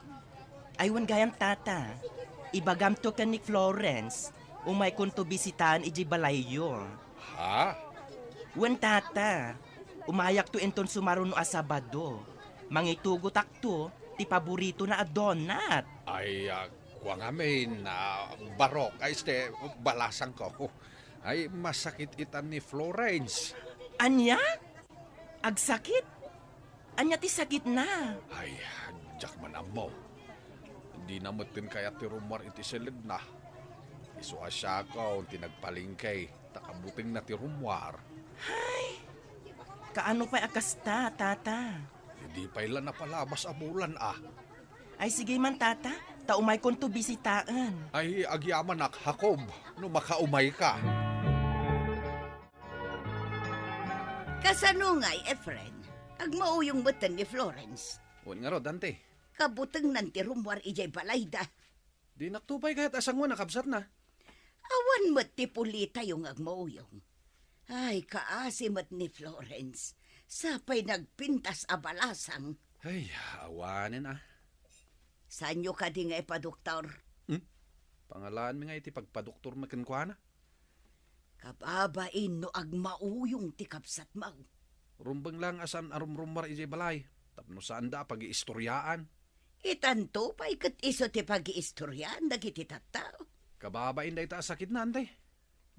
Ay, wen gayam, Tata. Ibagamto ken ni Florence, umaykonto bisitaen idiay balayyo. Ha? Wen, Tata. Umayakto inton sumaruno a Sabado. Mangitugotakto ti paboritona a donut. Ay, ah, kua ngamin, ah, barok, ay, este, balasangko. Ay, masakit itan ni Florence. Ania? Agsakit? Ania ti sakitna? Ay, diak man ammo. Dina metten kayat ti rummuar iti siledna. Isu a siakon ti nagpalengke, ta kabutengna ti rummuar. Hay! Kaano pay a kasta, Tata? Idi pay la napalabas a bulan, a. Ay, sige man, Tata, ta umaykonto bisitaen. Ay, agyamanak, Jacob, no makaumayka. Kasano ngay, Efren? Agmauyong metten ni Florence. Wen ngarud, Auntie? Kabutengnan ti rummuar idiay balayda. Dinakto pay kayat a sangoan a kabsatna. Awan met ti pulitayo nga agmauyong. Ay, kaasi met ni Florence. Sapay nagpintas a balasang. Ay, awanen a. Saanyo kadi nga ipadoktor? Hmm? Pangalaanmi nga iti pagpadoktormi kenkuana. Kababain no agmauyong ti kabsatmo. Rumbeng lang a saan a rumrummuar idiay balay, tapno saanda a pagiistoriaan. Itanto pay ket isu ti pagiistoriaan dagiti tattao. Kababain dayta a sakitna, Auntie.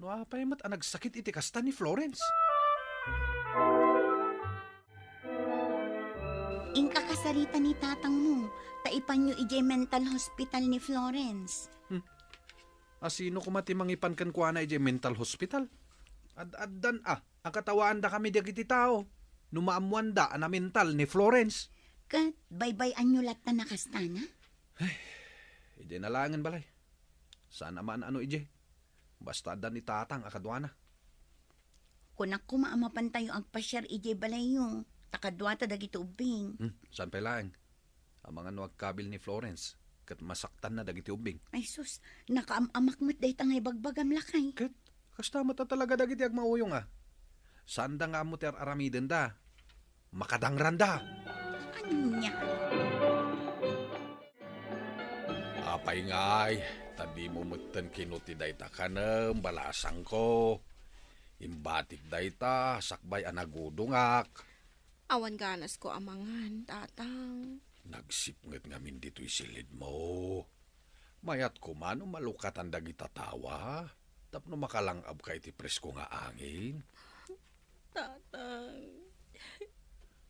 No apay met a nagsakit iti kasta ni Florence? Inka kasarita ni tatangmo, ta ipanyo idiay mental hospital ni Florence. Hmm. A sino koma ti mangipan kenkuana idiay mental hospital? Ad-addan a, akatawaandakami dagiti tao no maammoanda a namental ni Florence. Ket baybay-anyo latta a kastana? Ay, idiay na laengen balay. Saan a maan-ano idiay. Basta adda ni tatang a kaduana. Kunak koma a mapantayo agpasiar idiay balayyo, ta kaduata dagiti ubbing. Hmm, saan pay laeng? Amangan no agkabil ni Florence, ket masaktanna dagiti ubbing. Ay sus, nakaam-amak met dayta nga ibagbagam, lakay. Ket, kasta met a talaga dagiti agmauyong a. Saanda nga ammo ti ar-aramidenda. Makadangranda. Ania? Apay ngay, ta dimo metten kinu ti dayta kanem, balasangko. Imbatik dayta, sakbay a nagudongak. Awan ganasko a mangan, tatang. Nagsipnget ngamin ditoy silidmo. Mayat koma no malukatan dagita tawa, tapno makalang-abka iti presko nga angin. Tatang.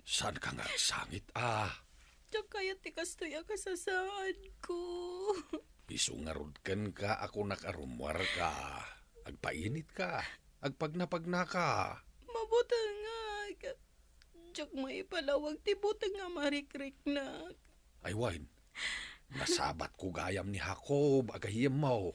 Saanka nga agsangit a? Diak kayat ti kastoy a kasasaadko. Isu ngarud kenka a kunak a rummuarka. Agpainitka. Agpagnapagnaka. Mabutengak. Diak maipalawag ti buteng a marikriknak. Ay wen, nasabatko gayam ni Jacob a gayyemmo.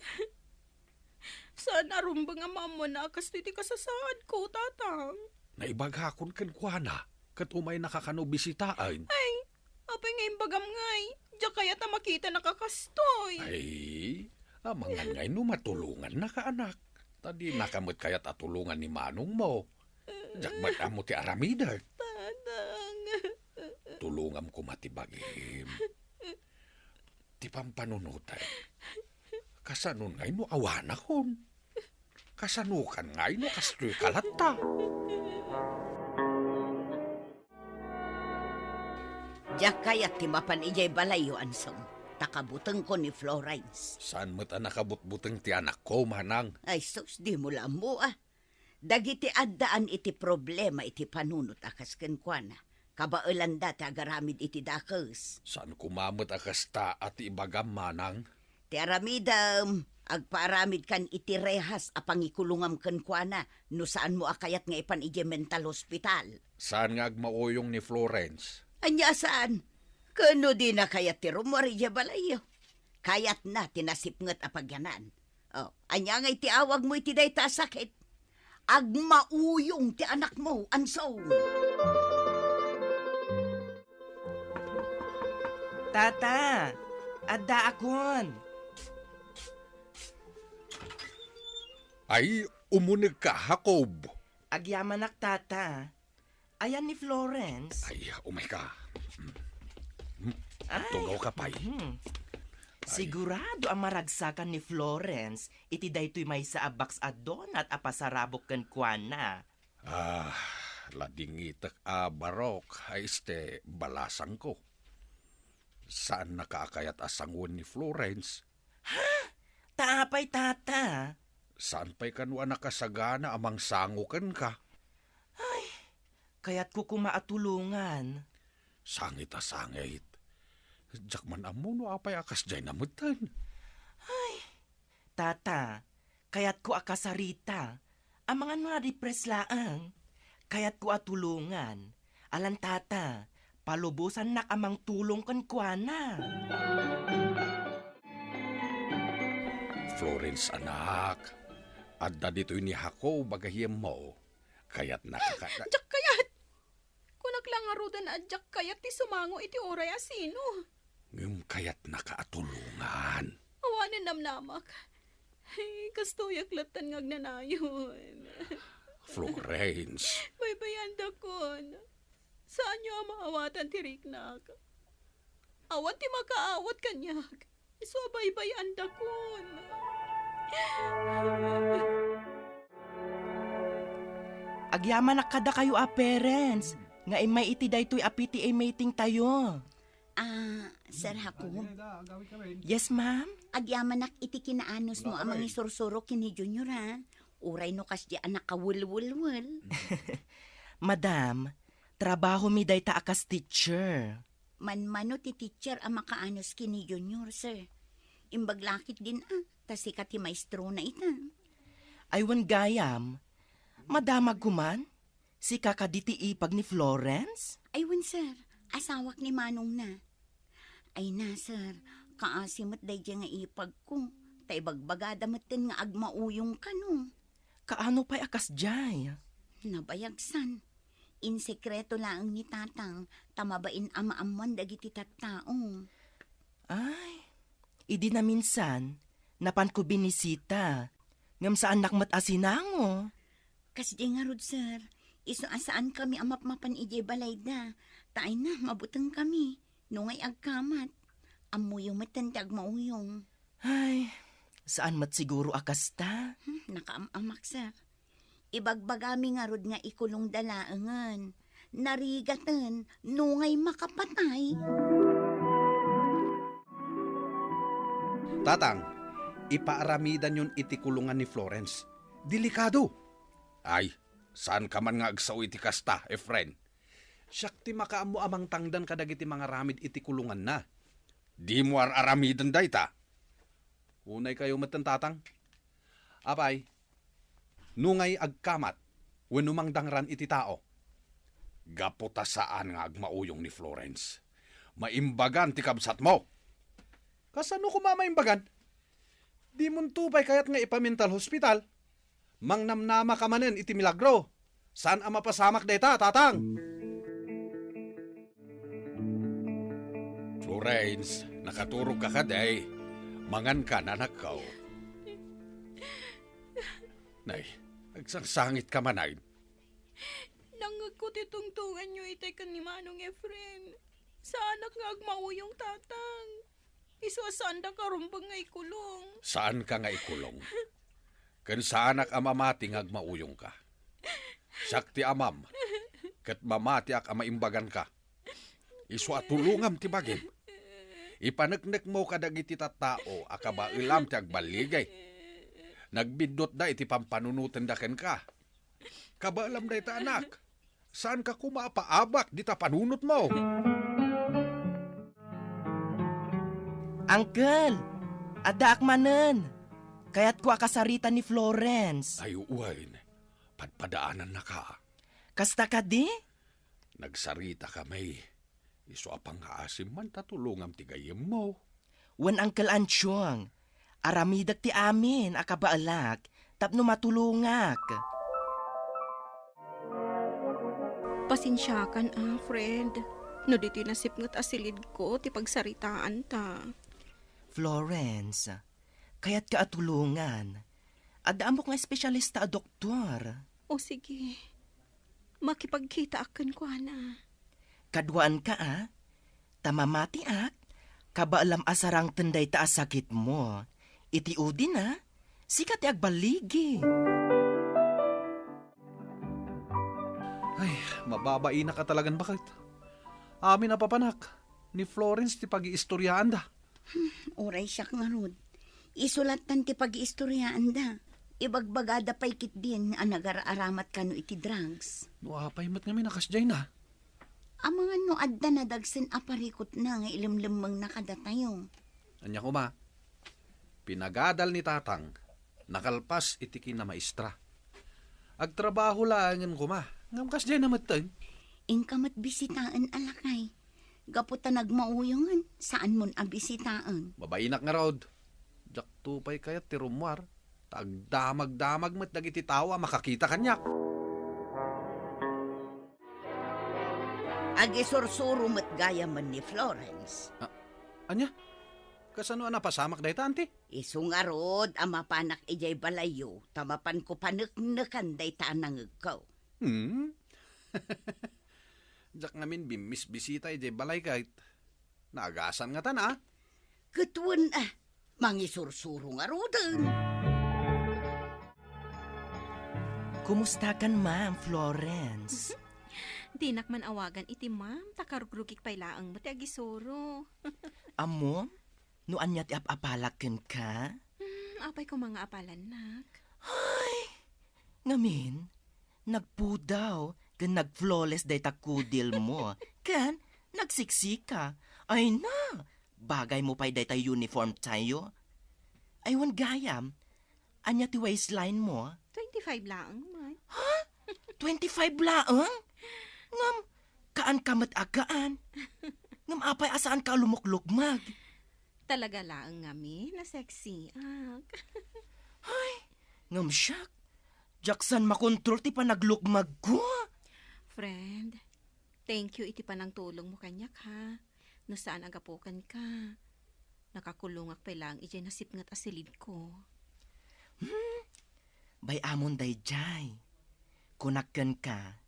Saan a rumbeng a maammoanna a kastoy ti kasasaadko, tatang. Naibagakon kenkuana, ket umaynaka kano bisitaen. Ay, apay nga imbagam ngay? Diak kayat a makitanaka kastoy. Ay, amangan ngay no matulongannaka, anak. Ta dinaka met kayat a tulongan ni manongmo. Diak met ammo ti aramidek. Tatang. Tulongam koma ti bagim. Ti pampanunotek. Kasanon ngay no awanakon? Kasanokan ngay no kastoyka latta? Diak kayat ti mapan idiay balayyo, Ansong. Ta kabutengko ni Florence. Saan met a nakabutbuteng ti anakko, manang? Ay sus, dimo la ammo a. Dagiti addaan iti problema iti panunot a kas kenkuana, kabaelanda ti agaramid iti dakes. Saan koma met a kasta a ti ibagam, manang? Ti aramidem, agpaaramidkan iti rehas a pangikulongam kenkuana no saanmo a kayat nga ipan idiay mental hospital. Saan nga agmauyong ni Florence? Ania a saan? Ken no dina kayat ti rummuar idiay balayyo, kayatna ti nasipnget a pagyanan. Oh, ania ngay ti awagmo iti dayta a sakit? Agmauyong ti anakmo, Ansong. Tata, addaakon. Ay, umunegka, Jacob. Agyamanak, Tata. Ayan ni Florence? Ay, umayka. Hmm. Hmm. Ay, tugawka pay. Mhm. Ay. Sigurado a maragsakan ni Florence iti daytoy maysa a box a donut a pasarabok kenkuana. Ah, ladingitek a barok, ay este, balasangko. Saannaka a kayat a sangoen ni Florence? Ha? Ta apay, Tata? Saan pay kano a nakasagana a mangsango kenka? Ay, kayatko koma a tulongan. Sangit a sangit. Diak man ammo no apay a kasdiay na metten. Ay, Tata, kayatko a kasarita. Amangan no na-depress laeng. Kayatko a tulongan. Alan, Tata, palubosannak a mangtulong kenkuana. Florence, anak, adda ditoy ni Jacob a gayyemmo. Kayatnak a ka- Diak kayat! Kunak lang Ngaruden a diak kayat ti sumango iti uray a sino. Ngem kayatnaka a tulongan. Awanen namnamak. Ay, kastoyak lattan nga agnanayon. Florence. Baybayandakon. Saanyo a maawatan ti riknak. Awan ti makaawat kaniak. Isu a baybayandakon. Agyamanak kadakayo a parents nga immay iti daytoy a P T A meeting tayo. Ah, Sir Jacob? Yes, ma'am? Agyamanak iti kinaanusmo a mangisursurok ken ni Junior, ha? Uray no kasdi a nakawelwelwel. Madam, trabahomi dayta a kas teacher. Manmano ti teacher a makaanus ken ni Junior, sir. Imbag la ketdin a, ta sika ti maestrona ita. Ay, wen gayam, madamagko man. Sika kadi ti ipag ni Florence? Ay, wen, sir. Asawak ni manongna. Ay na, sir. Kaasi met daydiay nga ipagko. Ta ibagbagada metten nga agmauyong kano. Kaano pay a kasdiay? Nabayagsan. Insekreto laeng ni tatang, ta mabain a maammoan dagiti tattao. Ay, idi naminsan, napanko binisita. Ngem saannak met a sinango. Kasdi ngarud, sir. Isu a saankami a mapmapan idiay balayda. Ta ay na, mabutengkami. Nungay agkamat. Ammoyo metten ti agmauyong. Ay, saan met siguro a kasta? Hmm, nakaam-amak, sir. Ibagbagami ngarud nga ikulongda laengen. Narigaten, nungay makapatay. Tatang, ipaaramidanyon iti kulongan ni Florence. Delikado. Ay, saanka man nga agsao iti kasta, Efren. Siak ti makaammo a mangtangdan kadagiti mangaramid iti kulonganna. Dimo ar-aramiden dayta. Unaykayo metten, tatang. Apay, nungay agkamat wenno mangdangran iti tao, gapu ta saan nga agmauyong ni Florence, maimbagan ti kabsatmo. Kasano koma maimbagan? Dimonto pay kayat nga ipa-mental hospital? Mangnamnamaka manen iti milagro. Saan a mapasamak dayta, tatang? Florence, nakaturogka kadi? Manganka, anakko. Nay, agsangsangitka manen. Nangngegko ti tungtonganyo itay ken ni Manong Efren. Saanak nga agmauyong, tatang. Isu a saandak a rumbeng nga ikulong. Saanka nga ikulong. Ken saanak a mamati nga agmauyongka. Siak ti amam, ket mamatiak a maimbaganka. Isu a tulongam ti bagim. Ipaneknekmo kadagiti tattao a kabaelam ti agbaligi. Nagbiddutda iti pampanunotenda kenka. Kabaelam dayta, anak. Saanka koma a paabak dita panunotmo. Uncle, addaak manen. Kayatko a kasarita ni Florence. Ay, wen. Padpadaanannaka. Kasta kadi? Nagsarita kami. Isu a pangngaasim man ta tulongam ti gayyemmo. Wen, Uncle Antiong, aramidek ti amin a kabaelak tapno matulongak. Pasensiakan a, friend, no ditoy nasipnget a silidko ti pagsaritaanta. Florence, kayatka a tulongan. Adda ammok nga espesyalista a doktor. O sige. Makipagkitaak kenkuana. Kaduaanka a, ta mamatiak, kabaelam a sarangten dayta a sakitmo. Iti udin a, sika ti agballigi. Ay, mababainak a talagan baket. Amin a papanak, ni Florence ti pagiistoriaanda. Hmm, uray siak ngarud. Isu lattan ti pagiistoriaanda. Ibagbagada pay ketdin a nagar-aramat kano iti drugs. No apay met ngamin a kasdiay na? Amangan no adda nadagsen a parikutna nga ilemlemmengna kadatayo. Ania koma, pinagadal ni tatang, nakalpas iti kinamaestra. Agtrabaho laengen koma, ngem kasdiay na metten. Inka met bisitaen a lakay. Gapu ta nagmauyongen, saanmon a bisitaen. Mabainak ngarud. Diakto pay kayat ti rummuar, ta agdamagdamag met dagiti tao a makakita kaniak. Agisursuro met gayamen ni Florence. Ah, ania? Kasano a napasamak dayta, anti? Isu ngarud a mapanak idiay balayyo, ta mapanko paneknekan dayta a nangegko. Hmm? Diak ngamin bimmisbisita idiay balay ket naagasan ngatan, a? Ket wen, a, mangisursuro ngaruden. Kumustakan, Ma'am Florence? Dinak man awagan iti ma'am, ta karugrugik pay laeng met ti agisuro. Ammom no ania ti ap-apalak kenka? Hmm, apay koma nga apalannak? Ay, ngamin, nagpudaw ken nag-flawless dayta kudilmo, ken nagsiksika. Ay na, bagaymo pay dayta uniform tayo. Ay, wen gayam, ania ti waistline mo? Twenty-five laeng man. Ha? Twenty-five laeng? Ngem, kaanka met a gaan. Ngem apay a saanka a lumuklukmeg? Talaga laeng ngamin a sexy, ak. Ay, ngem siak, diak saan makontrol ti panaglukmegko. Friend, thank you iti panangtulongmo kaniak, ha. No saan a gapu kenka, nakakulongak pay laeng idiay nasipnget a silidko. Hmm, bay-amon daydiay. Kunak kenka,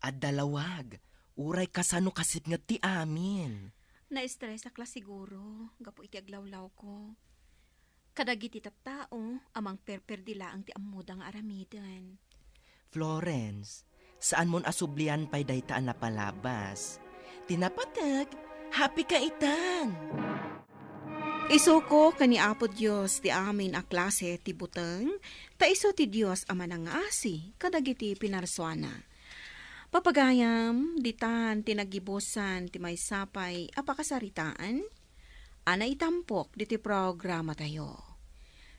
adda lawag, uray kasano kasipnget ti amin. Na-estresak la siguro gapu iti aglawlawko. Kadagiti tattao a mangperperdi laeng ti ammoda nga aramiden. Florence, saanmon a sublian pay dayta a napalabas. Ti napateg, happy ka itan! Isuko ken ni Apo Dios ti amin a klase ti buteng, ta isu ti Dios a manangngasi kadagiti pinarsuana. Papagayam, ditan ti naggibusan ti maysa pay a pakasaritaan a naitampok diti programatayo.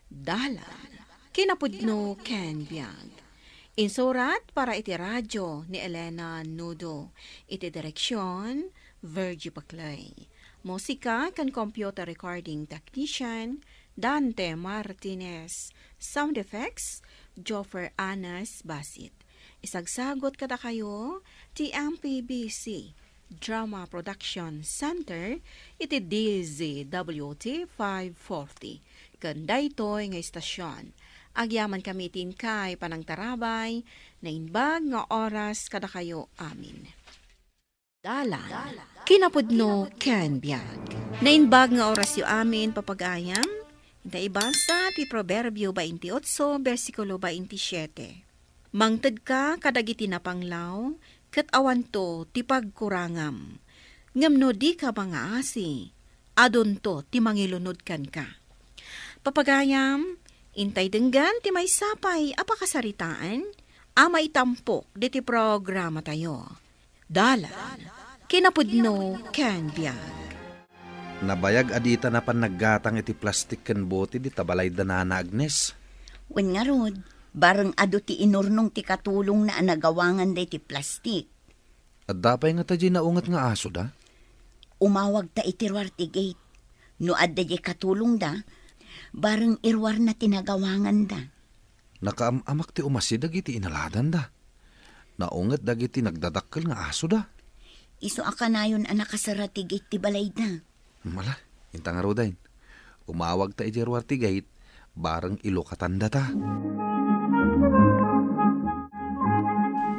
Dalan, kinapudno ken biag. Insurat para iti radio ni Elena Nudo. Iti direksion, Virgie Paclay. Musika ken computer recording technician, Dante Martinez. Sound effects, Joffer Anas Basit. Isagsagot kadakayo ti M P B C Drama Production Center iti D Z W T five forty. Ken daytoy nga istasyon, agyamankami iti inkay panangtarabay, naimbag nga oras kadakayo amin. Dalan, kinapudno ken biag. Naimbag nga orasyo amin, papagayam. Inta ibasa ti Proverbio twenty-eight, bersikulo twenty-siete. Mangtedka kadagiti napanglaw, ket awanto ti pagkurangam. Ngem no dika mangaasi, adunto ti mangilunod kenka. Papagayam, intay denggen ti maysa pay a pakasaritaan a maitampok diti programatayo. Dalan, kinapudno ken biag. Nabayag a dita napan naggatang iti plastik ken bote dita balayda Nana Agnes. Wen ngarud, bareng adu ti inurnong ti katulongna a nagawanganda iti plastik. Adda pay ngata diay naunget nga asoda? Umawagta iti ruar ti gate. No adda diay katulongda, bareng iruarna ti nagawanganda. Nakaam-amak ti umasi dagiti inaladanda. Naunget dagiti nagdadakkel nga asoda. Isu a kanayon a nakasara ti gate ti balayda. Mala, inta ngaruden. Umawagta idiay ruar ti gate, bareng ilukatandata.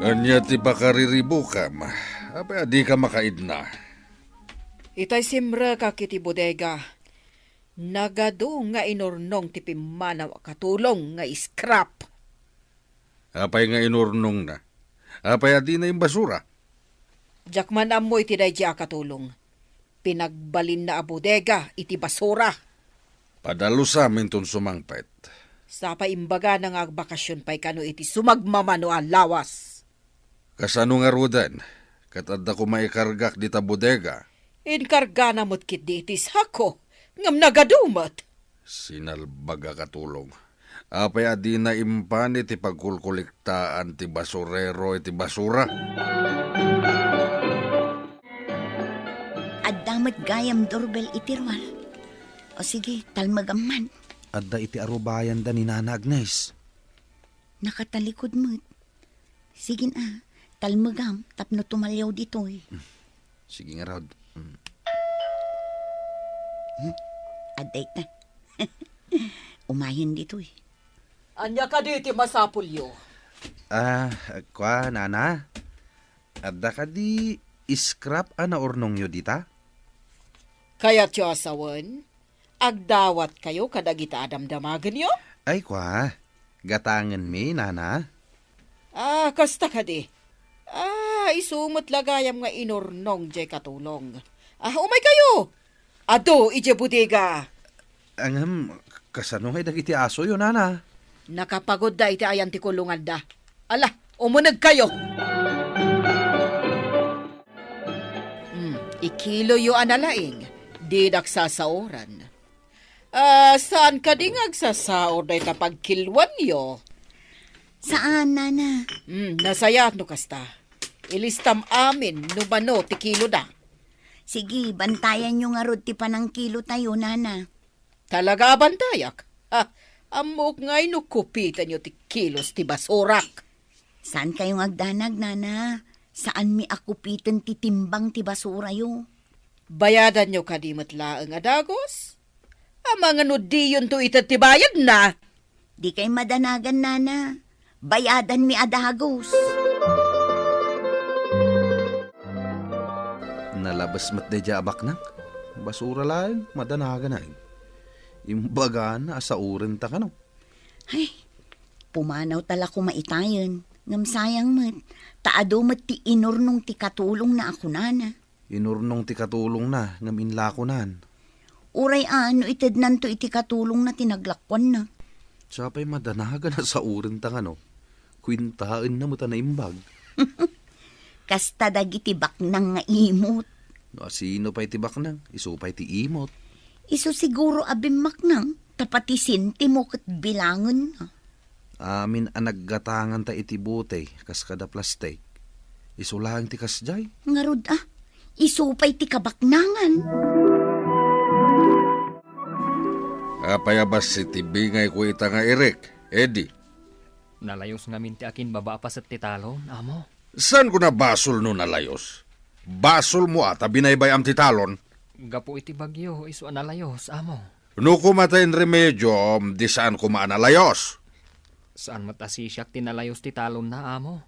Ania ti pakariribukam? Apay a dika makaidna? Itay simrekak iti bodega. Nagadu nga inurnong ti pimmanaw a katulong nga scrap. Apay nga inurnongna? Apay a dina imbasura? Diak man ammo iti daydi a katulong. Pinagbalinna a bodega iti basura. Padalusam inton sumangpet. Sapay imbagana nga agbakasyon pay kano iti sumagmamano a lawas. Kasano ngaruden? Ket adda koma ikargak dita bodega. Inkargana met ketdi iti sako, ngem nagadu met. Sinalbag a katulong. Apay a dina impan iti pagkulkuliktaan ti basurero iti basura? Adda met gayam doorbell iti ruar. O sige, talmegam man. Adda iti arubayanda ni Nana Agnes. Nakatalikod met. Sige na, talmegam tapno tumaliaw ditoy. Sige ngarud. Mm. Hmm? Adda ita. Umayen ditoy. Ania kadi ti masapulyo? Ah, kua, nana? Adda kadi scrap a naurnongyo dita? Kayatyo a sawen? Agdawatkayo kadagita a damdamagenyo? Ay, kua, gatangenmi, nana. Ah, kasta kadi. Ah, isu met la gayam nga inurnong jay katulong. Ah, umaykayo! Adu idiay bodega. Ngem, kasano ngay dagiti asoyo, nana? Nakapagudda iti ayan ti kulonganda. Ala, umunegkayo! Hmm, ikiloyo a nalaing, didak sasaoran. Ah, saan kadi nga agsasaor dayta pagkiloanyo? Saan, nana. Hmm, nasayaat no kasta. Ilistam amin no mano ti kiloda. Sige, bantayanyo ngarud ti panangkilotayo, nana. Talaga a bantayak? Ha, ammok ngay no kupitenyo ti kilos ti basurak. Saankayo nga agdanag, nana. Saanmi a kupiten ti timbang ti basurayo. Bayadanyo kadi met laeng a dagus? Amangan no diyonto ited ti bayadna? Dikay madanagan, nana. Bayadanmi a dagus. Nalabes met daydiay a baknang. Basura laeng, madanagan ay. Imbagana a saorenta kano. Ay, pumanawta la koma itayen. Ngem sayang met, ta adu met ti inurnong ti katulongna a kunana. Inurnong ti katulongna ngem inlakonan. Uray a no itednanto iti katulongna ti naglakuanna. Sa pay madanagan a saorenta kano. Kuentaenna met a naimbag. Kasta dagiti baknang nga imot. No asino pay ti baknang, isu pay ti imot. Isu siguro a bimmaknang, ta pati sentimo ket bilangenna. Amin a naggatanganta iti bote kas kada plastik. Isu laeng ti kasdiay. Ngarud a, isu pay ti kabaknangan. Apay a bassit ti bingayko ita nga Eric, Eddie? Nalayos ngamin ti akinbaba a paset ti talon, amo. Saanko a basol no nalayos? Basolmo a ta binaybay-am ti talon. Gapu iti bagyo, isu a nalayos, amo. No kumaten remedio, di saan koma a nalayos. Saan met a sisiak ti nalayos ti talonna, amo.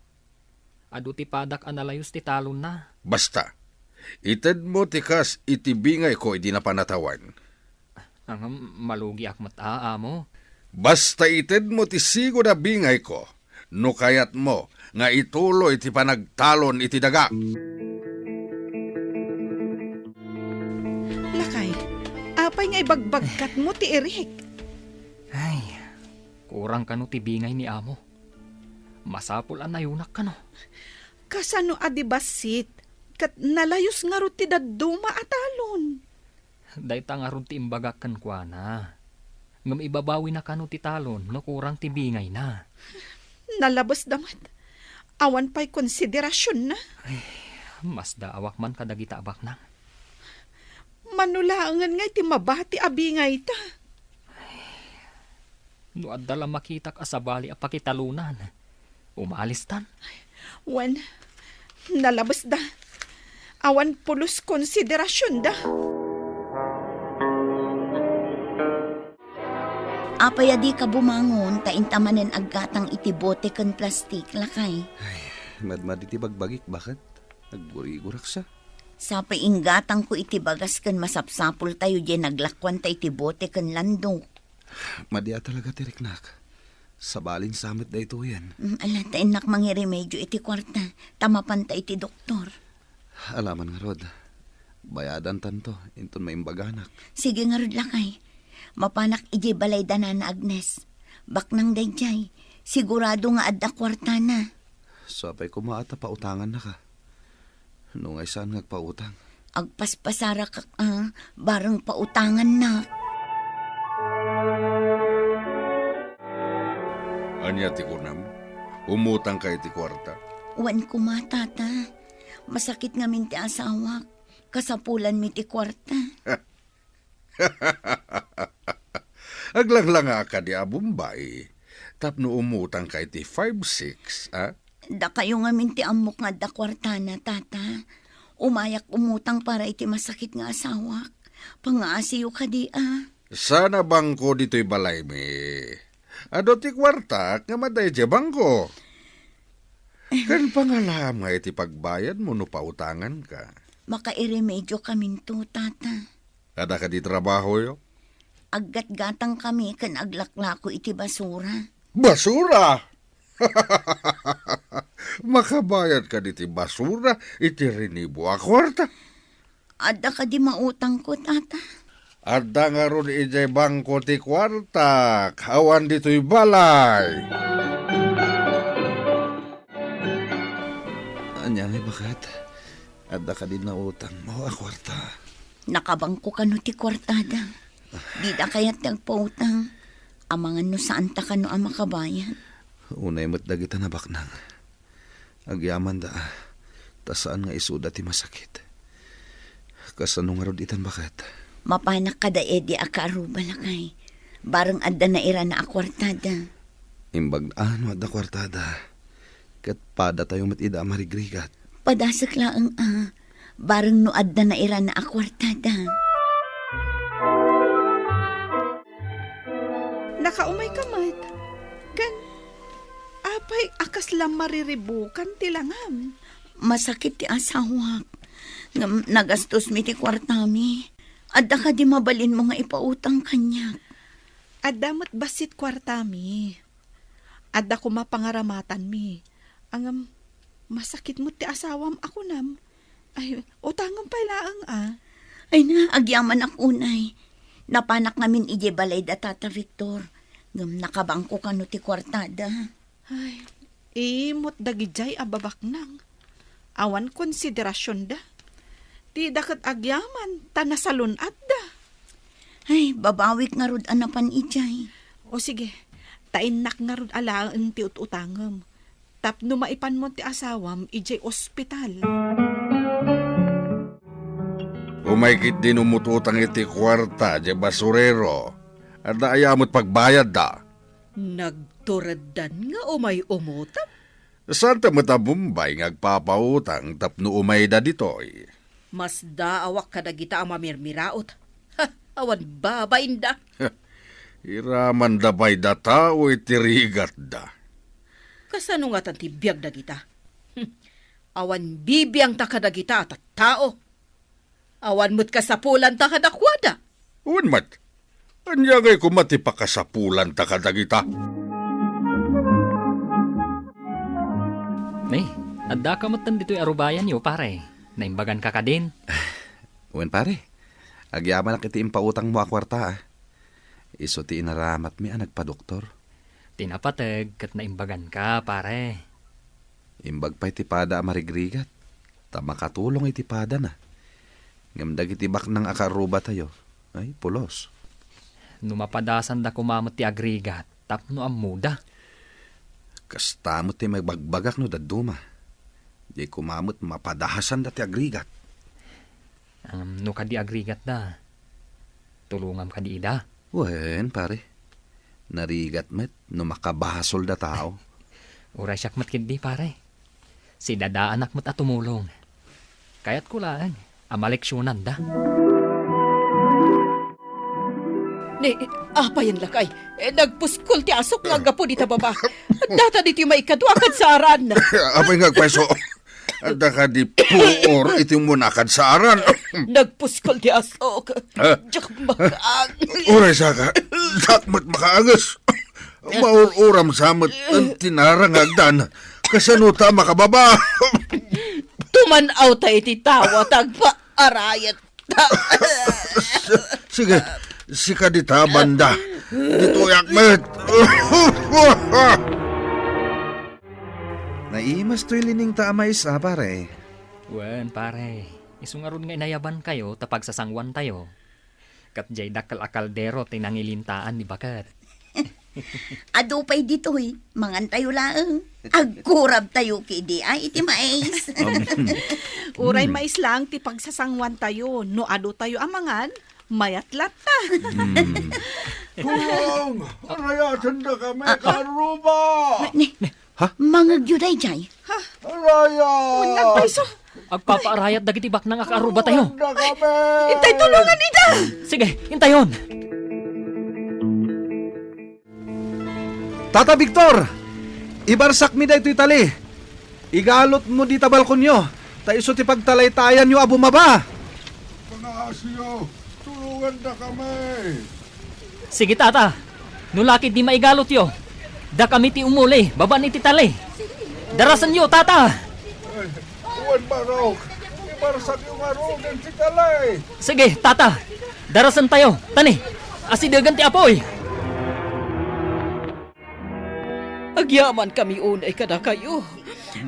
Adu ti padak a nalayos ti talonna. Basta, itedmo ti kas iti bingayko idi napan a tawen. Ngem malugiak met a, amo. Basta itedmo ti sigud a bingayko, no kayatmo nga ituloy ti panagtalon iti daga. Lakay, apay nga ibagbagkatmo ti Eric? Ay, kurang kano ti bingay ni amo. Masapul a nayunak kano. Kasano a di bassit, ket nalayos ngarud ti dadduma a talon? Dayta ngarud ti imbagak kenkuana. Ngem ibabawina kano ti talon no kurang ti bingayna. Nalabesda met. Awan pay konsiderasionna. Ay, masdaawak man kadagita a baknang. Mano laengen nga iti mabati a bingayta? No adda la makitak a sabali a pakitalonan, umalistan. Wen, nalabesda. Awan pulos konsiderasionda. Apay a dika bumangon ta inta manen aggatang iti bote ken plastik, lakay? Ay, madmadi ti bagbagik, baket. Aggurigurak sa. Sapay inggatangko iti bagas ken masapsapultayo diay naglakuanta iti bote ken landok. Madi a talaga ti riknak. Sabalin sa met daytoyen. Mm, ala, ta innak mangiremedio iti kuarta, ta mapanta iti doktor. Alaman ngarud. Bayadantanto, inton maimbaganak. Sige ngarud, lakay. Mapanak idiay balay da Nana Agnes. Baknang daydiay. Sigurado nga adda kuartana. Sapay koma a ta pautangannaka. No ngay saan nga agpautang? Agpaspasarakak a, bareng pautangannak. Ania ti kunam? Umutangka iti kuarta? Wen koma, Tata. Masakit ngamin ti asawak. Kasapulanmi ti kuarta. Aglanglanga kadi a Bombay tapno umutangka iti five six, a? Dakayo ngamin ti ammok nga adda kuartana, Tata. Umayak umutang para iti masakit nga asawak. Pangaasiyo kadi a. Saan a bangko ditoy balaymi? Adu ti kuartak nga adda idiay bangko. Ken pangalaam nga iti pagbayadmo no pautanganka. Makairemediokaminto, Tata. Adda kadi trabahoyo? Aggatgatangkami ken aglaklako iti basura. Basura? Makabayad kadi ti basura iti rinibo a kuarta? Adda kadi mautangko, Tata? Adda ngarud idiay bangko ti kuartak, awan ditoy balay. Ania ngay, baket? Adda kadi nautangmo a kuarta? Nakabangko kano ti kuartada. Dida kayat ti agpautang. Amangan no saanta kano a makabayad. Unay met dagita nabaknang. Agyamanda, ta saan nga isuda ti masakit. Kasano ngarud itan, baket? Mapanak kada Eddie a kaaruba, lakay. Bareng adda nairana a kuartada. Imbag a no adda kuartada. Ket padatayo met ida a marigrigat. Padasek laeng a, bareng no adda nairana a kuartada. Nakaumayka met. Ken, apay a kasla mariribukan ti langam? Masakit ti asawak. Ngem nagastosmi ti kuartami. Adda kadi mabalinmo nga ipautang kaniak? Adda met bassit kuartami. Adda koma pangaramatanmi. Ngem, masakit met ti asawam a kunam. Ay, utangem pay laeng a. Ay na, agyamanak unay. Napanak ngamin idiay balay da Tata Victor. Ngem nakabangko kano ti kuartada. Ay, imot dagidiay a babaknang. Awan konsiderasionda. Ti da ket agyaman, ta nasalun-atda. Ay, babawik ngarud a napan idiay. O sige, ta innak ngarud a laeng ti ut-utangem. Tapno maipanmo ti asawam idiay ospital. Umay ketdin umututang iti kuarta diay basurero. Adda aya met pagbayadda? Nagtureddan nga umay umutang? Saanta met a Bombay nga agpapautang tapno umayda ditoy? Masdaawak kadagita a mamirmiraot. Ha, awan babainda. Iramanda pay da tao iti rigatda. Kasano ngatan ti biag dagita? Hmm. Awan bibiangta kadagita a tattao. Awan met kasapulanta kadakuada. Wen met, ania ngay koma ti pakasapulanta kadagita? Ni, addaka metten ditoy arubayanyo, pare. Naimbaganka kadin? Wen, pare. Agyamanak iti impautangmo a kuarta, a. Isu ti inaramatmi a nagpadoktor. Ti napateg ket naimbaganka, pare. Imbag pay ti pada a marigrigat, ta makatulong iti padana. Ngem dagiti baknang a kaarrubatayo, ay, pulos. No mapadasanda koma met ti agrigat tapno ammoda. Kasta met ti maibagbagak no dadduma. Di koma met mapadasanda ti agrigat. Ngem no kadi agrigatda, tulongam kadi ida? Wen, pare. Narigat met no makabasol da tao. Uray siak met ketdi, pare. Sidadaanak met a tumulong. Kayatko laeng a maleksionanda. Ni, apayen lakay, eh, nagpuskol ti asok nga aggapu dita baba. Data ditoy maikadua a kadsaaran. Apay nga agpayso? Adda kadi puor iti umuna a kadsaaran? Nagpuskol ti asok. Ha? Diak makaanges. Uray saka, diak met makaanges. Maur-uram sa met ti narangagdan. Kasano ta makababa? Tuman-aw ta iti tawa ta agpaarayat. Sige, sika dita banda. Ditoyak met. Naimas toy liningta a mais, a, pare. Wen, pare. Isu ngarud nga inayabankayo ta pagsasanguantayo. Ket diay dakkel a kaldero ti nangilintaan ni baket. Adu pay ditoy, mangantayo laeng. Agkurabtayo kidi ay iti mais. Uray mais laeng ti pagsasanguantayo, no adutayo a mangan, mayat latta. Tuong, arayatenda kami, karuba! Ni, Ha? Mangegyo daydiay. Ha? Araya! Unag payso. Agpapaarayat dagiti baknang a kaarrubatayo. Tulongandakami! Intay, tulongan ida! Sige, intayon. Tata Victor, ibarsakmi daytoy tali. Igalutmo dita balkonyo, ta isu ti pagtalaytayanyo a bumaba. Pangaasiyo, tulongandakami. Sige, tata. No lakid di maigalutyo, dakami ti umuli babaen iti tali. Darasenyo, tata. Ay, wen, Barok. Ibarsakyo ngaruden ti tali. Sige, tata. Darasentayo. Tani, asidegen ti apuy. Agyamankami unay kadakayo.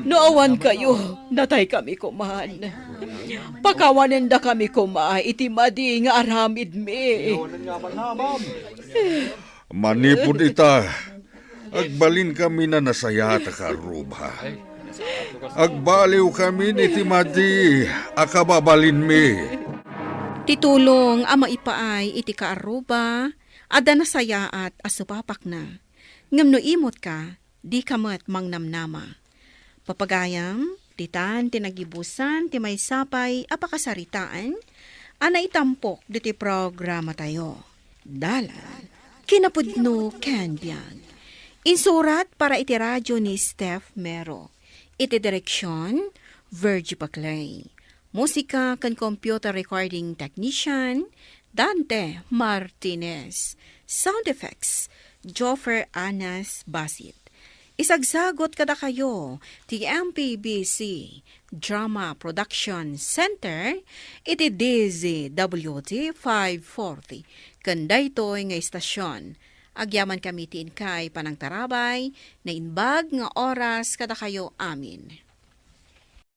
No awan kayo, nataykami koman. Pakawanendakami koma iti madi nga aramidmi. Manipud ita, agbalinkami a nasayaat a kaarruba. Agbaliwkami iti madi a kababalinmi. Ti tulong a maipaay iti kaarruba, adda nasayaat a supapakna. Ngem no imutka, dika met mangnamnama. Papagayam, ditan ti nagibusan ti maysa pay a pakasaritaan a naitampok ditoy programatayo. Dalan, kinapudno ken biag. Insurat para iti radio ni Steph Mero. Iti direksion, Virgie Paclay. Musika ken computer recording technician, Dante Martinez. Sound effects, Joffer Anas Basit. Isagsagut kadakayo ti M P B C Drama Production Center iti D Z W T five forty ken daytoy nga istasyon. Agyamankami ti inkay panangtarabay, naimbag nga oras kadakayo amin.